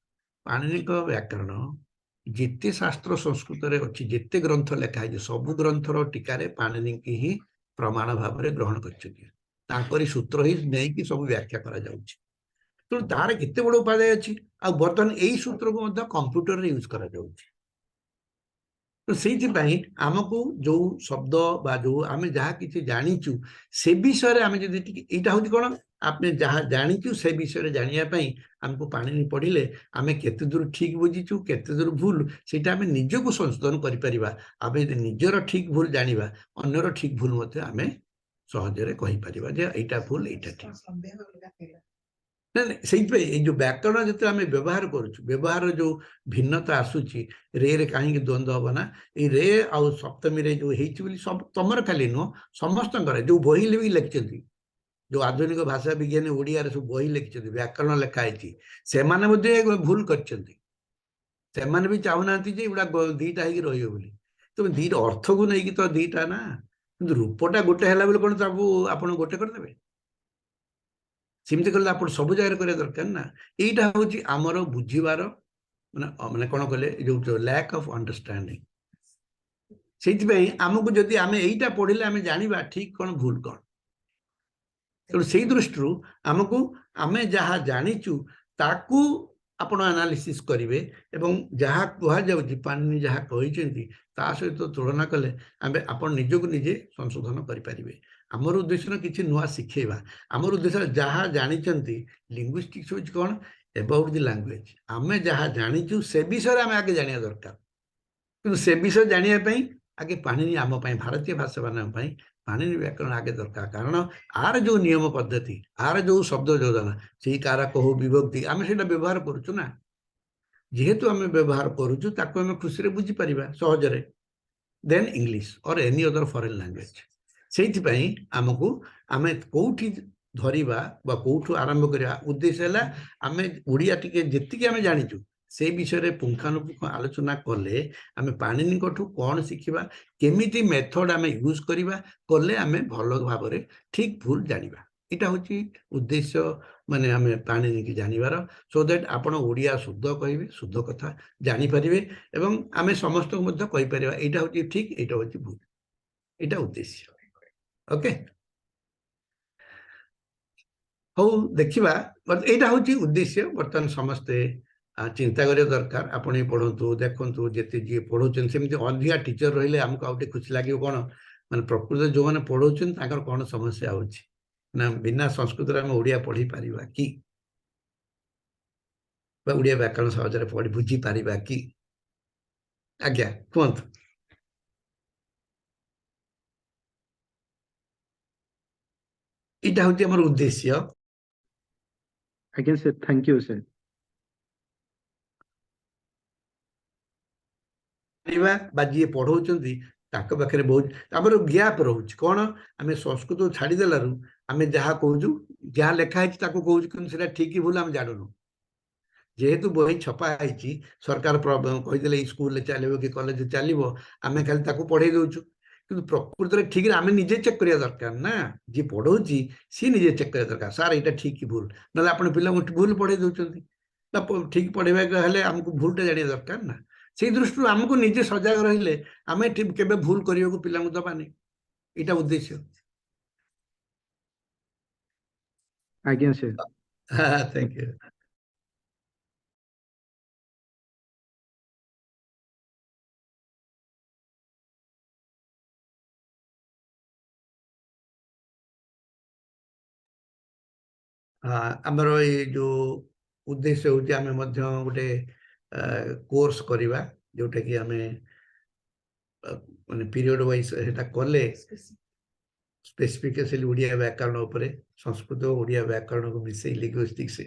ପାଣିନିଙ୍କ ବ୍ୟାକରଣ, ଯେତେ ଶାସ୍ତ୍ର ସଂସ୍କୃତରେ ଅଛି, ଯେତେ ଗ୍ରନ୍ଥ ଲେଖା ହେଇଛି, ସବୁ ଗ୍ରନ୍ଥର ଟୀକାରେ ପାଣିନିକି ହିଁ ପ୍ରମାଣ ଭାବରେ ଗ୍ରହଣ କରିଛନ୍ତି। ତାଙ୍କରି ସୂତ୍ର ହିଁ ନେଇକି ସବୁ ବ୍ୟାଖ୍ୟା କରାଯାଉଛି। ତେଣୁ ତାର କେତେ ବଡ଼ ଉପାଦେୟ ଅଛି। ଆଉ ବର୍ତ୍ତମାନ ଏଇ ସୂତ୍ରକୁ ମଧ୍ୟ କମ୍ପ୍ୟୁଟରରେ ୟୁଜ୍ କରାଯାଉଛି। ତ ସେଇଥିପାଇଁ ଆମକୁ ଯୋଉ ଶବ୍ଦ ବା ଯୋଉ ଆମେ ଯାହା କିଛି ଜାଣିଛୁ ସେ ବିଷୟରେ ଆମେ ଯଦି ଟିକେ, ଏଇଟା ହଉଛି କଣ, ଆମେ ଯାହା ଜାଣିଛୁ ସେ ବିଷୟରେ ଜାଣିବା ପାଇଁ ଆମକୁ ପାଣିନି ପଢିଲେ ଆମେ କେତେ ଦୂର ଠିକ ବୁଝିଛୁ କେତେ ଦୂର ଭୁଲ ସେଇଟା ଆମେ ନିଜକୁ ସଂଶୋଧନ କରିପାରିବା। ଆମେ ଯଦି ନିଜର ଠିକ ଭୁଲ ଜାଣିବା, ଅନ୍ୟର ଠିକ ଭୁଲ ମଧ୍ୟ ଆମେ ସହଜରେ କହିପାରିବା ଯେ ଏଇଟା ଭୁଲ ଏଇଟା ଠିକ। ନାଇଁ ନାଇଁ, ସେଇଥିପାଇଁ ଏଇ ଯୋଉ ବ୍ୟାକରଣ ଯେତେବେଳେ ଆମେ ବ୍ୟବହାର କରୁଛୁ, ବ୍ୟବହାରର ଯୋଉ ଭିନ୍ନତା ଆସୁଛି, ରେ କାହିଁକି ଦ୍ୱନ୍ଦ୍ୱ ହବ ନା, ଏଇ ରେ ଆଉ ସପ୍ତମୀରେ ଯୋଉ ହେଇଛି ବୋଲି ସବୁ ତମର ଖାଲି ନୁହଁ ସମସ୍ତଙ୍କର, ଯୋଉ ବହି ବି ଲେଖିଛନ୍ତି, ଯୋଉ ଆଧୁନିକ ଭାଷା ବିଜ୍ଞାନୀ ଓଡ଼ିଆରେ ସବୁ ବହି ଲେଖିଛନ୍ତି, ବ୍ୟାକରଣ ଲେଖା ହେଇଛି, ସେମାନେ ମଧ୍ୟ ଭୁଲ କରିଛନ୍ତି। ସେମାନେ ବି ଚାହୁଁନାହାନ୍ତି ଯେ ଏଗୁଡ଼ା ଦିଟା ହେଇକି ରହିବ ବୋଲି। ତେଣୁ ଦିଟା ଅର୍ଥକୁ ନେଇକି ତ ଦିଟା ନା, କିନ୍ତୁ ରୂପଟା ଗୋଟେ ହେଲା ବୋଲି କଣ ତାକୁ ଆପଣ ଗୋଟେ କରିଦେବେ? ସେମିତି କଲେ ଆପଣ ସବୁ ଜାଗାରେ କରିବା ଦରକାର ନା। ଏଇଟା ହଉଛି ଆମର ବୁଝିବାର ମାନେ ମାନେ କଣ କଲେ ଯୋଉ ଲ୍ୟାକ୍ ଅଫ୍ ଅଣ୍ଡରଷ୍ଟାଣ୍ଡିଂ। ସେଇଥିପାଇଁ ଆମକୁ ଯଦି ଆମେ ଏଇଟା ପଢିଲେ ଆମେ ଜାଣିବା ଠିକ କଣ ଭୁଲ କଣ। ତେଣୁ ସେଇ ଦୃଷ୍ଟିରୁ ଆମକୁ ଆମେ ଯାହା ଜାଣିଛୁ ତାକୁ ଆପଣ ଆନାଲିସିସ୍ କରିବେ ଏବଂ ଯାହା କୁହାଯାଉଛି ପାଣିନି ଯାହା କହିଛନ୍ତି ତା ସହିତ ତୁଳନା କଲେ ଆମେ ଆପଣ ନିଜକୁ ନିଜେ ସଂଶୋଧନ କରିପାରିବେ। ଆମର ଉଦ୍ଦେଶ୍ୟ ନା କିଛି ନୂଆ ଶିଖେଇବା, ଆମର ଉଦ୍ଦେଶ୍ୟ ଯାହା ଜାଣିଛନ୍ତି। ଲିଙ୍ଗୁଇଷ୍ଟିକ୍ସ ହେଉଛି କ'ଣ? About the language. ଆମେ ଯାହା ଜାଣିଛୁ ସେ ବିଷୟରେ ଆମେ ଆଗେ ଜାଣିବା ଦରକାର। କିନ୍ତୁ ସେ ବିଷୟ ଜାଣିବା ପାଇଁ ଆଗେ ପାଣିନି ଆମ ପାଇଁ, ଭାରତୀୟ ଭାଷାମାନଙ୍କ ପାଇଁ ପାଣିନି ବ୍ୟାକରଣ ଆଗେ ଦରକାର। କାରଣ ଆର ଯୋଉ ନିୟମ ପଦ୍ଧତି, ଆର ଯୋଉ ଶବ୍ଦ ଯୋଜନା, ସେଇ କାରକ ହଉ ବିଭକ୍ତି, ଆମେ ସେଇଟା ବ୍ୟବହାର କରୁଛୁ ନା। ଯେହେତୁ ଆମେ ବ୍ୟବହାର କରୁଛୁ ତାକୁ ଆମେ ଖୁସିରେ ବୁଝିପାରିବା ସହଜରେ, than English or any other foreign language. ସେଇଥିପାଇଁ ଆମକୁ ଆମେ କୋଉଠି ଧରିବା ବା କୋଉଠୁ ଆରମ୍ଭ କରିବା ଉଦ୍ଦେଶ୍ୟ ହେଲା ଆମେ ଓଡ଼ିଆ ଟିକେ ଯେତିକି ଆମେ ଜାଣିଛୁ ସେଇ ବିଷୟରେ ପୁଙ୍ଖାନୁପୁଙ୍ଖ ଆଲୋଚନା କଲେ ଆମେ ପାଣିନିଙ୍କଠୁ କ'ଣ ଶିଖିବା, କେମିତି ମେଥଡ ଆମେ ୟୁଜ୍ କରିବା, କଲେ ଆମେ ଭଲ ଭାବରେ ଠିକ ଭୁଲ ଜାଣିବା। ଏଇଟା ହେଉଛି ଉଦ୍ଦେଶ୍ୟ, ମାନେ ଆମେ ପାଣିନିକି ଜାଣିବାର, ସୋ that ଆପଣ ଓଡ଼ିଆ ଶୁଦ୍ଧ କହିବେ, ଶୁଦ୍ଧ କଥା ଜାଣିପାରିବେ ଏବଂ ଆମେ ସମସ୍ତଙ୍କୁ ମଧ୍ୟ କହିପାରିବା ଏଇଟା ହେଉଛି ଠିକ, ଏଇଟା ହେଉଛି ଭୁଲ। ଏଇଟା ଉଦ୍ଦେଶ୍ୟ। ଓକେ, ହଉ ଦେଖିବା। ଏଇଟା ହେଉଛି ଉଦ୍ଦେଶ୍ୟ। ବର୍ତ୍ତମାନ ସମସ୍ତେ ଚିନ୍ତା କରିବା ଦରକାର। ଆପଣ ବି ପଢ଼ନ୍ତୁ, ଦେଖନ୍ତୁ, ଯେତେ ଯିଏ ପଢ଼ଉଛନ୍ତି ସେମିତି ଅଧିକା ଟିଚର ରହିଲେ ଆମକୁ ଆଉ ଟିକେ ଖୁସି ଲାଗିବ। କ'ଣ ମାନେ ପ୍ରକୃତରେ ଯେଉଁମାନେ ପଢ଼ଉଛନ୍ତି ତାଙ୍କର କ'ଣ ସମସ୍ୟା ହେଉଛି ନା, ବିନା ସଂସ୍କୃତରେ ଆମେ ଓଡ଼ିଆ ପଢ଼ିପାରିବା କି, ବା ଓଡ଼ିଆ ବ୍ୟାକରଣ ସହଜରେ ପଢ଼ି ବୁଝିପାରିବା କି? ଆଜ୍ଞା କୁହନ୍ତୁ। ଏଇଟା ହେଉଛି ଆମର ଉଦ୍ଦେଶ୍ୟ। ଆଜ୍ଞା ସାର୍, thank you sir. ବା ଯିଏ ପଢ଼ଉଛନ୍ତି ତାଙ୍କ ପାଖରେ ବହୁତ ଆମର ଗ୍ୟାପ୍ ରହୁଛି। କ'ଣ ଆମେ ସଂସ୍କୃତ ଛାଡ଼ିଦେଲାରୁ ଆମେ ଯାହା କହୁଛୁ, ଯାହା ଲେଖା ହେଇଛି ତାକୁ କହୁଛୁ, କିନ୍ତୁ ସେଇଟା ଠିକ କି ଭୁଲ ଆମେ ଜାଣୁନୁ। ଯେହେତୁ ବହି ଛପା ହେଇଛି, ସରକାର କହିଦେଲେ ଏଇ ସ୍କୁଲରେ ଚାଲିବ କି କଲେଜରେ ଚାଲିବ, ଆମେ ଖାଲି ତାକୁ ପଢ଼େଇ ଦଉଛୁ। କିନ୍ତୁ ପ୍ରକୃତରେ ଠିକରେ ଆମେ ନିଜେ ଚେକ୍ କରିବା ଦରକାର ନା। ଯିଏ ପଢ଼ଉଛି ସିଏ ନିଜେ ଚେକ୍ କରିବା ଦରକାର, ସାର୍ ଏଇଟା ଠିକ କି ଭୁଲ। ନହେଲେ ଆପଣ ପିଲାଙ୍କୁ ଭୁଲ ପଢ଼େଇ ଦଉଛନ୍ତି। ବା ଠିକ ପଢ଼େଇବାକୁ ହେଲେ ଆମକୁ ଭୁଲଟା ଜାଣିବା ଦରକାର ନା। ସେଇ ଦୃଷ୍ଟିରୁ ଆମକୁ ନିଜେ ସଜାଗ ରହିଲେ ଆମେ କେବେ ଭୁଲ କରିବାକୁ ପିଲାଙ୍କୁ ଦବାନି। ଏଇଟା ଉଦ୍ଦେଶ୍ୟ। ଆଜ୍ଞା ସାର୍। Thank you. ଆମର ଏଇ ଯୋଉ ଉଦ୍ଦେଶ୍ୟ ହେଉଛି ଆମେ ମଧ୍ୟ ଗୋଟେ କୋର୍ସ କରିବା, ଯୋଉଟାକି ଆମେ ମାନେ ପିରିୟଡ଼ ୱାଇଜ ସେଇଟା କଲେ ସ୍ପେସିଫିକାଲି ଓଡ଼ିଆ ବ୍ୟାକରଣ ଉପରେ, ସଂସ୍କୃତ ଓଡ଼ିଆ ବ୍ୟାକରଣକୁ ମିଶେଇ ଲିଙ୍ଗୁଇଷ୍ଟିକ୍ସ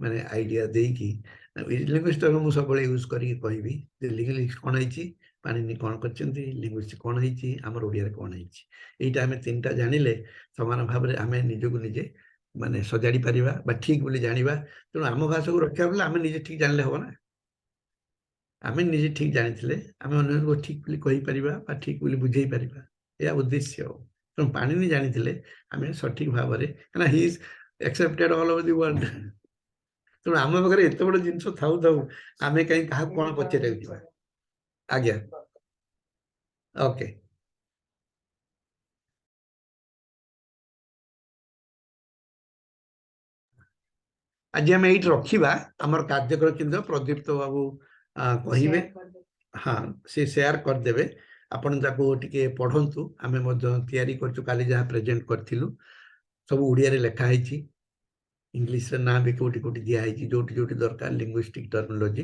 ମାନେ ଆଇଡ଼ିଆ ଦେଇକି, ଲିଙ୍ଗୁଇଷ୍ଟିକ୍ ମୁଁ ସବୁବେଳେ ୟୁଜ୍ କରିକି କହିବି ଯେ ଲିଙ୍ଗୁଇଷ୍ଟିକ୍ସ କ'ଣ ହେଇଛି, ପାଣିନି କ'ଣ କରିଛନ୍ତି, ଲିଙ୍ଗୁଇଷ୍ଟିକ୍ସ କ'ଣ ହେଇଛି, ଆମର ଓଡ଼ିଆରେ କ'ଣ ହେଇଛି। ଏଇଟା ଆମେ ତିନିଟା ଜାଣିଲେ ସମାନ ଭାବରେ ଆମେ ନିଜକୁ ନିଜେ ମାନେ ସଜାଡ଼ି ପାରିବା ବା ଠିକ ବୋଲି ଜାଣିବା। ତେଣୁ ଆମ ଭାଷାକୁ ରକ୍ଷା କଲେ ଆମେ ନିଜେ ଠିକ ଜାଣିଲେ ହବ ନା। ଆମେ ନିଜେ ଠିକ ଜାଣିଥିଲେ ଆମେ ଅନ୍ୟକୁ ଠିକ ବୋଲି କହିପାରିବା ବା ଠିକ ବୋଲି ବୁଝେଇ ପାରିବା। ଏହା ଉଦ୍ଦେଶ୍ୟ। ତେଣୁ ପାଣିନି ଜାଣିଥିଲେ ଆମେ ସଠିକ ଭାବରେ, କାହିଁକିନା he is accepted all over the world. ତେଣୁ ଆମ ପାଖରେ ଏତେ ବଡ଼ ଜିନିଷ ଥାଉ ଥାଉ ଆମେ କାହିଁ କାହାକୁ କ'ଣ ପଚାରିବାକୁ ଯିବା। ଆଜ୍ଞା, ଓକେ। ଆଜି ଆମେ ଏଇଠି ରଖିବା ଆମର କାର୍ଯ୍ୟକ୍ରମ। କିନ୍ତୁ ପ୍ରଦୀପ୍ତ ବାବୁ କହିବେ। ହଁ, ସେ ସେୟାର କରିଦେବେ, ଆପଣ ତାକୁ ଟିକେ ପଢ଼ନ୍ତୁ। ଆମେ ମଧ୍ୟ ତିଆରି କରିଛୁ, କାଲି ଯାହା ପ୍ରେଜେଣ୍ଟ କରିଥିଲୁ ସବୁ ଓଡ଼ିଆରେ ଲେଖା ହେଇଛି, ଇଂଲିଶରେ ନାଁ ବି କୋଉଠି କୋଉଠି ଦିଆହେଇଛି, ଯୋଉଠି ଯୋଉଠି ଦରକାର ଲିଙ୍ଗୁଇଷ୍ଟିକ୍ ଟର୍ମିନୋଲୋଜି।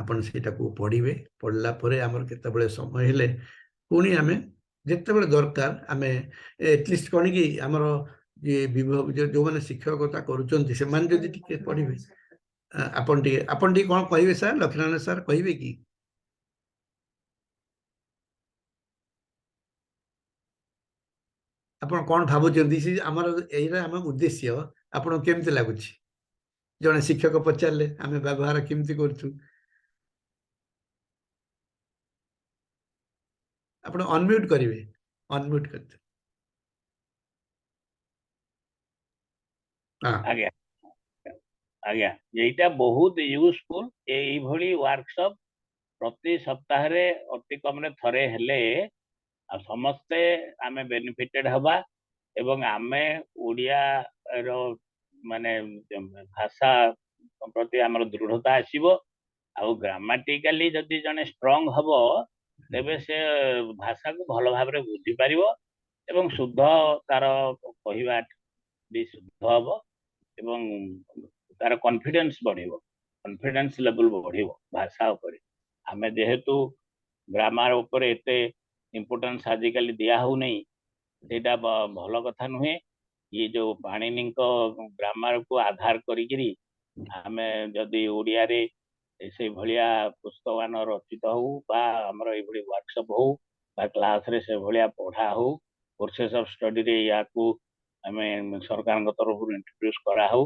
ଆପଣ ସେଇଟାକୁ ପଢ଼ିବେ। ପଢ଼ିଲା ପରେ ଆମର କେତେବେଳେ ସମୟ ହେଲେ ପୁଣି ଆମେ ଯେତେବେଳେ ଦରକାର ଆମେ ଆଟଲିଷ୍ଟ କ'ଣ କି ଆମର ଇଏ ବିଭବ ଯୋଉମାନେ ଶିକ୍ଷକତା କରୁଛନ୍ତି, ସେମାନେ ଯଦି ଟିକେ ପଢ଼ିବେ। ଆପଣ ଟିକେ କ'ଣ କହିବେ ସାର୍? ଲକ୍ଷ୍ମୀନାରାୟଣ ସାର୍ କହିବେ କି? ଆପଣ କ'ଣ ଭାବୁଛନ୍ତି ସେ ଆମର ଏଇଟା ଆମ ଉଦ୍ଦେଶ୍ୟ, ଆପଣଙ୍କୁ କେମିତି ଲାଗୁଛି? ଜଣେ ଶିକ୍ଷକ ପଚାରିଲେ ଆମେ ବ୍ୟବହାର କେମିତି କରୁଛୁ। ଆପଣ ଅନମ୍ୟୁଟ୍ କରିବେ, ଅନମ୍ୟୁଟ୍ କରିବେ। ହଁ। ଆଜ୍ଞା, ଏଇଟା ବହୁତ ୟୁଜଫୁଲ। ଏଇଭଳି ୱାର୍କସପ୍ ପ୍ରତି ସପ୍ତାହରେ ଅତି କମରେ ଥରେ ହେଲେ ଆଉ ସମସ୍ତେ ଆମେ ବେନିଫିଟେଡ ହବା ଏବଂ ଆମେ ଓଡ଼ିଆର ମାନେ ଭାଷା ପ୍ରତି ଆମର ଦୃଢତା ଆସିବ। ଆଉ ଗ୍ରାମାଟିକାଲି ଯଦି ଜଣେ ଷ୍ଟ୍ରଙ୍ଗ ହବ, ତେବେ ସେ ଭାଷାକୁ ଭଲ ଭାବରେ ବୁଝିପାରିବ ଏବଂ ଶୁଦ୍ଧ ତାର କହିବା ବି ଶୁଦ୍ଧ ହବ ଏବଂ ତାର କନଫିଡେନ୍ସ ବଢିବ, କନଫିଡେନ୍ସ ଲେଭେଲ ବଢିବ ଭାଷା ଉପରେ। ଆମେ ଯେହେତୁ ଗ୍ରାମାର ଉପରେ ଏତେ ଇମ୍ପୋର୍ଟାନ୍ସ ଆଜିକାଲି ଦିଆ ହଉନାହିଁ, ସେଇଟା ଭଲ କଥା ନୁହେଁ। ଇଏ ଯୋଉ ପାଣିନୀଙ୍କ ଗ୍ରାମାରକୁ ଆଧାର କରିକିରି ଆମେ ଯଦି ଓଡ଼ିଆରେ ସେଇଭଳିଆ ପୁସ୍ତକମାନ ରଚିତ ହଉ ବା ଆମର ଏଇଭଳି ୱାର୍କସପ୍ ହଉ ବା କ୍ଲାସରେ ସେଭଳିଆ ପଢା ହଉ, କୋର୍ସେସ୍ ଅଫ ଷ୍ଟଡିରେ ୟାକୁ ଆମେ ସରକାରଙ୍କ ତରଫରୁ ଇଣ୍ଟ୍ରୋଡ୍ୟୁସ କରାହଉ,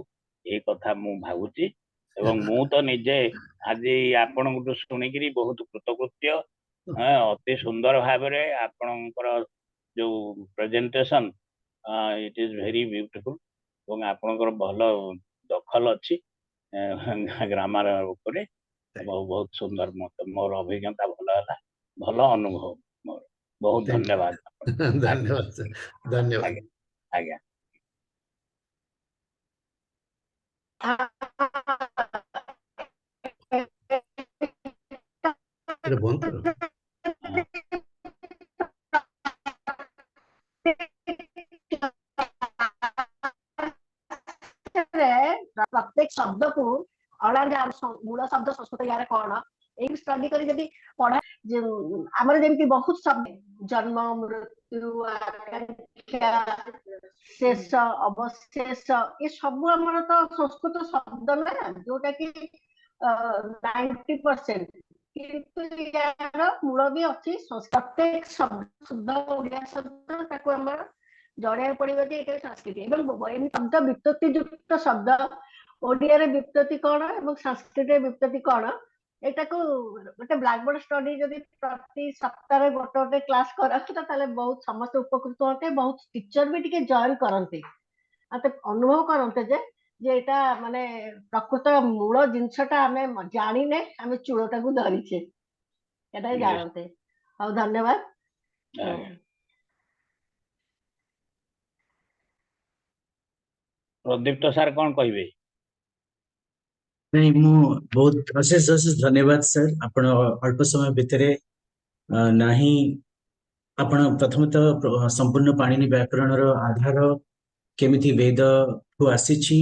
ଏଇ କଥା ମୁଁ ଭାବୁଛି। ଏବଂ ମୁଁ ତ ନିଜେ ଆଜି ଆପଣଙ୍କଠୁ ଶୁଣିକିରି ବହୁତ କୃତକୃତ୍ୟ। ଅତି ସୁନ୍ଦର ଭାବରେ ଆପଣଙ୍କର ଯୋଉ presentation, it is very beautiful ଏବଂ ଆପଣଙ୍କର ଭଲ ଦଖଲ ଅଛି ଗ୍ରାମାର ଉପରେ। ବହୁତ ବହୁତ ସୁନ୍ଦର, ମୋର ଅଭିଜ୍ଞତା ଭଲ ହେଲା, ଭଲ ଅନୁଭବ ମୋର। ବହୁତ ଧନ୍ୟବାଦ। ଧନ୍ୟବାଦ ସାର୍, ଧନ୍ୟବାଦ। ଆଜ୍ଞା। ଏଇଟା ବନ୍ଦ କର। ପ୍ରତ୍ୟେକ ଶବ୍ଦକୁ ଅଣାଯାଏ, ମୂଳ ଶବ୍ଦ ସଂସ୍କୃତ ୟାର କଣ, ଏଇ ଷ୍ଟଡି କରି ଯଦି ପଢା, ଆମର ଯେମିତି ବହୁତ ଶବ୍ଦ ଜନ୍ମ, ମୃତ୍ୟୁ, ଆକାଂକ୍ଷା, ଶେଷ, ଅବଶେଷ, ଏ ସବୁ ଆମର ତ ସଂସ୍କୃତ ଶବ୍ଦ ନା, ଯୋଉଟା କି 90%, କିନ୍ତୁ ୟାର ମୂଳ ବି ଅଛି। ପ୍ରତ୍ୟେକ ଶବ୍ଦ ଶୁଦ୍ଧ ଓଡିଆ ଶବ୍ଦ, ତାକୁ ଆମର ଜଣେଇବାକୁ ପଡିବ ଯେ ଏଇଟା ସଂସ୍କୃତି। ଏବଂ ଏମିତି ଶବ୍ଦ ବ୍ୟୁତ୍ପତ୍ତି ଯୁକ୍ତ ଶବ୍ଦ, ଓଡିଆରେ ବ୍ୟୁତ୍ପତ୍ତି କଣ ଏବଂ ସଂସ୍କୃତିରେ ବ୍ୟୁତ୍ପତ୍ତି କଣ, ଏଟାକୁ ଗୋଟେ ବ୍ଲାକ୍ ବୋର୍ଡ ଷ୍ଟଡି ଯଦି ପ୍ରତି ସପ୍ତାହରେ ଗୋଟେ ଗୋଟେ କ୍ଲାସ କରାହୁଅନ୍ତା, ତାହେଲେ ବହୁତ ସମସ୍ତେ ଉପକୃତ ହୁଅନ୍ତେ, ବହୁତ ଟିଚର ବି ଟିକେ ଜଏନ କରନ୍ତେ ଆଉ ଅନୁଭବ କରନ୍ତେ ଯେ ଏଇଟା ମାନେ ପ୍ରକୃତ ମୂଳ ଜିନିଷଟା ଆମେ ଜାଣିନେ, ଆମେ ଚୂଳଟାକୁ ଧରିଛେ, ଏଟା ଜାଣନ୍ତେ। ହଉ, ଧନ୍ୟବାଦ। ପ୍ରଦୀପ୍ତ ସାର୍ କଣ କହିବେ? ନାଇଁ, ମୁଁ ବହୁତ ଅଶେଷ ଅଶେଷ ଧନ୍ୟବାଦ ସାର୍। ଆପଣ ଅଳ୍ପ ସମୟ ଭିତରେ ନାହିଁ, ଆପଣ ପ୍ରଥମତଃ ସମ୍ପୂର୍ଣ୍ଣ ପାଣିନି ବ୍ୟାକରଣର ଆଧାର କେମିତି ବେଦଠୁ ଆସିଛି,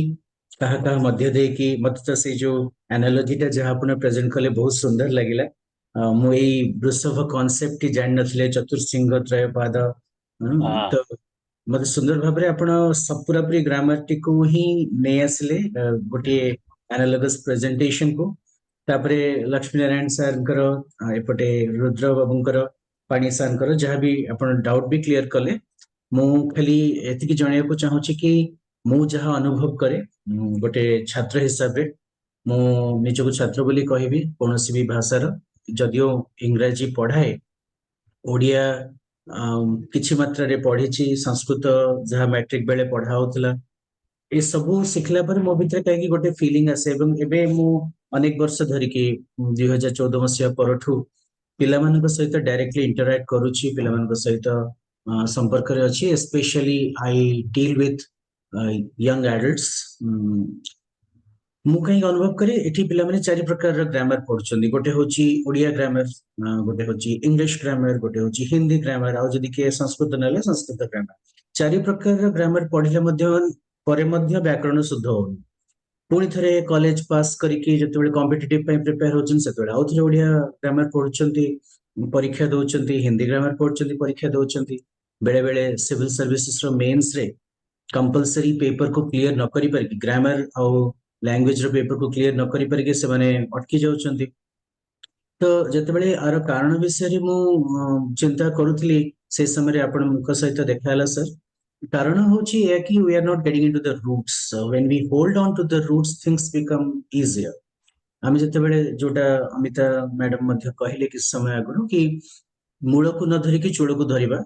କାହା କାହା ମଧ୍ୟ ଦେଇକି, ମତେ ତ ସେଇ ଯୋଉ ଆନାଲୋଜିଟା ଯାହା ଆପଣ ପ୍ରେଜେଣ୍ଟ କଲେ ବହୁତ ସୁନ୍ଦର ଲାଗିଲା। ମୁଁ ଏଇ ବୃଷଭ କନସେପ୍ଟଟି ଜାଣିନଥିଲେ, ଚତୁର୍ସିଂହ ତ୍ରୟପାଦ, ତ ମତେ ସୁନ୍ଦର ଭାବରେ ଆପଣ ପୁରାପୁରି ଗ୍ରାମାରଟିକୁ ହିଁ ନେଇ ଆସିଲେ ଗୋଟିଏ ଆନାଲୋଗସ୍ ପ୍ରେଜେଣ୍ଟେସନ କୁ। ତାପରେ ଲକ୍ଷ୍ମୀ ନାରାୟଣ ସାର୍ଙ୍କର, ଏପଟେ ରୁଦ୍ର ବାବୁଙ୍କର, ପାଣି ସାର୍ଙ୍କର ଯାହା ବି ଆପଣ ଡାଉଟ ବି କ୍ଲିୟର କଲେ। ମୁଁ ଖାଲି ଏତିକି ଜଣେଇବାକୁ ଚାହୁଁଛି କି ମୁଁ ଯାହା ଅନୁଭବ କରେ ଗୋଟେ ଛାତ୍ର ହିସାବରେ, ମୁଁ ନିଜକୁ ଛାତ୍ର ବୋଲି କହିବି କୌଣସି ବି ଭାଷାର, ଯଦିଓ ଇଂରାଜୀ ପଢାଏ, ଓଡ଼ିଆ କିଛି ମାତ୍ରାରେ ପଢିଛି, ସଂସ୍କୃତ ଯାହା ମାଟ୍ରିକ ବେଳେ ପଢା ହଉଥିଲା, ଏସବୁ ଶିଖିଲା ପରେ ମୋ ଭିତରେ କାହିଁକି ଗୋଟେ ଫିଲିଂ ଆସେ। ଏବଂ ଏବେ ମୁଁ ଅନେକ ବର୍ଷ ଧରିକି 2014 ମସିହା ପରଠୁ ପିଲାମାନଙ୍କ ସହିତ ଡାଇରେକ୍ଟଲି ଇଣ୍ଟରାକ୍ଟ କରୁଛି, ପିଲାମାନଙ୍କ ସହିତ ସମ୍ପର୍କରେ ଅଛି। Especially I deal with young adults. ମୁଁ କାହିଁକି ଅନୁଭବ କରେ, ଏଠି ପିଲାମାନେ ଚାରି ପ୍ରକାରର ଗ୍ରାମାର ପଢୁଛନ୍ତି। ଗୋଟେ ହଉଛି ଓଡିଆ ଗ୍ରାମାର, ଗୋଟେ ହଉଛି ଇଂଲିଶ ଗ୍ରାମାର, ଗୋଟେ ହଉଛି ହିନ୍ଦୀ ଗ୍ରାମାର, ଆଉ ଯଦି କିଏ ସଂସ୍କୃତ ନେଲେ ସଂସ୍କୃତ ଗ୍ରାମାର। ଚାରି ପ୍ରକାରର ଗ୍ରାମାର ପଢିଲେ ମଧ୍ୟ ପରେ ମଧ୍ୟ ବ୍ୟାକରଣ ଶୁଦ୍ଧ ହଉନି। ପୁଣି ଥରେ କଲେଜ ପାସ୍ କରିକି ଯେତେବେଳେ କମ୍ପିଟେଟିଭ ପାଇଁ ପ୍ରିପେୟାର ହଉଛନ୍ତି, ସେତେବେଳେ ଆଉ ଥରେ ଓଡିଆ ଗ୍ରାମାର ପଢୁଛନ୍ତି, ପରୀକ୍ଷା ଦଉଛନ୍ତି, ହିନ୍ଦୀ ଗ୍ରାମାର ପଢୁଛନ୍ତି, ପରୀକ୍ଷା ଦଉଛନ୍ତି। ବେଳେ ବେଳେ ସିଭିଲ ସର୍ଭିସେସ ର ମେନ୍ସ ରେ କମ୍ପଲସରି ପେପରକୁ କ୍ଲିୟର ନ କରିପାରିକି, ଗ୍ରାମାର ଆଉ ଲାଙ୍ଗୁଏଜ ର ପେପରକୁ କ୍ଲିୟର ନ କରିପାରିକି ସେମାନେ ଅଟକି ଯାଉଛନ୍ତି। ତ ଯେତେବେଳେ ଆର କାରଣ ବିଷୟରେ ମୁଁ ଚିନ୍ତା କରୁଥିଲି, ସେ ସମୟରେ ଆପଣଙ୍କ ସହିତ ଦେଖା ହେଲା ସାର୍। କାରଣ ହଉଛି ଏଇଆ କି we are not getting into the roots. When we hold on to the roots, things become easier. ଆମେ ଯେତେବେଳେ ଯୋଉଟା ଅମିତା ମ୍ୟାଡାମ ମଧ୍ୟ କହିଲେ କିଛି ସମୟ ଆଗରୁ କି ମୂଳକୁ ନ ଧରିକି ଚୂଳକୁ ଧରିବା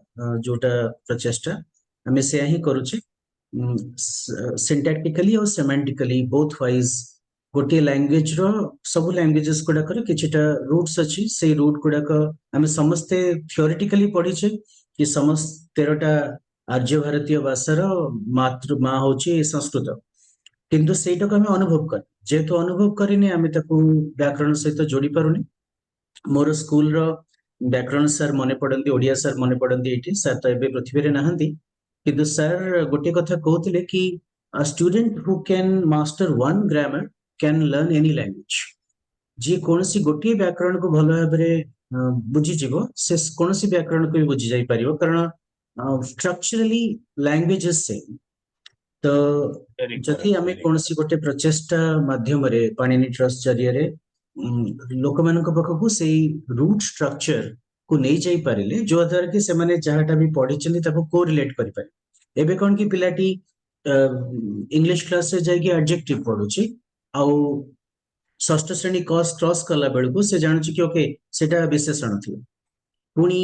ଯୋଉଟା ପ୍ରଚେଷ୍ଟା, ଆମେ ସେୟା ହିଁ କରୁଛେ। ସିଣ୍ଟାକ୍ଟିକାଲି ଆଉ ସେମାଣ୍ଟିକାଲି ବୋଥ ୱାଇଜ ଗୋଟିଏ ଲାଙ୍ଗୁଏଜ ର, ସବୁ ଲାଙ୍ଗୁଏଜେସ୍ ଗୁଡାକର କିଛିଟା ରୁଟ୍ସ ଅଛି। ସେଇ ରୁଟ୍ ଗୁଡାକ ଆମେ ସମସ୍ତେ ଥିଓରିଟିକାଲି ପଢିଛେ କି ସମସ୍ତ 13ଟା ଆର୍ଯ୍ୟ ଭାରତୀୟ ଭାଷାର ମାତୃ ମା ହଉଛି ସଂସ୍କୃତ। କିନ୍ତୁ ସେଇଟାକୁ ଆମେ ଅନୁଭବ କରେ, ଯେହେତୁ ଅନୁଭବ କରିନି, ଆମେ ତାକୁ ବ୍ୟାକରଣ ସହିତ ଯୋଡି ପାରୁନି। ମୋର ସ୍କୁଲର ବ୍ୟାକରଣ ସାର୍ ମନେ ପଡନ୍ତି, ଓଡିଆ ସାର୍ ମନେ ପଡନ୍ତି ଏଇଠି। ସାର୍ ତ ଏବେ ପୃଥିବୀରେ ନାହାନ୍ତି, କିନ୍ତୁ ସାର୍ ଗୋଟିଏ କଥା କହୁଥିଲେ କି a student who can master one grammar can learn any language. ଯିଏ କୌଣସି ଗୋଟିଏ ବ୍ୟାକରଣକୁ ଭଲ ଭାବରେ ବୁଝିଯିବ, ସେ କୌଣସି ବ୍ୟାକରଣକୁ ବି ବୁଝି ଯାଇପାରିବ, କାରଣ ଷ୍ଟ୍ରକ୍ଚରାଲି ଲାଙ୍ଗୁଏଜ is same. ତ Very ଯଦି correct, ଆମେ very କୌଣସି ଗୋଟେ ପ୍ରଚେଷ୍ଟା ମାଧ୍ୟମରେ ପାଣିନି ଟ୍ରଷ୍ଟ ଜରିଆରେ ଲୋକମାନଙ୍କ ପାଖକୁ ସେଇ ରୁଟ ଷ୍ଟ୍ରକ୍ଚର କୁ ନେଇ ଯାଇ ପାରିଲେ, ଯୋଉ ଦ୍ୱାରା କି ସେମାନେ ଯାହାଟା ବି ପଢିଛନ୍ତି ତାକୁ କୋରିଲେଟ କରିପାରିବେ। ଏବେ କଣ କି ପିଲାଟି ଇଂଲିଶ କ୍ଲାସରେ ଯାଇକି ଆଡଜେକ୍ଟିଭ ପଢୁଛି, ଆଉ ଷଷ୍ଠ ଶ୍ରେଣୀ କ୍ରସ୍ କଲା ବେଳକୁ ସେ ଜାଣୁଛି କି ଓକେ, ସେଟା ବିଶେଷଣ ଥିଲା। ପୁଣି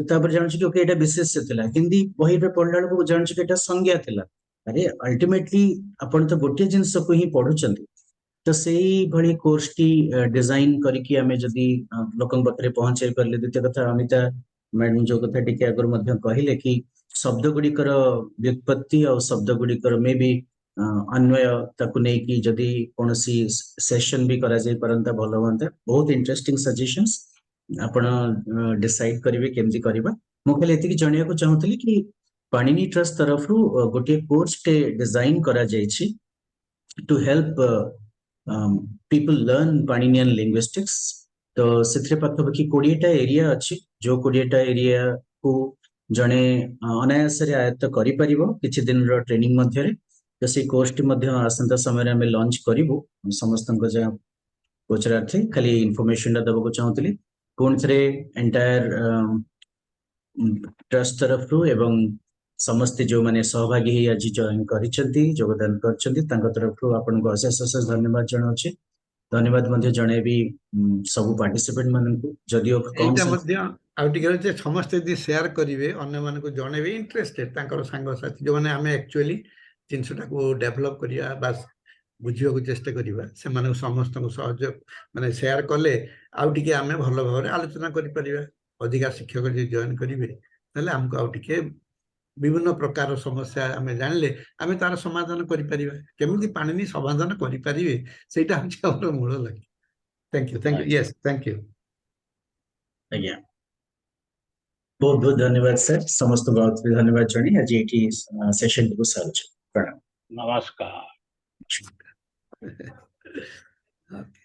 ତାପରେ ଜାଣୁଛି କି ଓକେ, ଏଇଟା ବିଶେଷ୍ୟ ଥିଲା। ହିନ୍ଦୀ ବହିରେ ପଢିଲା ବେଳକୁ ଜାଣୁଛି କି ଏଇଟା ସଂଜ୍ଞା ଥିଲା। ଆରେ, ଅଲ୍ଟିମେଟଲି ଆପଣ ତ ଗୋଟିଏ ଜିନିଷକୁ ହିଁ ପଢୁଛନ୍ତି। ତ ସେଇଭଳି କୋର୍ସଟି ଡିଜାଇନ କରିକି ଆମେ ଯଦି ଲୋକଙ୍କ ପାଖରେ ପହଞ୍ଚାଇ ପାରିଲେ। ଦ୍ୱିତୀୟ କଥା, ଅମିତା ମ୍ୟାଡମ ଯୋଉ କଥା ଟିକେ ଆଗରୁ ମଧ୍ୟ କହିଲେ କି ଶବ୍ଦ ଗୁଡିକର ବ୍ୟୁତ୍ପତ୍ତି ଆଉ ଶବ୍ଦ ଗୁଡିକର ମେ ବି ଅନ୍ୱୟ, ତାକୁ ନେଇକି ଯଦି କୌଣସି ସେସନ ବି କରାଯାଇ ପାରନ୍ତା, ଭଲ ହୁଅନ୍ତା। ବହୁତ ଇଣ୍ଟରେଷ୍ଟିଂ ସଜେସନ୍ସ। ଆପଣ ଡିସାଇଡ କରିବେ କେମିତି କରିବା। ମୁଁ ଖାଲି ଏତିକି ଜଣେଇବାକୁ ଚାହୁଁଥିଲି କି ପାଣିନି ଟ୍ରଷ୍ଟ ତରଫରୁ ଗୋଟିଏ କୋର୍ସଟେ ଡିଜାଇନ କରାଯାଇଛି to help people learn Paninian linguistics. ତ ସେଥିରେ ପାଖାପାଖି 20ଟା ଏରିଆ ଅଛି, ଯୋଉ 20ଟା ଏରିଆକୁ ଜଣେ ଅନାୟାସରେ ଆୟତ୍ତ କରିପାରିବ କିଛି ଦିନର ଟ୍ରେନିଂ ମଧ୍ୟରେ। ତ ସେଇ କୋର୍ସଟି ମଧ୍ୟ ଆସନ୍ତା ସମୟରେ ଆମେ ଲଞ୍ଚ କରିବୁ। ସମସ୍ତଙ୍କ ଯାହା ପଚରାର୍ଥେ ଖାଲି ଇନଫର୍ମେସନ ଟା ଦେବାକୁ ଚାହୁଁଥିଲି। ପୁଣି ଥରେ ଏଣ୍ଟାୟାର ଟ୍ରଷ୍ଟ ତରଫରୁ ଏବଂ ସମସ୍ତେ ଯୋଉମାନେ ସହଭାଗୀ ହେଇ ଆଜି ଜଏନ କରିଛନ୍ତି, ଯୋଗଦାନ କରିଛନ୍ତି, ତାଙ୍କ ତରଫରୁ ଆପଣଙ୍କୁ ଅଶେଷ ଅଶେଷ ଧନ୍ୟବାଦ ଜଣାଉଛି। ଧନ୍ୟବାଦ ମଧ୍ୟ ଜଣେଇବି ସବୁ ପାର୍ଟିସିପେଣ୍ଟ ମାନଙ୍କୁ, ଯଦିଓ କମ ଏଇଟା ମଧ୍ୟ ଆଉ ଟିକେ ରହିଛି, ସମସ୍ତେ ଯଦି ସେୟାର କରିବେ, ଅନ୍ୟମାନଙ୍କୁ ଜଣେଇବେ, ଇଣ୍ଟରେଷ୍ଟେଡ ତାଙ୍କର ସାଙ୍ଗସାଥି ଯୋଉମାନେ, ଆମେ ଆକ୍ଚୁଆଲି ଜିନିଷଟାକୁ ଡେଭଲପ କରିବା ବା ବୁଝିବାକୁ ଚେଷ୍ଟା କରିବା, ସେମାନଙ୍କୁ ସମସ୍ତଙ୍କୁ ସହଯୋଗ ମାନେ ସେୟାର କଲେ ଆଉ ଟିକେ ଆମେ ଭଲ ଭାବରେ ଆଲୋଚନା କରିପାରିବା। ଅଧିକା ଶିକ୍ଷକ ଯଦି ଜଏନ କରିବେ, ତାହେଲେ ଆମକୁ ଆଉ ଟିକେ ବିଭିନ୍ନ ପ୍ରକାର ସମସ୍ୟା ଆମେ ଜାଣିଲେ ଆମେ ତାର ସମାଧାନ କରିପାରିବା। କେମିତି ପାଣିନି ସମାଧାନ କରିପାରିବେ, ସେଇଟା ହଉଛି ଆମର ମୂଳ ଲକ୍ଷ୍ୟ। Thank you, thank you, yes, thank you. ଆଜ୍ଞା, ବହୁତ ବହୁତ ଧନ୍ୟବାଦ ସାର୍। ସମସ୍ତଙ୍କୁ ଆଉ ଥରେ ଧନ୍ୟବାଦ ଜଣେଇ ଆଜି ଏଇଠି ସେସନଟିକୁ ସାରୁଛୁ। ପ୍ରଣାମ। ନମସ୍କାର। Okay.